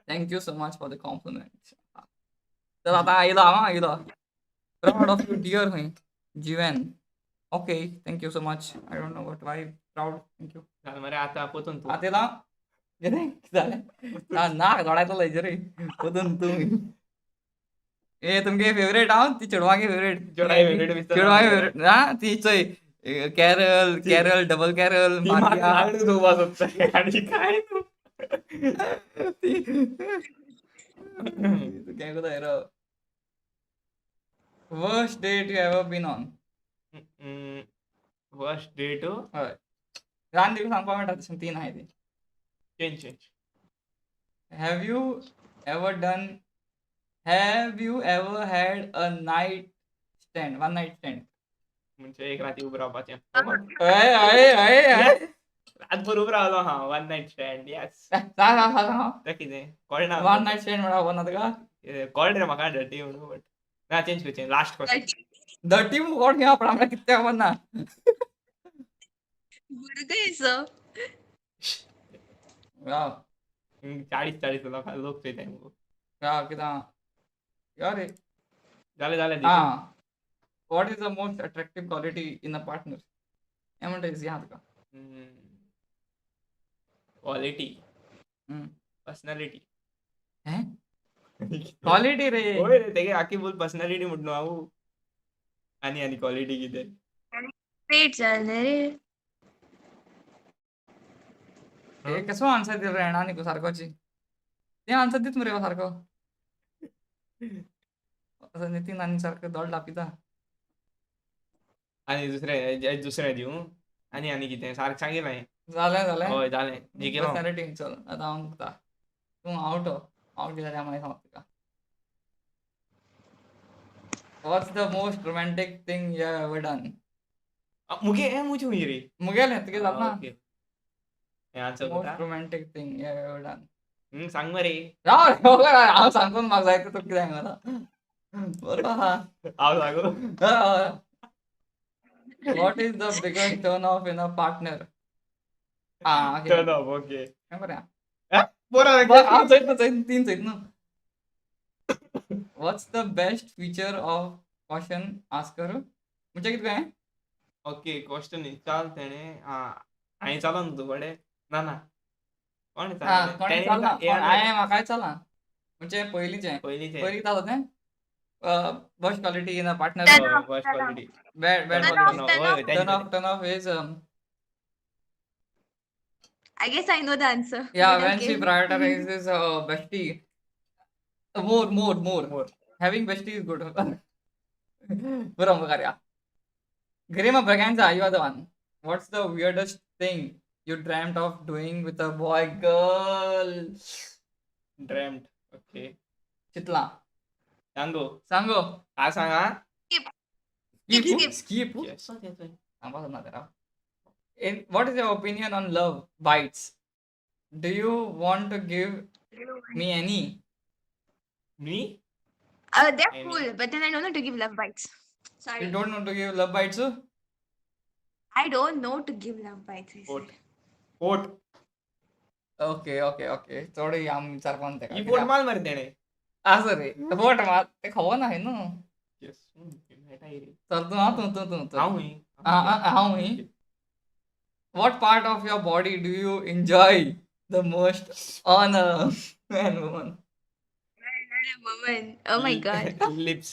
Speaker 3: Thank you so much for the compliment. तर आता आयलो हांव, आयलो. Proud of you dear खंय जीवन. Okay, thank you so much. I don't know what, why proud. Thank you.
Speaker 4: जालें मरे आतां पोतून तूं.
Speaker 3: आतां येयला कितें कितें जालें ना, नाक दोडायतलो हेजेर पोतून तूं. ए तुमगे फेवरेट हांव ती चेडवांगे फेवरेट.
Speaker 4: चेडवां फेवरेट दिसता.
Speaker 3: चेडवांगे फेवरेट ना ती. चोय, कॅरल, कॅरल, डबल कॅरल.
Speaker 4: ती म्हाका
Speaker 3: मारिया.
Speaker 4: लाडू धुवपाक सोदता आनी काय तूं.
Speaker 3: ती तूं काय करता? Worst date you ever been on?
Speaker 4: Worst date?
Speaker 3: हय, रान दिवस सांगपाक मेळटा तशें तीन आहाय ती.
Speaker 4: Change change.
Speaker 3: Have you ever done have you ever had a night stand, one night stand?
Speaker 4: म्हणजे एक राती उबो रावपाचें.
Speaker 3: हय हय हय हय.
Speaker 4: रातभर उबो रावलो हांव. वन नायट स्टँड, येस.
Speaker 3: सांग सांग सांग.
Speaker 4: तें कितें कळना.
Speaker 3: वन नायट स्टँड म्हळ्यार खबर ना तुका?
Speaker 4: कळ्ळें रे म्हाका डर्टी म्हणून, बट ना, चेंज करचें लास्ट क्वेश्चन.
Speaker 3: डर्टी कोण घेवप पण आमकां कितें खबर ना.
Speaker 5: भुरगो सो.
Speaker 3: राव.
Speaker 4: 40 40 लोक लोक चोयताय मुगो.
Speaker 3: राव, कितें यो रे.
Speaker 4: जालें जालें.
Speaker 3: ah what is the most attractive quality in a partner? हें म्हणटा इजी आहा तुका.
Speaker 4: क्वालिटी? पर्सनॅलिटी.
Speaker 3: हें क्वालिटी रे.
Speaker 4: होय रे, तेगे आखी फूल पर्सनॅलिटी म्हण न्हू हांव. आनी आनी क्वालिटी कितें?
Speaker 5: वेट जालें रे.
Speaker 3: हे कसो आन्सर दिलो रे येणा न्ही सारकोची. ते आन्सर दीत मरे हो सारको. असो नितीन आनी सारको दोड लापिता.
Speaker 4: आनी दुसरें दुसरें दिवं आनी आनी कितें सारकें सांगिल्लें हांवें.
Speaker 3: जालें जालें.
Speaker 4: हय जालें जिखलो.
Speaker 3: पर्सनॅलिटी चल आतां हांव सांगता. तूं आवट हो. आवट कितें जाल्यार मागीर सांगता तुका. What's the most romantic thing you have ever done?
Speaker 4: मुगे हें मुजे हुंय रे.
Speaker 3: मुगेलें तुगे जालें ना.
Speaker 4: ओके. हें आन्सर
Speaker 3: मोस्ट
Speaker 4: करता.
Speaker 3: Romantic thing you have ever done.
Speaker 4: सांग मरे.
Speaker 3: राव रे हांव सांगून म्हाका जाय तें तुका कितें सांगता. बरो आहा.
Speaker 4: हांव सांगू?
Speaker 3: हय. What is the biggest turn off in a partner? Ah, okay.
Speaker 4: Turn off okay.
Speaker 3: हें बरें आहा.
Speaker 4: बरो
Speaker 3: हांव चोयत ना चोयत तीन चोयत न्हू. What's the best feature of question asker? म्हणजे कितें काय?
Speaker 4: ओके क्वेश्चन विचार तेणें आं हांवें चालो न्हू तूं कडेन ना ना कोण
Speaker 3: हा कोणें चालना हांवें म्हाकाय चला म्हणजे पयलींचें
Speaker 4: पयलींचें
Speaker 3: पयलीं कितें जाता तें worst quality in a partner.
Speaker 5: Turn off,
Speaker 4: worst
Speaker 5: turn off.
Speaker 4: Quality.
Speaker 3: Bad bad
Speaker 5: Turn off,
Speaker 3: quality.
Speaker 5: turn off.
Speaker 3: Turn off is
Speaker 5: I guess I know the answer.
Speaker 3: Yeah,
Speaker 5: but
Speaker 3: when
Speaker 5: okay.
Speaker 3: she prioritizes bestie, more, more, more,
Speaker 4: More.
Speaker 3: Having bestie is good. बरं karya. Garima Braganza, you are the one. What's the weirdest thing you dreamt of doing with a boy girl?
Speaker 4: Dreamt okay.
Speaker 3: चितला.
Speaker 4: सांगो.
Speaker 3: सांगो.
Speaker 4: हा सांगा.
Speaker 5: Skip. Skip.
Speaker 3: Skip. सांगपाक ना तेरा. In what is your opinion on love bites? Do you want to give me any?
Speaker 4: Me?
Speaker 5: They're
Speaker 4: Any.
Speaker 5: cool, but then I don't know to give love bites. Sorry.
Speaker 3: You don't know to give love bites?
Speaker 5: I don't know to give love bites. I
Speaker 4: Vote.
Speaker 5: said.
Speaker 4: Vote.
Speaker 3: Okay, okay, okay. चड आमी विचारपाक तेका.
Speaker 4: ही बोट माल मरे तेणें.
Speaker 3: आसा रे. बोट मार ते खबर ना न्हू.
Speaker 4: येस. मेळटा रे.
Speaker 3: चल तूं हां तूं तूं तूं तूं.
Speaker 4: हांव हुंय.
Speaker 3: हांव हुंय. What part of your body do you enjoy the most on a man woman?
Speaker 5: Not a woman. Oh my god.
Speaker 4: Lips.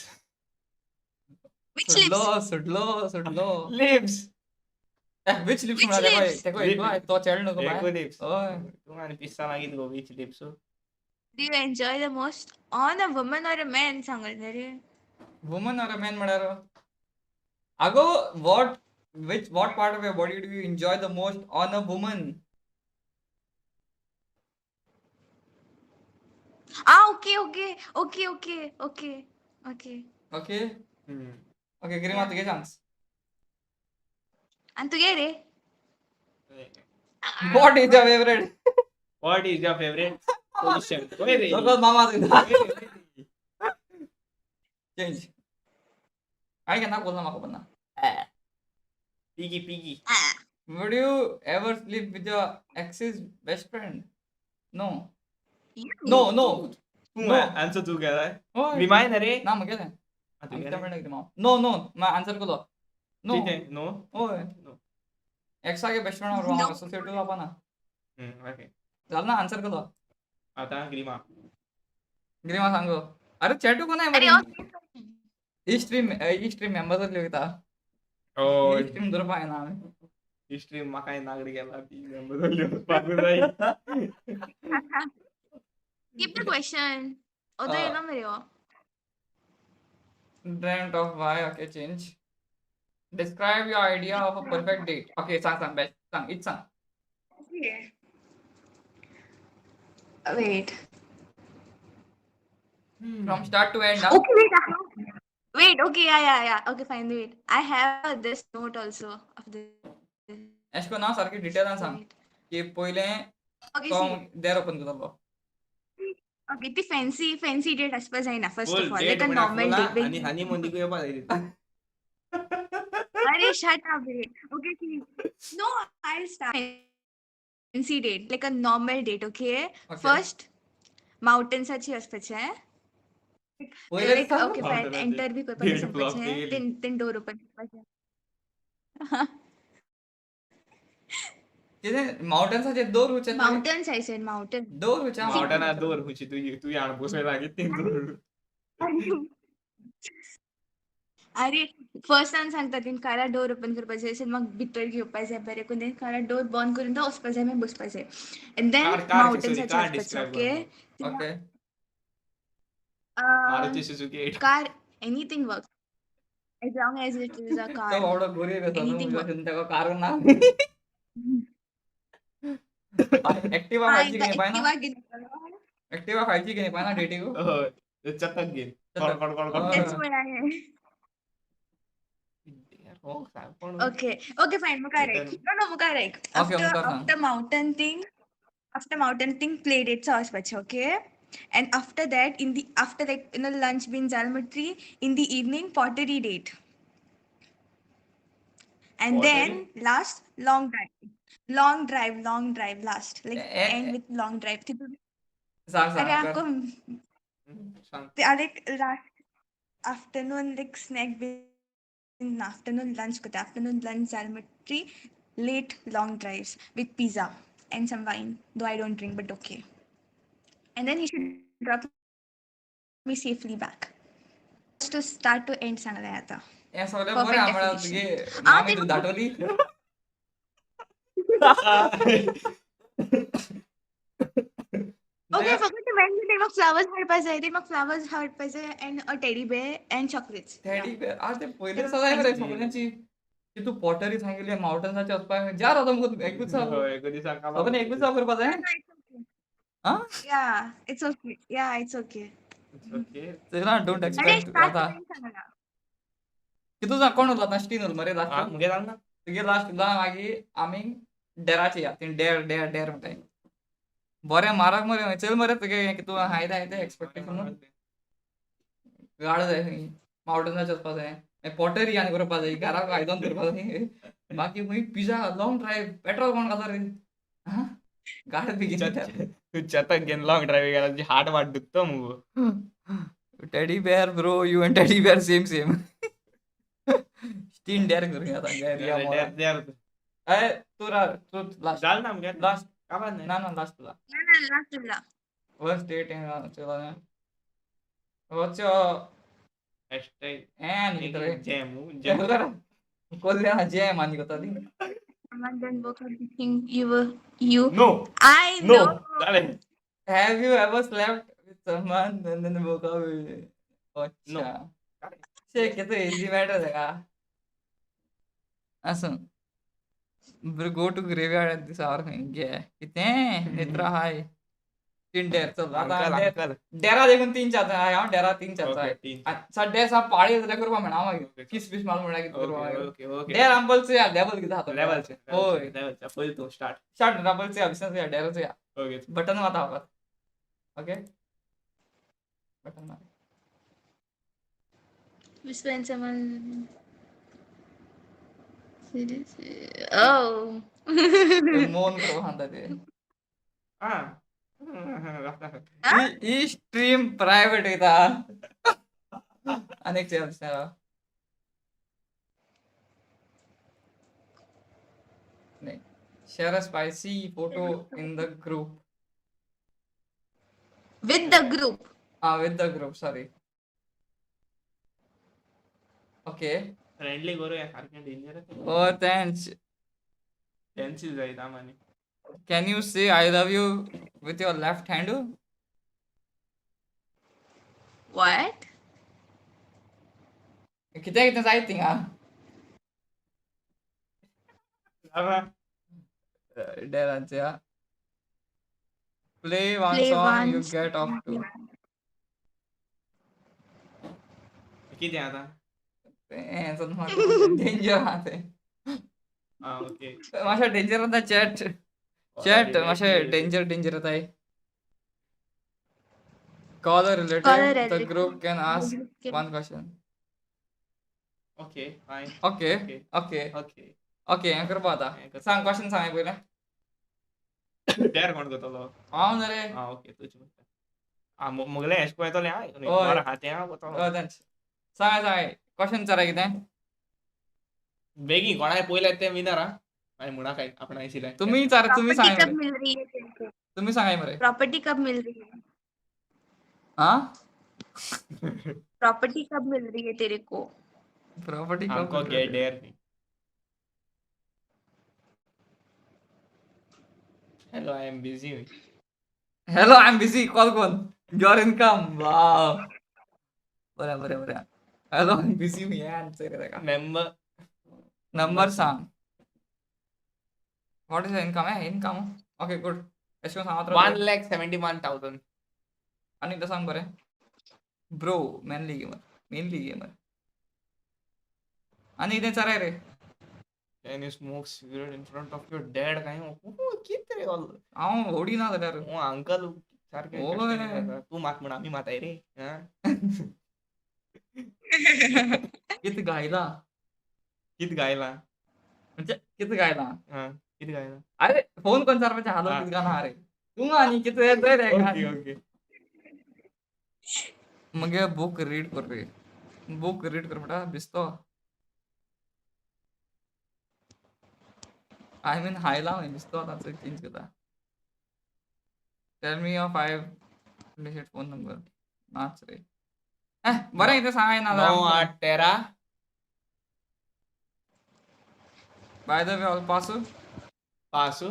Speaker 5: Which lips?
Speaker 3: सुटलो सुटलो सुटलो.
Speaker 4: लिप्स.
Speaker 3: Which lips
Speaker 5: Which
Speaker 3: म्हणाले पळय
Speaker 5: lips?
Speaker 3: तेको एकलो तो चेड नको
Speaker 4: एको
Speaker 3: बाय.
Speaker 4: लिप्स.
Speaker 3: हय.
Speaker 4: तूं आनी पिस्सा मागीर गो which lips.
Speaker 5: Do you enjoy the most on a woman or a man? सांगलें रे.
Speaker 3: Woman or a man म्हळ्यार? आगो what which what part of your body do you enjoy the most on a woman?
Speaker 5: Ah, okay, okay, okay, okay, okay, okay.
Speaker 3: Okay? Okay, Garima तुगे chance.
Speaker 5: आनी तुगे रे?
Speaker 3: What is your favorite?
Speaker 4: What is your favorite position? खंय रे?
Speaker 3: सगळो मामा तुझा. Change. हांवें केन्ना बोलना म्हाका खबर ना.
Speaker 4: Piggy piggy.
Speaker 3: Would you ever sleep with your ex's best friend? No.
Speaker 5: You.
Speaker 3: No, no.
Speaker 4: तूं
Speaker 3: No.
Speaker 4: Answer तूं केलाय?
Speaker 3: हय.
Speaker 4: रिमाय ना रे?
Speaker 3: ना म्हगेलें.
Speaker 4: आं, तुगेलें?
Speaker 3: आमच्या फ्रेंडाक दिमा. No, no. मा आन्सर केलो. No.
Speaker 4: कितें? नो?
Speaker 3: हय.
Speaker 4: नो.
Speaker 3: एक्सागे बेस्ट फ्रेंड हांव
Speaker 5: No.
Speaker 3: Associate जावपा ना.
Speaker 4: ओके.
Speaker 3: जालें ना आन्सर केलो.
Speaker 4: आतां ग्रीमा.
Speaker 3: ग्रीमा सांगो. अरे चॅटू कोण आहे
Speaker 5: अरे
Speaker 3: मरे?
Speaker 5: हो.
Speaker 3: ही स्ट्रीम मेंबर्स वयता.
Speaker 4: हय.
Speaker 3: ही स्ट्रीम धरपा जायना आमी.
Speaker 4: ही स्ट्रीम म्हाकाय नागडी गेला ती मेंबर वचपाक जाय.
Speaker 5: Skip the question. अदो येयलो मरे हो.
Speaker 3: Dreamt of why? Okay, change. Describe your idea of a perfect date. Okay, सांग सांग best. सांग इच सांग.
Speaker 5: Okay. Wait.
Speaker 3: From start to end, huh?
Speaker 5: Okay, wait. I have, wait, okay, yeah, yeah, yeah. Okay, fine, wait. I have this note also of this.
Speaker 3: अशें करून हांव सारकें डिटेलान सांग
Speaker 5: Wait.
Speaker 3: की पयलें
Speaker 5: Okay,
Speaker 3: तो
Speaker 5: see.
Speaker 3: देर ओपन करतलो.
Speaker 5: Okay, ती fancy, fancy date आसपा जायना first
Speaker 4: full
Speaker 5: of all.
Speaker 4: Date
Speaker 5: Like a
Speaker 4: म्हळ्यार
Speaker 5: normal
Speaker 4: फुल
Speaker 5: date.
Speaker 4: आनी हनीमून येवपा जाय.
Speaker 5: अरे, shut up, रे. Okay, see. No, I'll start. Fancy date, like a normal date, okay?
Speaker 3: Okay.
Speaker 5: First, mountains वचपाचें.
Speaker 3: पयलें
Speaker 5: Like,
Speaker 3: सांग.
Speaker 5: okay, fine.
Speaker 4: Mountains
Speaker 5: Enter B करपाचें
Speaker 4: date flop
Speaker 5: सांगपाचें.
Speaker 4: गेली.
Speaker 5: Then, then door open करपाचें.
Speaker 3: कितें माउंटन्साचेर दोर हुचे
Speaker 5: Mountains, I said, mountain.
Speaker 3: दोर हुचे
Speaker 4: मावटाना दोर खुंयची तुजी तुवें हाडून बसय लागीं ती दोर.
Speaker 5: अरे फर्स्ट हांव सांगता तेणी कारा डोर ओपन करपा जाय, अशें म्हाका भितर घेवपा जाय बरें करून, तेणी कारा डोर बंद करून तो वचपा जाय, मागीर बसपा जाय and then
Speaker 4: car car sorry
Speaker 5: मावंटन्साचेर
Speaker 4: कार
Speaker 5: वचपाचें.
Speaker 4: डिस्क्रायब
Speaker 5: ओके,
Speaker 4: कर.
Speaker 3: Okay.
Speaker 4: Maruti Suzuki 8.
Speaker 5: Car, anything work as long as it is a
Speaker 3: तो
Speaker 5: कार.
Speaker 3: बावडो गरीब आसा न्हू,
Speaker 5: एनीथिंग
Speaker 3: म्हणजे
Speaker 5: वर्क.
Speaker 3: अशें ताका कार ना. एक्टिवा फायची की पाय ना?
Speaker 5: एक्टिवा घेतलो.
Speaker 3: एक्टिवा फायची की पाय ना डेटीक?
Speaker 4: हय, चतक घेन कड कड कड कड.
Speaker 5: तेच म्हळ्यार.
Speaker 4: रॉंग सांग पण.
Speaker 5: ओके ओके फायन, मुखार एक. नो नो, मुखार एक.
Speaker 3: ओके,
Speaker 5: आफ्टर
Speaker 3: मुखार सांग.
Speaker 5: After mountain thing, after mountain thing play डेट्सा वचपाचें. Okay, and after that in the after like you know lunch बीन जालें म्हणटरी in the evening pottery date, and then last long drive, long drive, long drive last, like end with long drive. तितून
Speaker 3: सांग
Speaker 5: अरे
Speaker 3: सांग
Speaker 5: आको
Speaker 4: सांग.
Speaker 5: ते लायक लास्ट आफ्टरनून लायक स्नॅक बीन, आफ्टरनून लंच करता, आफ्टरनून लंच जालें म्हणटरी late long drives with pizza and some wine, though I don't drink, but okay. And then he should drop me safely back. To start to end सांगलाय आता.
Speaker 3: हें सगळें बरें
Speaker 5: Perfect
Speaker 3: आहा म्हळ्यार
Speaker 5: definition.
Speaker 3: तुगे
Speaker 5: हांव
Speaker 3: मामी
Speaker 5: ते
Speaker 3: तूं दाटवली.
Speaker 5: ओके, फक्त ते मेन ते म्हाका फ्लावर्स हाडपा जाय, ते म्हाका फ्लावर्स हाडपा जाय and a teddy bear and chocolates.
Speaker 3: Teddy bear आज ते पयलीं सदां मरे सगळ्यांची की तूं पॉटरी सांगिल्ली मावंटन्साचे वचपाक ज्या रावता मुगो एकूच
Speaker 4: हय, एक दिसा
Speaker 3: सगळें एकूच करपा जाय. हा.
Speaker 5: Yeah, it's okay. Yeah, it's okay.
Speaker 4: Okay.
Speaker 3: चला, don't
Speaker 5: अरे
Speaker 3: एक्सपेक्ट
Speaker 5: स्टार्ट
Speaker 3: आता
Speaker 5: टू एंड सांगला.
Speaker 3: कितू सांग कोण उरला आतां? स्टीन उरलो मरे लास्ट.
Speaker 4: मुगे जाल ना.
Speaker 3: तुगे लास्ट उरला. मागीर आमी डेराची या ती डेर डेर डेर म्हणटाय. बरें मारक मरे, चल मरे. तुगे हें कितू हाय ते एक्सपेक्टेशन गाड जाय, खंय मावंटन्साचे वचपा जाय, मागीर पॉटरी आनी करपा जाय, घराक आयदन करपा जाय, मागीर खंय पिझ्झा, लॉंग ड्रायव्ह, पेट्रोल कोण घालता रे? हा, गाड बेगीन.
Speaker 4: तू चतक घेन लॉंग ड्रायव्ह गेला, तुझी हात वाट दुखतो मुगो.
Speaker 3: Teddy bear bro, you and teddy bear same same. तीन डेअर करूया आता रिया मोरा.
Speaker 4: डेअर.
Speaker 3: ए तू तू लास्ट.
Speaker 4: जाल ना मुगे.
Speaker 3: लास्ट.
Speaker 4: काबार नाही.
Speaker 3: ना ना, लास्ट तुला.
Speaker 5: ना ना, लास्ट उरला.
Speaker 3: First date what's your
Speaker 4: hashtag.
Speaker 3: हें आनी कितें रे?
Speaker 4: Jam jam.
Speaker 3: कोल्ले जॅम आनी कोता ती.
Speaker 5: Someone then woke up thinking you were you.
Speaker 4: No.
Speaker 5: I
Speaker 4: no
Speaker 5: know.
Speaker 4: जालें.
Speaker 3: Have you ever slept with someone and then woke up?
Speaker 4: No.
Speaker 3: अच्छा, शे किती इझी मॅटर आहे का असं. Go to graveyard at this hour घे कितें नेत्रा हाय तीन डेर. चल आता
Speaker 4: अंकल.
Speaker 3: डेर.
Speaker 4: अंकल.
Speaker 3: डेरा देखून तीन चार हांव डेरा तीन चार.
Speaker 4: ओके, तीन.
Speaker 3: सड्या सा पाळी जाल्यार करपा म्हणा मागीर.
Speaker 4: Okay.
Speaker 3: किस बीस माल म्हणा कितें करपा
Speaker 4: ओके.
Speaker 3: मागीर.
Speaker 4: Okay okay.
Speaker 3: डेर आंबलचो लेवल कितें आहा.
Speaker 4: लेवलचे.
Speaker 3: होय.
Speaker 4: लेवलचे पयलीं तूं स्टार्ट.
Speaker 3: स्टार्ट राबलचो बिसनेस डेराचो या.
Speaker 4: ओके.
Speaker 3: बटन मारता फकत. ओके, बटन मार.
Speaker 5: Whisper and someone. Seriously. Oh.
Speaker 3: ते मौन करपा सांगता ते.
Speaker 4: हा.
Speaker 3: ही ही स्ट्रीम प्रायव्हेट वयता. आनीक चेंज. नाही, share a spicy photo in the group.
Speaker 5: With the group.
Speaker 3: हा, with the group, sorry. Okay.
Speaker 4: Friendly करूया, सारखें डेंजरस.
Speaker 3: ओ तेंच.
Speaker 4: टेन्सील जायत आमानी.
Speaker 3: Can you say I love you with your left hand?
Speaker 5: What?
Speaker 3: कितें कितें जायत थिंगा.
Speaker 4: आमा.
Speaker 3: डेरांचे play one
Speaker 5: Play
Speaker 3: song you
Speaker 5: one
Speaker 3: get off to.
Speaker 4: कितें आतां?
Speaker 3: डेंजर आहा तें.
Speaker 4: आ, ओके.
Speaker 3: मातशें डेंजर जाता चॅट चॅट, मातशें डेंजर डेंजर जाता. Call a
Speaker 5: Call a
Speaker 3: relative. The
Speaker 5: relative.
Speaker 3: group can ask one question.
Speaker 4: Okay, fine.
Speaker 3: Okay.
Speaker 4: Okay.
Speaker 3: Okay.
Speaker 4: Okay.
Speaker 3: Okay, हें करपा
Speaker 4: हें
Speaker 3: आतां.
Speaker 4: करपा.
Speaker 3: सांग, क्वेश्चन सांग पयलें.
Speaker 4: डेर कोण करतलो?
Speaker 3: हांव न्हू रे.
Speaker 4: आ, ओके, तुजें म्हणटा. आ, मुगले एश कोन येतोलें.
Speaker 3: हय.
Speaker 4: बरें आहा तें हांव करतलो.
Speaker 3: हय, तेंच सांगाय सांगाय, क्वेश्चन विचाराय कितें.
Speaker 4: बेगीन कोणाय पयलें तें विनर. आ, मागीर म्हणा काय आपणाय सिलेक्ट.
Speaker 3: तुमी विचारा, तुमी
Speaker 5: प्रॉपर्टी
Speaker 3: सांगाय
Speaker 5: कब
Speaker 3: मरे.
Speaker 5: मिल रही है तेरे को?
Speaker 3: तुमी सांगाय मरे.
Speaker 5: प्रॉपर्टी कब मिल रही है?
Speaker 3: हा.
Speaker 5: प्रॉपर्टी कब मिल रही है तेरे को?
Speaker 3: प्रॉपर्टी
Speaker 4: आमको घे dare. Hello, I am busy.
Speaker 3: Hello, I am busy, call कोण your income. वाव, बरें बरें बरें. हॅलो, I am busy हे आन्सर रे ताका.
Speaker 4: मेंबर
Speaker 3: नंबर सांग. What is income? A income, okay, good. अशें करून सांगत राव.
Speaker 4: 1,71,000.
Speaker 3: आनी एकदां सांग बरें. Bro, manly gamer, manly gamer. आनी कितें चाराय रे.
Speaker 4: Can you smoke cigarette in front of your dad? काय कित रे?
Speaker 3: हांव ओडी ना जाल्यार.
Speaker 4: ओ अंकल सारखे.
Speaker 3: ओय.
Speaker 4: तू मात म्हण आमी माताय रे. हा?
Speaker 3: कित गायला?
Speaker 4: कित गायला?
Speaker 3: म्हणजे कित गायला?
Speaker 4: हा, कित गायला?
Speaker 3: अरे फोन कोण चारपाचे हालो.
Speaker 4: हा.
Speaker 3: कित गाणं रे तू आनी कित येतोय रे?
Speaker 4: Okay okay.
Speaker 3: मगे बुक रीड कर रे, बुक रीड कर म्हणटा बिस्तो. I mean हायला हांवें बिस्तो, आतां चेंज करता. Tell me your 5 digit phone number. नाच रे. ए बरें, कितें सांगाय ना.
Speaker 4: 9 8 13.
Speaker 3: By the way, all pass.
Speaker 4: Pass.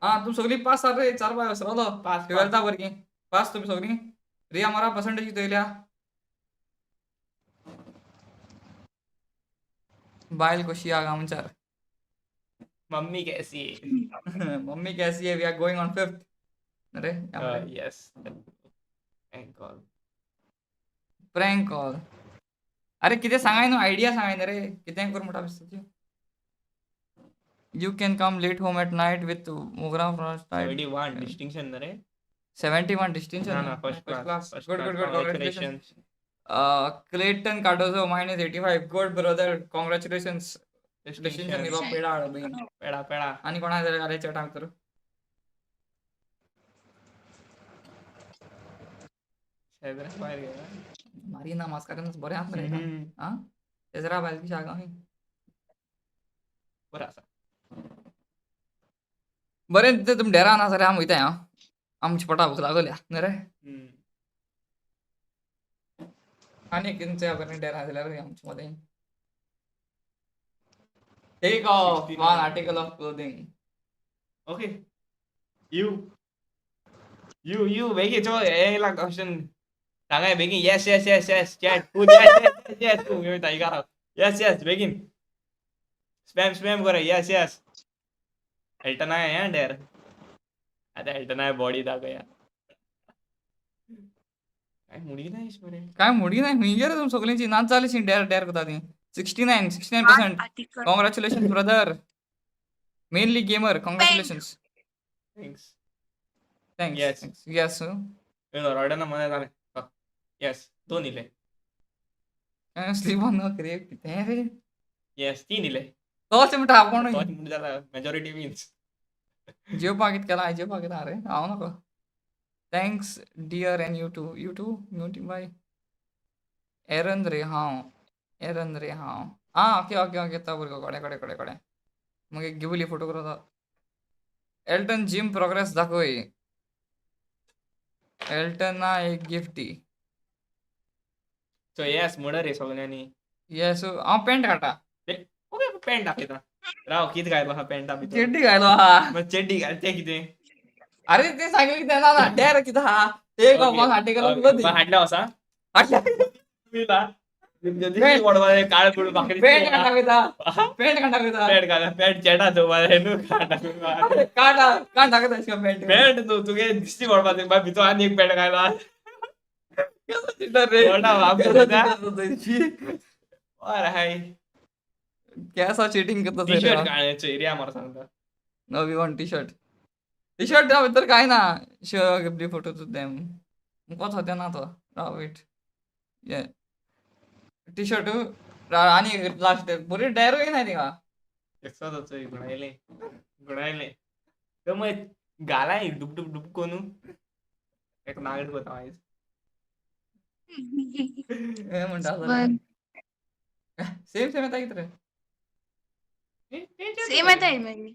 Speaker 3: हा, तुम सगळी पास रे. चार बाय विसरलो.
Speaker 4: पास.
Speaker 3: ट्वेल्था भुरगीं पास तुमी सगळीं. रिया मोरा, पर्सेंटेज कितें येयल्या? बायल कशी आहा गांवचार?
Speaker 4: मम्मी कैसी है?
Speaker 3: मम्मी कैसी है? We are going on fifth अरे.
Speaker 4: Yes, call.
Speaker 3: Prank call. अरे कितें सांगाय न्हू, आयडिया सांगाय न्ही रे. कितें कर म्हणटा दिसता. You can come late home at night with Mogra.
Speaker 4: 71 distinction ना रे.
Speaker 3: 71 डिस्टिंक्शन.
Speaker 4: ना ना, first class.
Speaker 3: Good good good, congratulation. Clayton Cardozo, minus 85. Good brother, congratulations. Distinction दिलो, पेडा हाड बेगीन.
Speaker 4: पेडा पेडा.
Speaker 3: आनी कोणा जाल्यार अरे चॅटा भितर.
Speaker 4: शेजरा बाहेर गेला.
Speaker 3: मारिना मास्कारेन्हस बरें आसा मरे हेका. आं, शेजरा बायल कशी आगा.
Speaker 4: बरं आसा.
Speaker 3: बरें तें तुमी डेरा ना जाल्यार आमी वयताय. आं, आमची पोटा भूक लागल्या न्ही रे. आनी कितें बरें डेरा जाल्यार आमचे मदें. Take off
Speaker 4: 69.
Speaker 3: One article of clothing.
Speaker 4: Okay, you you you बेगीन चो येयला क्वेश्चन सांगाय बेगीन. Yes yes yes yes, chat full. Yes yes yes, तूं वयता इगाराक. येस येस, बेगीन स्पॅम स्पॅम कर. येस येस. एल्टन आहे हा डेर. आता एल्टन आहे, बॉडी दाखया. काय मुडी नाही मरे.
Speaker 3: काय मोडी नाही खंय गेले तुमी सगळ्यांची नाच जाली शी. डेर डेर करता ती. 69, 69%.
Speaker 5: Article.
Speaker 3: Congratulation brother, mainly gamer, congratulations.
Speaker 4: Thanks.
Speaker 3: Thanks.
Speaker 4: Yes.
Speaker 3: Yes.
Speaker 4: रॉर्डना मना जालें. येस, दोन इले.
Speaker 3: स्लीप ऑन रे, कितें रे?
Speaker 4: येस, तीन इले.
Speaker 3: तोच म्हणटा आपूण.
Speaker 4: तोच म्हणटा जाला, मेजॉरिटी विन्स.
Speaker 3: जेवपाक कितें केलां? जेवपाक कितें रे? हांव नाका. Thanks dear, and you too, you too. Mute bye. Aaron रे हांव, एरन रे हांव. आं, ओके ओके ओके, तो भुरगो कडेन कडेन कडेन कडेन. मागीर गिबली फोटो करता. एल्टन, जिम प्रोग्रेस दाखय. एल्टना एक गिफ्ट दी.
Speaker 4: सो येस म्हणा रे सगळ्यांनी.
Speaker 3: येस, हांव पॅन्ट काडटा.
Speaker 4: ओके, पॅन्ट दाखयता. राव, कितें घायलो आहा पॅन्टा भितर?
Speaker 3: चेड्डी घायलो आहा.
Speaker 4: मग चेड्डी घाल तें कितें?
Speaker 3: अरे ते सांगले कितें ना ना डेर कितें आहा. Take off one article of clothing.
Speaker 4: हाडल्या वसा.
Speaker 3: हाडल्या.
Speaker 4: काळ पडून भाकरी.
Speaker 3: पॅन्ट काडटा वयता, पॅन्ट काडटा वयता.
Speaker 4: पॅन्ट घाल, पॅन्ट चेडा तो न्हू काडटा.
Speaker 3: काडटा काड दाखयता अशें पॅन्ट.
Speaker 4: पॅन्ट तूं तुगे दिश्टी पडपा बाय भितर आनी एक पॅन्ट घायला.
Speaker 3: कसो चिंता रे?
Speaker 4: व्हडा बाप.
Speaker 3: कसो चिंता तो थंयची?
Speaker 4: अरे हाय.
Speaker 3: केसा चिटींग करता.
Speaker 4: टी शर्ट घाल एरिया मरे सांगता.
Speaker 3: No, we want T shirt. T shirt भितर काय ना. Show Ghibli photo to them. Coach होते ना तो. राव, वेट. ये टी शर्ट आणि लास्ट बरी डेरूय ना तिका.
Speaker 4: एकसोच गुणायले गुणायले तर मग घालाय डुब डुब डुब कोनू एक नागड कोता आयज.
Speaker 3: हे म्हणटा. सेम सेम येता कितें रे?
Speaker 5: सेम येता मागीर.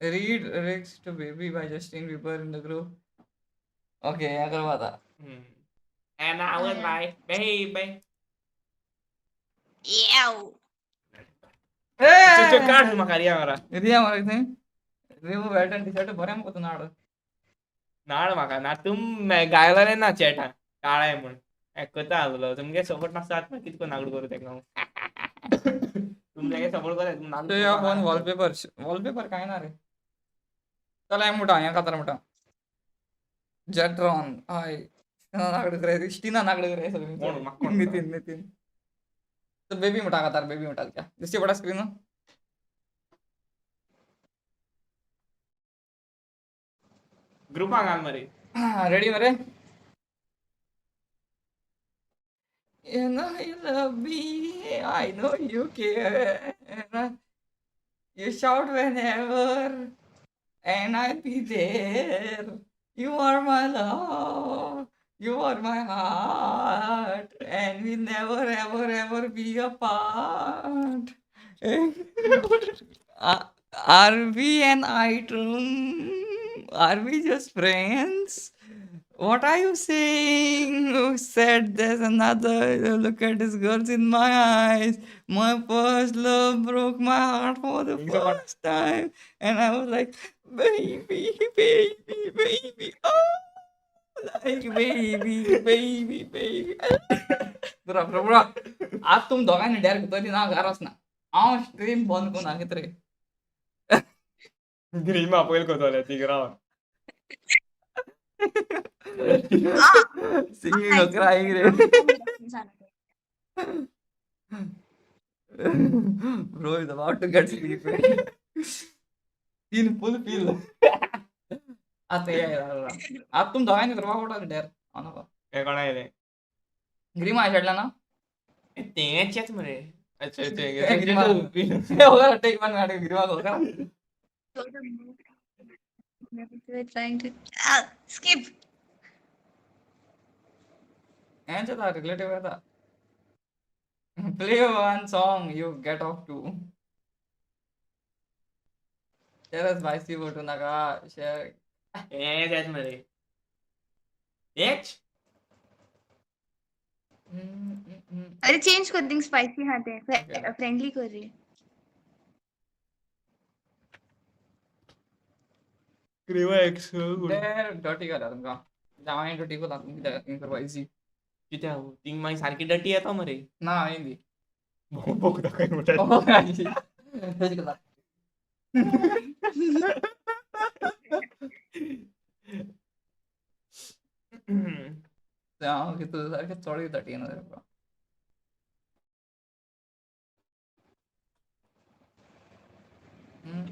Speaker 3: Read lyrics to Baby by Justin Bieber in the group. Okay, हें करपा आता.
Speaker 4: And I was like, baby.
Speaker 5: Ew.
Speaker 4: चल काढ म्हाका रिया मारा.
Speaker 3: रिया मारा कितें? रिमूव्ह वेल्ट आनी टी-शर्ट बरें मुगो तूं नाड.
Speaker 4: नाड म्हाका ना तुम गायलें ना चॅटा काळाय म्हूण कथा आसलो तुमगे सपोर्ट नासता आतां कितें करून नागडू करूं तेका हांव. तुमगे सपोर्ट करे तुम नागडू
Speaker 3: तुया फोन वॉलपेपर वॉलपेपर कांय ना रे. चल हांवें म्हणटा हें खातार म्हणटा. जेट्रॉन हय नागडू करे स्टिना नागडू करे सगळीं.
Speaker 4: कोण म्हाका कोण
Speaker 3: नितीन नितीन. तो बेबी म्हणटा खातार बेबी म्हणटा क्या दिसती पडा स्क्रीन.
Speaker 4: ग्रुपाक घाल मरे.
Speaker 3: रेडी मरे? You know you love me, I know you care. You shout whenever, and I'll be there. You are my love, you are my heart, and we'll never, ever, ever be apart. Are we an item? Are we just friends? What are you saying? Who said there's another? Look at this girl's in my eyes. My first love broke my heart for the first time. And I was like, baby, baby, baby. Oh, like baby, baby, baby. बरा बरा आज तुम दोगांनी dare तरी ना घर वचना हांव stream बंद करून ना कितें रे.
Speaker 4: ग्रीमा पयल करतले तिगरावर.
Speaker 3: सिंगिंग or crying रे. Bro is about to get sleepy. In full feel. आता या आता तुम दोगांनी करपाक पडटा डॅर हांव नाका.
Speaker 4: हे कोणा येयलें?
Speaker 3: ग्रीमा छेडला ना?
Speaker 4: तेंचेच मरे. अच्छा
Speaker 3: ए, ग्रीमा.
Speaker 4: अच्छा.
Speaker 3: टेक वन ग्रीमा होगा.
Speaker 5: We're trying to skip.
Speaker 3: हेंच येता रिलेटिव्ह येता. Play one song you get off to. शेअरच spicy पटू नाका शेअर.
Speaker 4: हेंच मरे. हेंच?
Speaker 5: अरे चेंज कर देंगे स्पाइसी खाते हैं फ्रेंडली कर रही है.
Speaker 4: ग्रीमा एक्स
Speaker 3: ते डर्टी करा तुमकां हांवें डर्टी करता तुमकां कित्याक करपा इजी.
Speaker 4: कित्याक थिंग मागीर सारकी डटी येता मरे.
Speaker 3: ना हांवें दी.
Speaker 4: भोग दाखय म्हणटा.
Speaker 3: तशें करता. हांव कितें सारकें चड डर्टी येना रे.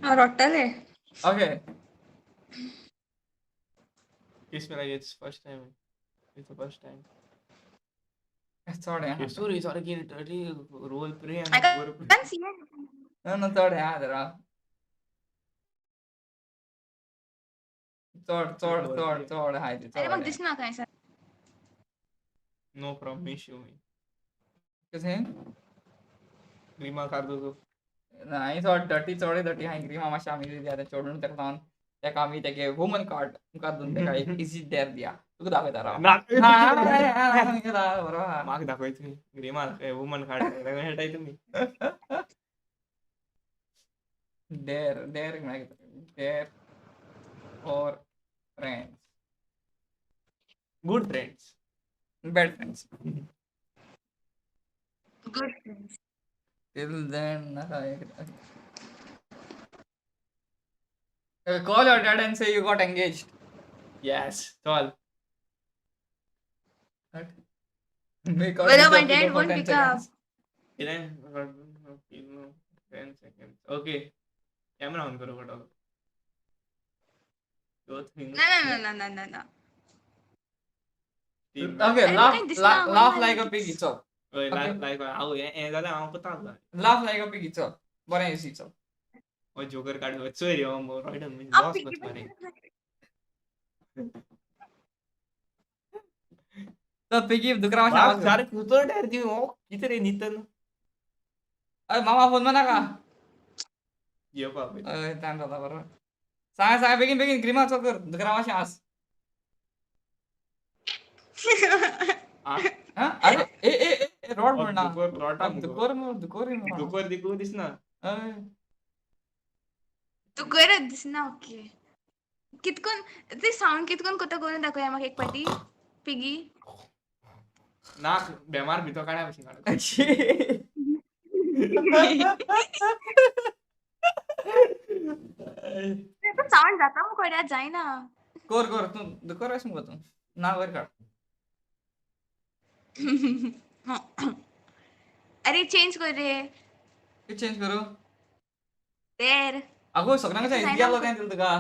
Speaker 5: हांव रडटलें.
Speaker 3: Okay.
Speaker 4: Kiss me like it's first time. It's the first time.
Speaker 3: चड हें.
Speaker 4: Sorry, sorry, dirty role play
Speaker 5: I
Speaker 4: and
Speaker 5: can't see anything.
Speaker 3: ना ना चड हें आहा जरा. चड चड चड चड आहाय ती
Speaker 5: अरे
Speaker 3: चड
Speaker 5: म्हाका
Speaker 3: हें.
Speaker 5: दिसना कांय सा.
Speaker 4: No from me, show me.
Speaker 3: कितें?
Speaker 4: ग्रीमा कार्दोजो.
Speaker 3: ना हांवें चड डर्टी चड डर्टी हांवें ग्रीमा मातशें आमी दिया चोडून तेका लावन तेका आमी तेगे वुमन कार्ड तुमकां दोन तेका एक इजी डॅर दिया तुका दाखयता राव. बरो आहा.
Speaker 4: म्हाका दाखय तुमी ग्रीमा दाखय वुमन कार्ड खेळटाय तुमी.
Speaker 3: डॅर डॅर म्हळ्यार कितें? Dare for friends.
Speaker 4: Good friends.
Speaker 3: Bad friends.
Speaker 5: Good friends.
Speaker 3: Till then नाका. Call your dad and say you got engaged.
Speaker 4: Yes, चल.
Speaker 3: Make out
Speaker 5: Well,
Speaker 3: with
Speaker 5: my
Speaker 3: your
Speaker 5: dad
Speaker 3: pillow for
Speaker 5: won't
Speaker 3: 10
Speaker 5: pick up.
Speaker 3: seconds.
Speaker 4: कितें 10 seconds. Okay. Camera on करूं पडटलो.
Speaker 5: ना ना ना ना ना ना.
Speaker 3: Okay,
Speaker 5: अरे
Speaker 3: laugh,
Speaker 5: म्हाका दिसना
Speaker 3: laugh, laugh
Speaker 5: why
Speaker 3: like a
Speaker 5: like
Speaker 3: pig, चल.
Speaker 4: हय
Speaker 3: Okay.
Speaker 4: लायक हांव हें जाल्यार हांव कोता आसलो.
Speaker 3: Laugh like a pig, चल. बरें इजी चल.
Speaker 4: हो जोकर काड चोय रे हो रॉयडन
Speaker 5: हांव
Speaker 4: लॉस
Speaker 5: पिगी
Speaker 4: वच मरे.
Speaker 3: तर पिगी दुकरा मातशें आवाज कर.
Speaker 4: सारकें कुतो डॅर दी हो कितें रे नितन.
Speaker 3: अरे मामा फोन नाका.
Speaker 4: येवपा पयलीं.
Speaker 3: हय टायम जाता बरो. सांग सांग बेगीन बेगीन ग्रीमा चल कर दुकरा मातशें हास.
Speaker 4: आ
Speaker 3: हा अरे ए ए ए ए रॉड म्हणना.
Speaker 4: दुकोर रॉडा मुगो.
Speaker 3: दुकोर मो दुकोर रे.
Speaker 4: दुकोर दिकू दिसना.
Speaker 3: हय.
Speaker 5: दुकोरच दिसना. ओके, कितकोन ते साउंड कितकोन कोता करून दाखोवया म्हाका एक पाटी पिगी.
Speaker 4: नाक बेमार भितर काड्या भशेन काडटा.
Speaker 5: साउंड जाता मुगो कोड्यार जायना.
Speaker 3: कोर कोर तूं दुकोर आस मुगो तूं ना वयर काड.
Speaker 5: अरे चेंज कर रे.
Speaker 3: कितें चेंज करूं?
Speaker 5: देर
Speaker 3: अगो सगळ्यांक कशें इजी आसलो काय दिलो तुका.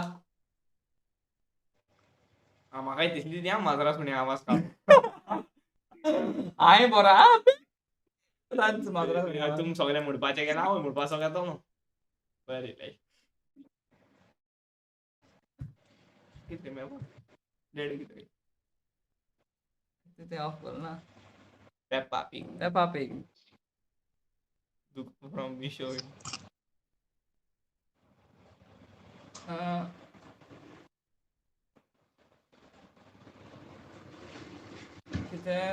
Speaker 4: म्हाकाय दिसली ती माजरा सुण्या आवाज काड.
Speaker 3: हांवें बरो आ माजरा सुण्या.
Speaker 4: तुम सगळे म्हणपाचें गेला हांव म्हणपा सगळें तो न्हू. बरें लायक कितले मेळपा डेड कितले
Speaker 3: ते ऑफ कर ना.
Speaker 4: Peppa Pig.
Speaker 3: Peppa Pig
Speaker 4: from Meesho.
Speaker 3: कितें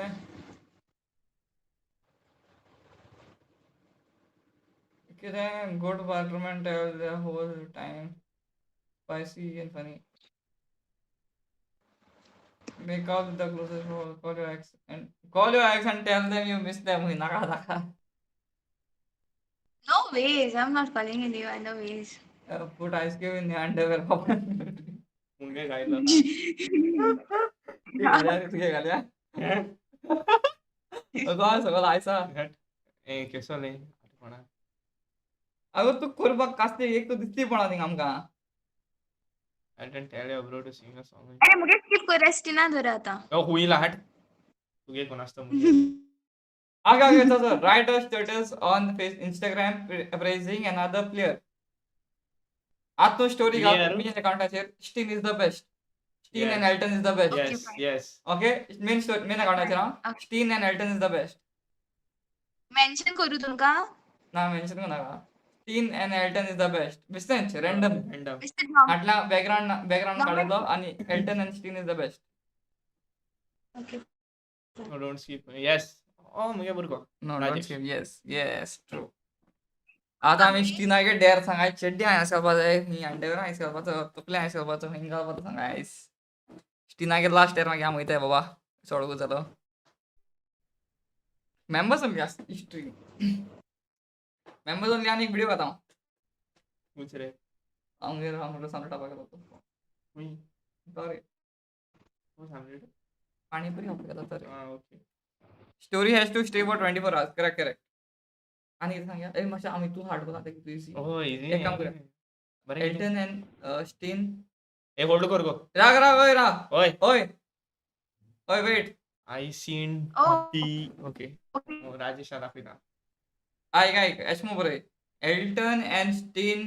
Speaker 3: कितें good bathroom tell the whole time spicy and funny. Make out with the closest wall, call your ex and call your ex and tell them you miss them. Naka naka.
Speaker 5: No ways, I'm not calling anyone. No ways.
Speaker 3: Put ice cube in the underwear.
Speaker 4: Munge घायलो.
Speaker 3: तुगे घालया. अगो सगळो आयसा.
Speaker 4: ए केसो न्ही कोणा.
Speaker 3: अगो तूं करपाक कास्ते एक दिसली पडना थिंग आमकां.
Speaker 4: I didn't tell your bro to sing a song.
Speaker 5: अरे मुगे स्किप कर रेस्टिना धर आता.
Speaker 4: ओ हुई लाट. तुगे कोण आसता मुगे.
Speaker 3: आगे आगे sir, write a status on face Instagram praising another player. आत तूं स्टोरी घाल main अकाउंटाचेर Steen is the best. Steen and Elton is the best.
Speaker 4: Yes yes.
Speaker 3: Okay, main story main अकाउंटाचेर हां. Steen and Elton is the best.
Speaker 5: Mention करू तुमका?
Speaker 3: ना mention करू नाका. Steen and Elton is the best. बेस्टेंच random.
Speaker 4: Random.
Speaker 3: आटला background background काडलो आणि Elton and Steen is the best.
Speaker 5: Okay.
Speaker 4: No, don't skip. Yes. Oh, मुगे बुरगो.
Speaker 3: No, don't skip. Yes, yes, true. आता आमी स्टीनागे डेर सांगाय चेड्डी आयस घालपा जाय ही अंडरवेअर आयस घालपाचो तकले आयस घालपाचो हिंग घालपाचो सांगा आयस. स्टीनागे लास्ट डेर मागीर आमी वयताय बाबा चड जालो. Members only history. Members only आनी एक व्हिडिओ घाता हांव.
Speaker 4: खंयच रे?
Speaker 3: आमगेर हांव सामने टापा घालता.
Speaker 4: खंय?
Speaker 3: बरें.
Speaker 4: सामने
Speaker 3: पाणीपुरी खावपाक गेला तर.
Speaker 4: Ah okay.
Speaker 3: Story has to stay for 24 hours. Correct correct. आनी कितें सांगया? ए मातशें आमी तूं हार्ड करता कितू इजी.
Speaker 4: हो इजी.
Speaker 3: एक काम करूया.
Speaker 4: बरें
Speaker 3: एल्टन एंड स्टीन.
Speaker 4: ए होल्ड कर गो.
Speaker 3: राग राग ओय राग.
Speaker 4: ओय
Speaker 3: ओय ओय wait.
Speaker 4: I seen D. Okay Rajesh दाखयता.
Speaker 3: आयक आयक एश मो बरय. Elton and Steen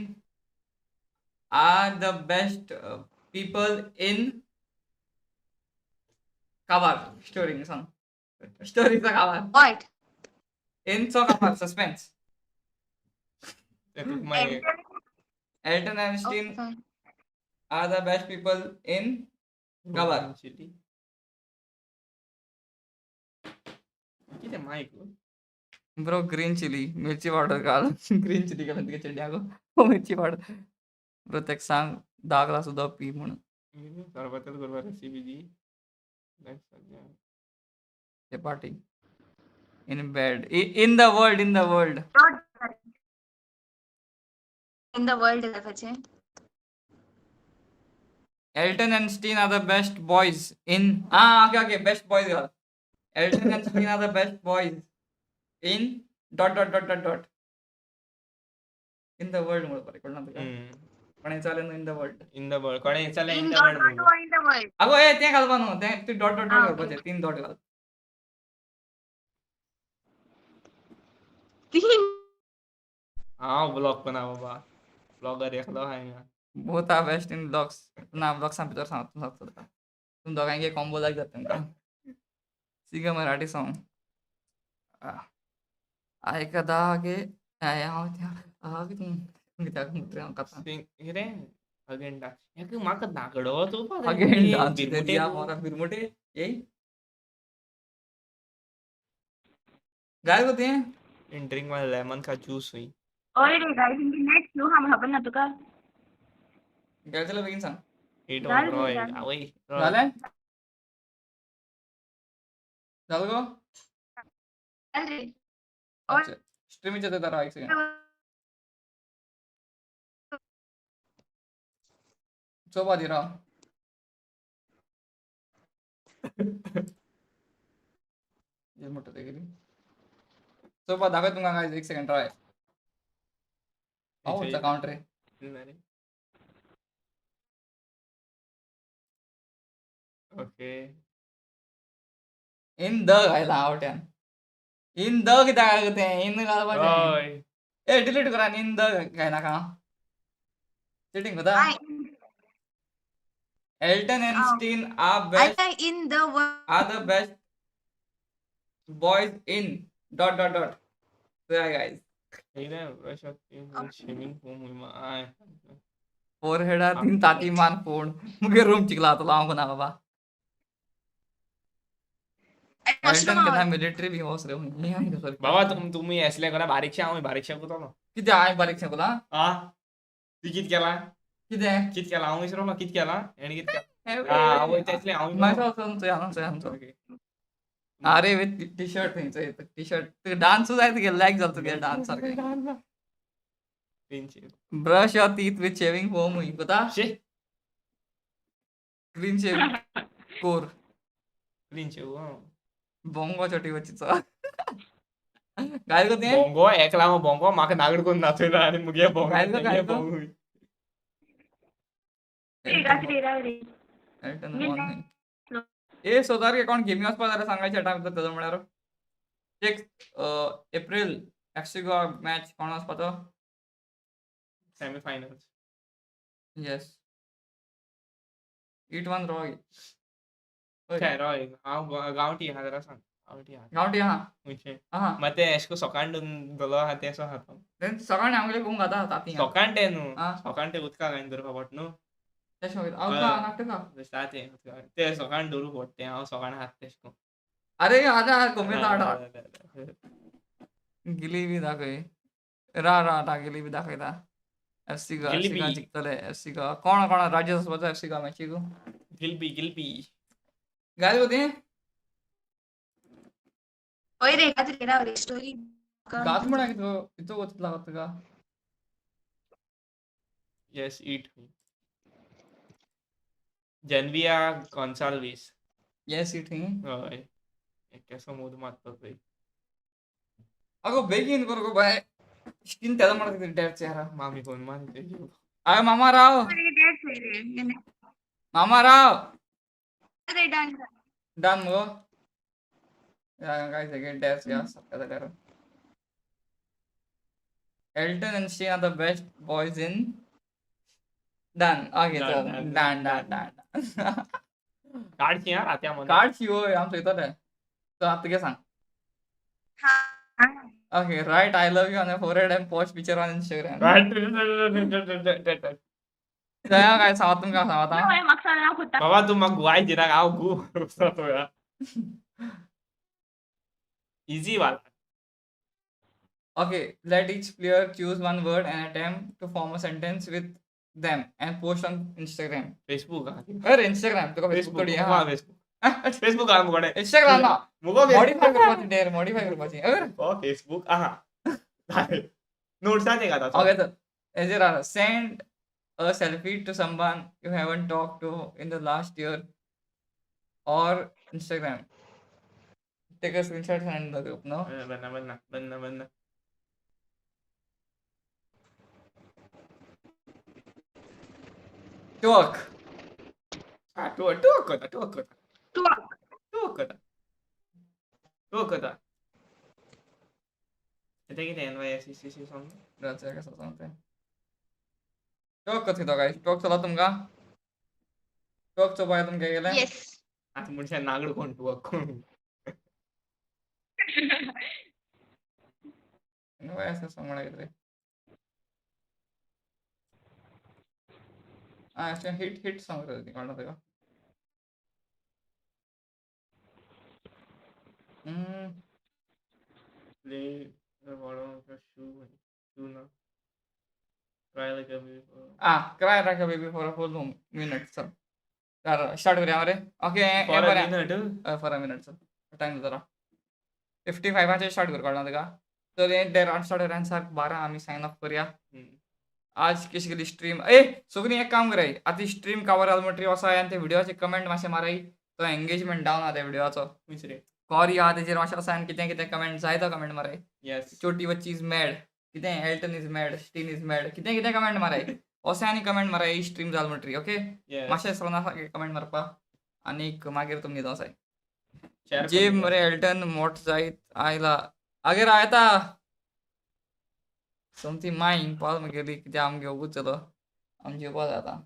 Speaker 3: are the best people in काबार. Story सांग. स्टोरीचा काबार.
Speaker 5: What?
Speaker 3: इन चो काबार suspense. Elton and Steen are the best people in काबार.
Speaker 4: कितें मायक
Speaker 3: ब्रो? ग्रीन चिली मिरची पावडर घाल. ग्रीन चिली घालून तुगे चेड्याक मिरची पावडर. ब्रो तेका सांग 10 ग्लास उदक पी म्हणून.
Speaker 4: सरबतच करपा recipe the.
Speaker 3: Party in bed in the world in the world.
Speaker 5: In the world घालपाचें.
Speaker 3: Elton and Steen are the best boys in okay okay best boys घाल. Elton and Steen are the best boys in dot dot dot dot dot in the world म्हणून बरें कळना तुका कोणें विचारलें न्हू in the world.
Speaker 4: In the world कोणें विचारलें
Speaker 5: in
Speaker 4: in the
Speaker 5: dot
Speaker 4: world
Speaker 5: dot
Speaker 4: म्हणून.
Speaker 5: In the world.
Speaker 3: अगो ए तें घालपा न्हू तें तूं डॉट डॉट डॉट
Speaker 5: आं
Speaker 3: घालपाचें 3 डॉट घाल.
Speaker 5: 3
Speaker 4: हांव ब्लॉग कोना बाबा. ब्लॉगर एकलो आहा हिंगा.
Speaker 3: Both are best in blogs. ना ब्लॉग्सां भितर सांगता सांगता तुका. तुम दोगांयगे कॉम्बो लायक जाता तुमकां. सिंग अ मराठी सॉन्ग. आयकदा गे हांव कित्याक
Speaker 4: कितें अगेन डान्स. हेका म्हाका नागडो चोवपाक जाय.
Speaker 3: अगेन डान्स
Speaker 4: बिरमुटे
Speaker 3: बिरमुटे येय. गायल गो तें
Speaker 4: इन ड्रिंक में लेमन का ज्यूस हुई.
Speaker 7: हय रे गायज, नेट स्लो आहा म्हणून खबर ना तुका.
Speaker 3: गायल जाल्यार बेगीन सांग.
Speaker 4: It
Speaker 7: जालें
Speaker 4: on Roy.
Speaker 7: जालें.
Speaker 4: आवय रॉय.
Speaker 3: जालें जालें गो?
Speaker 7: जालें रे.
Speaker 3: अच्छा, स्ट्रीमीचेर येता राव एक सेकंड. चोवपा दी राव. कितें म्हणटा तें कितें चोवपा दाखय तुमकां गायज, एक सेकंड राव. हांव अकाउंट रे.
Speaker 4: ओके.
Speaker 3: इन the घायला आवट्यान. इन the कित्याक घायलां तें? इन घालपाचें.
Speaker 4: हय.
Speaker 3: ए डिलीट कर आनी इन the घायनाका. चिटींग कोता. Elton and Steen are best
Speaker 5: I in the
Speaker 3: are the best boys in dot dot dot. So yeah guys.
Speaker 4: Swimming pool my.
Speaker 3: फोरहेडा तीन ताती मान फोण मुगे रूम चिकला तो लावंक ना बाबा. एल्टन केन्ना मिलिटरी बी वोस रे हुंय.
Speaker 4: बाबा तुम्ही असले करा बारीकशे, हांव बारीकशे कोतालो.
Speaker 3: कितें हांवें बारीकशें कोला?
Speaker 4: आ ती कित केला?
Speaker 3: कितें
Speaker 4: कित केला? हांव विसरलो कित केला हेणे कित केला. आवय तेसले हांव.
Speaker 3: मागीर अरे विथ टी शर्ट थंयचो टी शर्ट डान्सूय जाय तुगे, लायक जालो तुगे डान्स सारकें. Brush your teeth with shaving foam हुई पता? क्लीन शेव कोर.
Speaker 4: Clean shave.
Speaker 3: बोंगो चोटी वचीचो गायल गो तें?
Speaker 4: बोंगो एकला हांव बोंगो म्हाका नागड करून नाचयला आनी मुगे बोंगो.
Speaker 3: गायल गो गायल गो. ए सोदार कोण गेमी वचपा जाल्यार सांगायचे टायम तेजो म्हळ्यार 6 एप्रील FC Goa match कोण वचपाचो?
Speaker 4: Semifinals.
Speaker 3: Yes. Eat one Roy.
Speaker 4: Roy हांव गांवठी आहा जरा सांग. गांवठी आहा.
Speaker 3: गांवठी आहा.
Speaker 4: खंयचें? मागीर तें अशें करून सकाळ धरलो आहा तें असो खाता.
Speaker 3: सकाळ आमगेले कोण खाता ताती.
Speaker 4: सकाळ तें न्हू, सकाळ तें उदकाक घालून दवरपा पडटा न्हू.
Speaker 3: तें नाटका
Speaker 4: तें तें सकाळ दवरूंक पडटा तें हांव सकाळ खाता तेशें करून.
Speaker 3: अरे आतां कमी ताडा गिली बी दाखय. रा रा गिली बी दाखयता. एफसी गोवा जिखतले. एफसी गोवा कोण कोण राज्य वचपाचो एफसी गोवा मॅचीक?
Speaker 4: गिलबी गिलबी
Speaker 3: गायल गो तें?
Speaker 5: हय रे गात रे राव रे स्टोरी
Speaker 3: गात म्हणा कितें कितो वचत लागत तुका?
Speaker 4: Yes it Janvia Gonsalves.
Speaker 3: Yes it he.
Speaker 4: हय केसो मोद मारता पळय.
Speaker 3: अगो बेगीन कर गो बाय. स्किन तेजा म्हणा कितें डॅड चेहरा.
Speaker 4: मामी फोन मार.
Speaker 3: अरे मामा राव. मामा राव. डन मुगो. काय सेकंड डॅश या सारकें जाल्यार. Elton and Shane are the best boys in done. Okay done done done.
Speaker 4: काडची हा रात्या मन.
Speaker 3: काडची होय आमचो येतले. सो आतां तुगे सांग. Okay, write I love you on your forehead and post picture on Instagram. दया काय सांगत तुमकां सांगता.
Speaker 4: बाबा तूं म्हाका गुवाय दिना हांव गु तो. इजी वाला.
Speaker 3: Okay, let each player choose one word and attempt to form a sentence with them and post on Instagram.
Speaker 4: Facebook.
Speaker 3: अरे Instagram तुका Facebook थोडी आहा.
Speaker 4: Facebook. Facebook आहा मुगडे.
Speaker 3: Instagram ना.
Speaker 4: मुगो
Speaker 3: मॉडिफाय करपाची डेर मॉडिफाय करपाची. अरे
Speaker 4: फेसबुक आहा. नोट्सान एक आतां.
Speaker 3: ओके तर हेजेर आहा send a selfie to someone you haven't talked to in the last year or Instagram. Take a screenshot and the group, no?
Speaker 4: Banna Banna Banna Banna.
Speaker 3: Twerk.
Speaker 4: Ah, twerk twerk कोता twerk कोता
Speaker 7: twerk
Speaker 4: twerk कोता twerk कोता. तें कितें NYSCC song?
Speaker 3: रातचें कसो सांग तें. ट्वर्क कशें तो गायस? ट्वर्क चलता तुमकां? ट्वर्क चोवपाक तुमकां गेलें?
Speaker 7: येस.
Speaker 4: आतां मनशान नागड कोण ट्वर्क कोण.
Speaker 3: NYSCC song म्हणा कितें रे? Ah, अशें हिट हिट सॉंग रे कळना तुका?
Speaker 4: Play shoe ना. Cry like a baby.
Speaker 3: Ah, cry like a baby for a full minute. चल, स्टार्ट करूया मरे. ओके.
Speaker 4: फॉर
Speaker 3: हें
Speaker 4: अ
Speaker 3: बरें.
Speaker 4: मिनट.
Speaker 3: For a minute. चल, टायम जरा 55 चेर स्टार्ट कर. कळना तुका? तर हें देरान स्टार्ट करूया आनी सारक 12 आमी सायन ऑफ करूया. आज कशी गेली स्ट्रीम? ए सगळीं, एक काम कराय, आतां स्ट्रीम काबार जाली म्हणटरी वचोय आनी ते व्हिडियोचे कमेंट मातशें माराय. तो एंगेजमेंट डावन आहा त्या व्हिडियोचो.
Speaker 4: खंयच रे?
Speaker 3: कॉरी आहा तेजेर मातशें वचाय आनी कितें कितें कमेंट जाय तो कमेंट माराय.
Speaker 4: येस.
Speaker 3: छोटी बच्ची is mad, कितें Elton is mad, Steen is mad, कितें कितें कमेंट माराय. वचाय आनी कमेंट माराय ही स्ट्रीम जाली म्हणटरी. ओके.
Speaker 4: येस.
Speaker 3: मातशें सगळ्यां कमेंट मारपा आनीक मागीर तुमी न्हिदो वचाय.
Speaker 4: शेअर.
Speaker 3: जे मरे एल्टन मोठ जायत आयला. आगे राव, येता. सोमती माय पाल मगेली. कित्याक आमगे वगूच जालो, आमी जेवपा जाय आतां.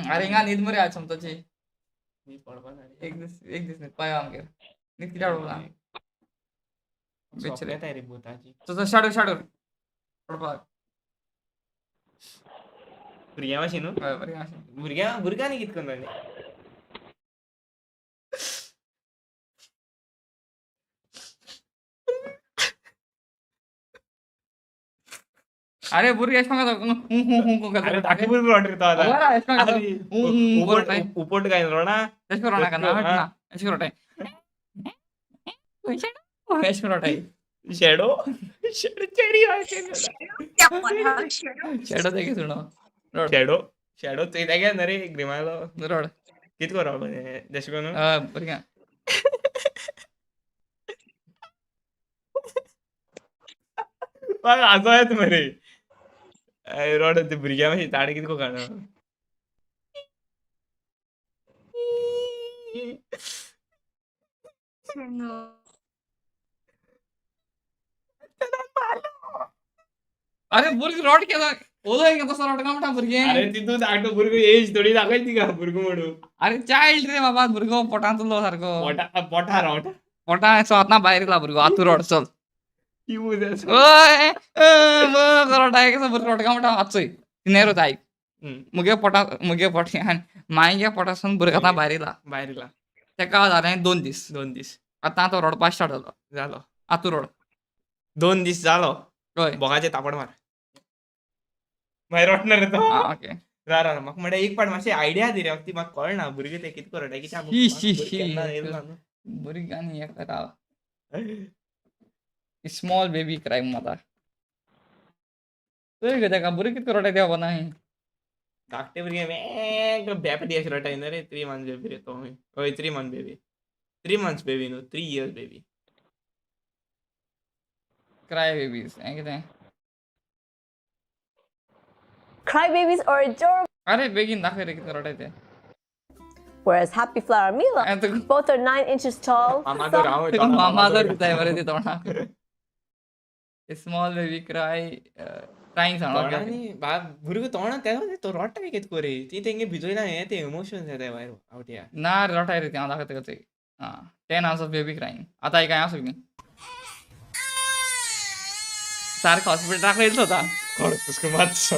Speaker 3: अरे, हिंगा न्हीद मरे आज सोमताची.
Speaker 4: पडपा जाय.
Speaker 3: एक दीस, एक दीस न्हिदपा यो आमगेर. न्हीद कित्याक पडना बेचरे?
Speaker 4: येताय रे भुताची.
Speaker 3: चल, स्टार्ट, स्टार्ट पडपाक.
Speaker 4: भुरग्यां भाशेन न्हू.
Speaker 3: हय, बरें मातशें.
Speaker 4: भुरग्यां भुरग्यांनी कित करना न्ही.
Speaker 3: अरे, भुरगे अशें करता, हूं हूं हूं करता.
Speaker 4: अरे, धाकटे भुरगो रडटा रे तो आतां.
Speaker 3: बरं, अशें करता.
Speaker 4: अरे,
Speaker 3: हूं हूं
Speaker 4: उपट
Speaker 3: करताय.
Speaker 4: उपट काय रोडा.
Speaker 3: अशें करूं नाका ना ना, अशें करताय, अशें करताय.
Speaker 4: Shadow shadow cherry.
Speaker 3: शेडो तेगे सुणो रड.
Speaker 4: शेडो शेडो चोयता गे ना रे ग्रिमालो.
Speaker 3: रड.
Speaker 4: कित करप जशें करून?
Speaker 3: हय, भुरग्यां.
Speaker 4: म्हाका हांसो येता मरे. रड ते भुरग्यां मातशें ताणें कितें कळना.
Speaker 5: No.
Speaker 3: अरे, भुरगें रड केला ओदोय तसो रडका म्हणटा भुरगें.
Speaker 4: अरे, तितून धाकटो भुरगो, एज थोडी दाखय तिका भुरगो म्हणून.
Speaker 3: अरे, चाइल्ड रे बाबा, भुरगो पोटांत उरलो सारको.
Speaker 4: पोटा पोटा रोट.
Speaker 3: पोटां आतां भायर येयला भुरगो, आतां रड, चल.
Speaker 4: की.
Speaker 3: ओय रडटा कसो भुरगो रडका म्हणटा. आतां चोय, नेरो आयक. मुगे पोटा, मुगे पोटयान, मायगे पोटासून भुरगो आतां भायर येयला.
Speaker 4: भायर येयला.
Speaker 3: तेका जालें 2 दीस.
Speaker 4: 2 दीस.
Speaker 3: आतां तो रडपा स्टार्ट जालो.
Speaker 4: जालो.
Speaker 3: आतां रड.
Speaker 4: 2 दीस जालो.
Speaker 3: हय.
Speaker 4: बोगाचे तापड मार, मागीर रडना रे तो.
Speaker 3: आं, ओके.
Speaker 4: रा रा, म्हाका म्हणटा एक पाट मातशें आयडिया दी रे. ती म्हाका कळना भुरगे ते कितें करता कित्याक.
Speaker 3: शी शी शी.
Speaker 4: केन्ना येयलो ना न्हू.
Speaker 3: भुरग्यांनी हें करा. स्मॉल बेबी क्राय आतां चोय गो तेका, भुरगीं कितें रडटा तें खबर ना.
Speaker 4: धाकटे भुरगे वें बेपे अशें रडटा न्हू रे. 3 मंथ्स बेबी रे तो. हय, 3 month baby, 3 months baby न्हू, 3 years baby.
Speaker 3: Cry babies हें कितें?
Speaker 8: Cry babies are adorable.
Speaker 3: अरे, बेगीन दाखय रे कितें रडटा तें.
Speaker 8: Whereas Happy Flower Mila,
Speaker 3: हें तुका
Speaker 8: both are 9 inches tall.
Speaker 4: मामा हांव.
Speaker 3: तुका मामा जर दिताय मरे ती तोंडाक. Small baby cry crying sound. Okay.
Speaker 4: तोंडांनी भुरगो तोंडान तें तो रडटा कितें कोरी ती तेंगे भिजोयना. हें ते इमोशन्स येता भायर आवटया.
Speaker 3: ना रे, रडटा रे ती. हांव दाखयता तुका. आं, 10 hours of baby crying. आतां आयक, हांव सगळीं सारको हॉस्पिटलाक वयतलो आतां.
Speaker 4: खडपूस मातसो.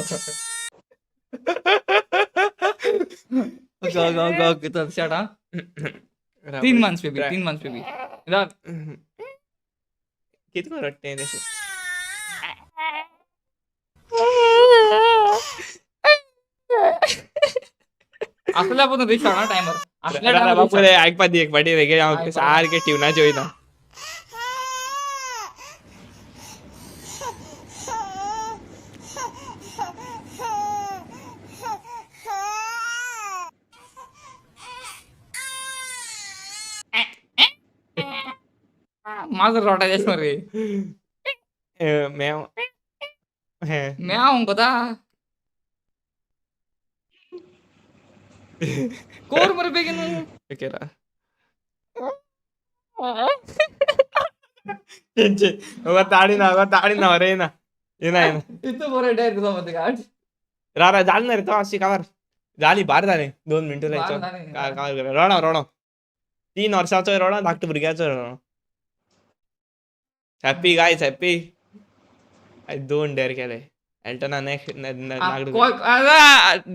Speaker 3: ओके ओके ओके ओके, चल, स्टार्ट. आं, 3 months baby, 3 months baby.
Speaker 4: कितें करून रडटा तें तशें?
Speaker 3: असल्या पण रिस्टार्ट टायमर असल्या टायमार.
Speaker 4: बापू रे, आयकपा दी एक फाटी रे. हांव सारकें ट्युनाचेर वयता.
Speaker 3: माजर रडटा मरे.
Speaker 4: म्याव हें.
Speaker 3: म्याव कोता कोर मरे बेगीन.
Speaker 4: ओके रा, तेंचे अगो ताळी ना, अगो ताळी ना रे. येना येना येना.
Speaker 3: इतू बरें डेर तुजो मते काड.
Speaker 4: रा रा, जालें ना रे तो. अशी काबार जाली, बार जालें. 2 मिनटां.
Speaker 3: बार
Speaker 4: लायचो.
Speaker 3: जालें.
Speaker 4: काबार रडो रडो. 3 वर्सांचो रडो, धाकटो भुरग्याचो रडो. Happy guys, happy. दोन डेर केले एल्टना. नेक्स्ट.
Speaker 3: कॉल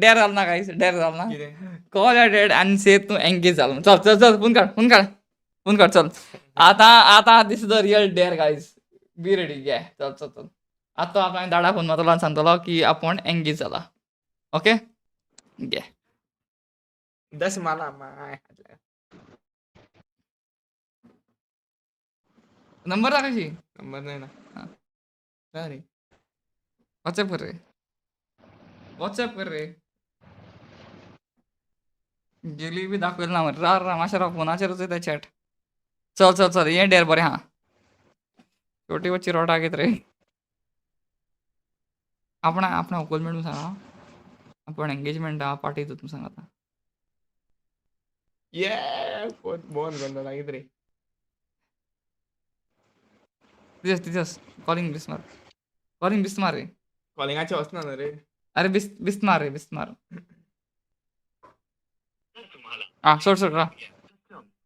Speaker 3: डेर जाल ना गायस, डेर जाल ना.
Speaker 4: कितें?
Speaker 3: कॉल your dad आनी से तूं एंगेज जाल. चल चल चल, फोन काड, फोन काड, फोन काड चल. आतां आतां this is the real dare guys, be ready. घे, चल चल चल. आतां आपणाक दाडा फोन मारतलो आनी सांगतलो की आपूण एंगेज जाला. ओके, घे.
Speaker 4: दस माला माय.
Speaker 3: नंबर दाखयशी.
Speaker 4: नंबर नाही ना.
Speaker 3: हा.
Speaker 4: का रे?
Speaker 3: व्हॉट्सअप कर रे, व्हॉट्सअप कर रे. गेली बी दाखयल ना मरे. रा रा मातशें राव, फोनाचेरूच येता चॅट. चल चल चल, हें डेर बरें आहा. छोटी बच्ची रोटा घेत रे. आपणा आपणा व्हंकल मेळून सांगा, आपण एंगेजमेंट आहा, पार्टी दिता सांग आतां.
Speaker 4: ये फोन बंद करता लागीत रे.
Speaker 3: तेजस तेजस, कॉलिंग बीस मार, कॉलिंग बीस मार रे.
Speaker 4: कॉलिंगाचे वचना न्हू रे.
Speaker 3: अरे बीस बीस मार रे, बीस मार. हा, सोड सोड रा.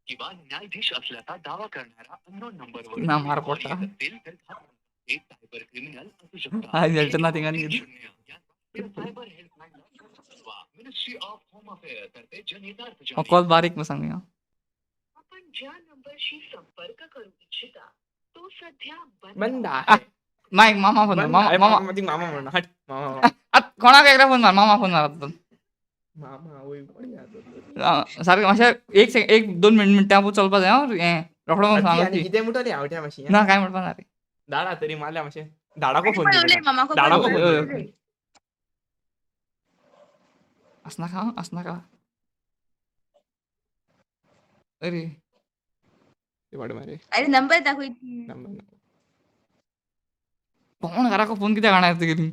Speaker 9: किंवा न्यायाधीश असल्याचा दावा करणारा अननोन नंबरवर
Speaker 3: ना मार पोटा.
Speaker 9: असेल तर ते सायबर क्रिमिनल असू शकतात.
Speaker 3: हा, झेलतं ना थिंगा न्ही.
Speaker 9: 0 या सायबर हेल्पलाईनला मिनिस्ट्री ऑफ होम अफेअर्स तर्फे जनहितार्थ जारी.
Speaker 3: कॉल बारीक मग सांग.
Speaker 7: आपण ज्या नंबरशी संपर्क करू इच्छिता तो सध्या
Speaker 4: बंद
Speaker 3: आ,
Speaker 4: आहे.
Speaker 3: माय मामा फोन मार,
Speaker 4: बंद
Speaker 3: मामा
Speaker 4: आहे.
Speaker 3: मामा.
Speaker 4: मामा मामा म्हणून हट मामा मामा.
Speaker 3: आत कोणाक एकदा फोन मार, मामा फोन मार आतां.
Speaker 4: मामा वय बढिया.
Speaker 3: सारकें मातशें एक सेकंड, एक दोन मिनटां चलपा जाय हें रोखडो
Speaker 4: आनी
Speaker 3: सांग.
Speaker 4: कितें म्हणटली आवट्या मातशी.
Speaker 3: ना काय म्हणपा ना रे.
Speaker 4: धाडा तरी मारल्या मातशें. धाडाको फोन.
Speaker 7: उलय मामाको.
Speaker 4: धाडाको
Speaker 3: हय,
Speaker 4: फोन.
Speaker 3: हय. आसनाका आसनाका. अरे
Speaker 4: वाट मारे.
Speaker 7: अरे नंबर दाखव.
Speaker 4: नंबर.
Speaker 3: कोण घराक फोन कित्याक हाडा तुगेली?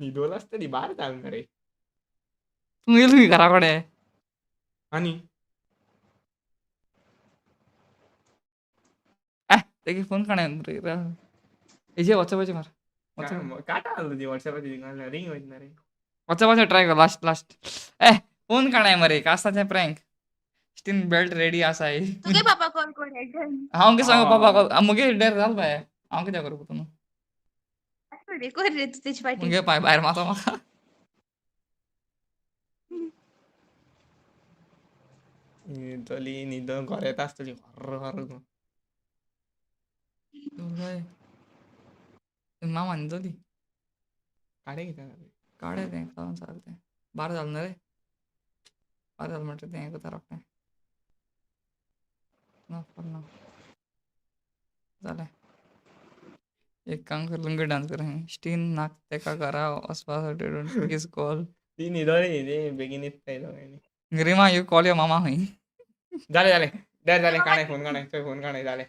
Speaker 4: न्हिदोल आसतली बार घाल मरे.
Speaker 3: तूं येयली घरा कडेन.
Speaker 4: आनी
Speaker 3: तेगे फोन काडा रे. हेजे वॉट्सएपाचेर मार.
Speaker 4: काटा आसलो ती वॉट्सएपाचेर रिंग वयतना रे.
Speaker 3: वॉट्सएपाचेर ट्राय कर लास्ट लास्ट. ए फोन काडाय मरे, कास्ताचें प्रँक. स्टीन बेल्ट रेडी आसाय.
Speaker 7: तुगे पापा कॉल कर.
Speaker 3: हांव कितें सांगू पापा, मुगे डेर जाल बाय. हांव कितें करूं तूं?
Speaker 7: रे कर रे तू तेची पाटी.
Speaker 3: मुगे पाय भायर मारता म्हाका.
Speaker 4: न्हिदतली न्हिदोन घर येता आसतली खर्र खर्र.
Speaker 3: मामा न्हिदली.
Speaker 4: काडे कितें?
Speaker 3: काडे तें काडून सारकें तें बारा जालें न्हू रे. 12 जालें म्हणटकीर तें हें करता रोखडें. ना ना जालें. एक काम कर, लुंगी डांस कर. स्टीन नाक तेका घरा वचपा his call.
Speaker 4: ती न्हिदोली ती बेगीन न्हिदताय दोगांयनी.
Speaker 3: गरिमा you call your मामा खंय.
Speaker 4: जालें जालें डेर जालें. काणय फोन काणय चोय फोन काणय जालें.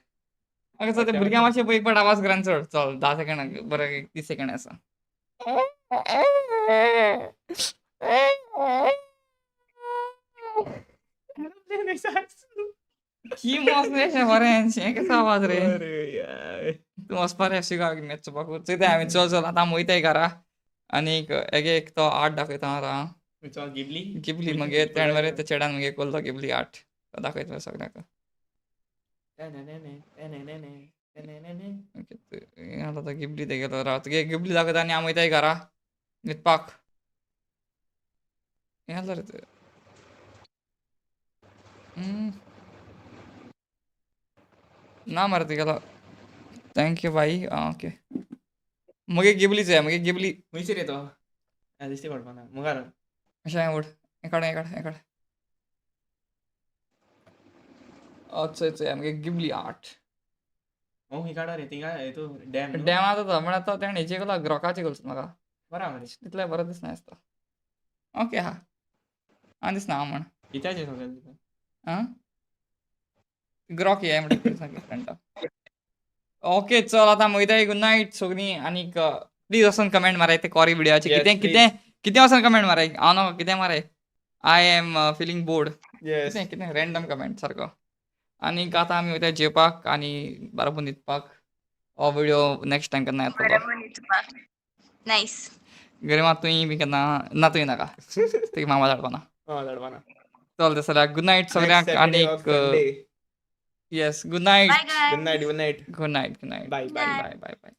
Speaker 3: अगे चल, ते भुरग्यां मातशें पळय एक पाट आवाज करान चड. चल 10 सेकंड बरें, 30 सेकंड आसा. की मस्त रे बरें हें कसो आवाज रे.
Speaker 4: अरे यार.
Speaker 3: तूं वचपा रे एफसी गोवा मॅच चोवपाक. चोयता आमी. चल चल, आतां आमी वयताय घरा आनीक एक एक तो आर्ट दाखयता राव.
Speaker 4: खंयचो गिबली?
Speaker 3: गिबली मगे तेणें मरे त्या चेड्यान मगे कोल्लो गिबली आर्ट दाखयता मरे सगळ्यांक. ओके, आतां गिबली तेगेलो राव, तुगे गिबली दाखयता आनी आमी वयताय घरा न्हिदपाक. हें जालें रे तें. ना मरे तुगेलो. Thank you बाई. आं ओके, मुगे गिबली चोया, मुगे गिबली.
Speaker 4: खंयची रे तो? दिश्टी पडपा ना मुखार.
Speaker 3: अशें ओड, हें काड हें काड हें काड. चोय चोय मुगे गिबली आर्ट.
Speaker 4: हो खंय काडा रे थिंगा हितू डॅम.
Speaker 3: डॅम आतां तो म्हळ्यार तो तेणें हेजे कोला ग्रोकाचे कोल म्हाका.
Speaker 4: बरें मरे.
Speaker 3: तितलें बरें दिसना आसता. ओके हा आनी दिसना हांव म्हण.
Speaker 4: कित्याचें सगळें?
Speaker 3: आं ग्रॉक हे म्हणटा डिफरंट. ओके चल, आतां वयताय. गुड नायट सगळीं. आनीक प्लीज वचोन कमेंट माराय ते कोरी विडियोचे. कितें कितें कितें वचोन कमेंट माराय. हांव न्हू कितें माराय. I am feeling bored. कितें कितें रॅन्डम कमेंट सारको. आनीक आतां आमी वयता जेवपाक आनी बरोबर न्हिदपाक. हो विडियो नेक्स्ट टायम केन्ना येतलो.
Speaker 7: नायस.
Speaker 3: गरिमा तुंय बी केन्ना ना, तुंय नाका, तुगे मामा धाडपाना.
Speaker 4: धाडपाना.
Speaker 3: चल तशें जाल्यार गुड नायट सगळ्यांक. आनीक yes, good night.
Speaker 7: Bye guys.
Speaker 4: Good night, good night.
Speaker 3: Good night, good night.
Speaker 4: Bye bye.
Speaker 3: Bye bye bye.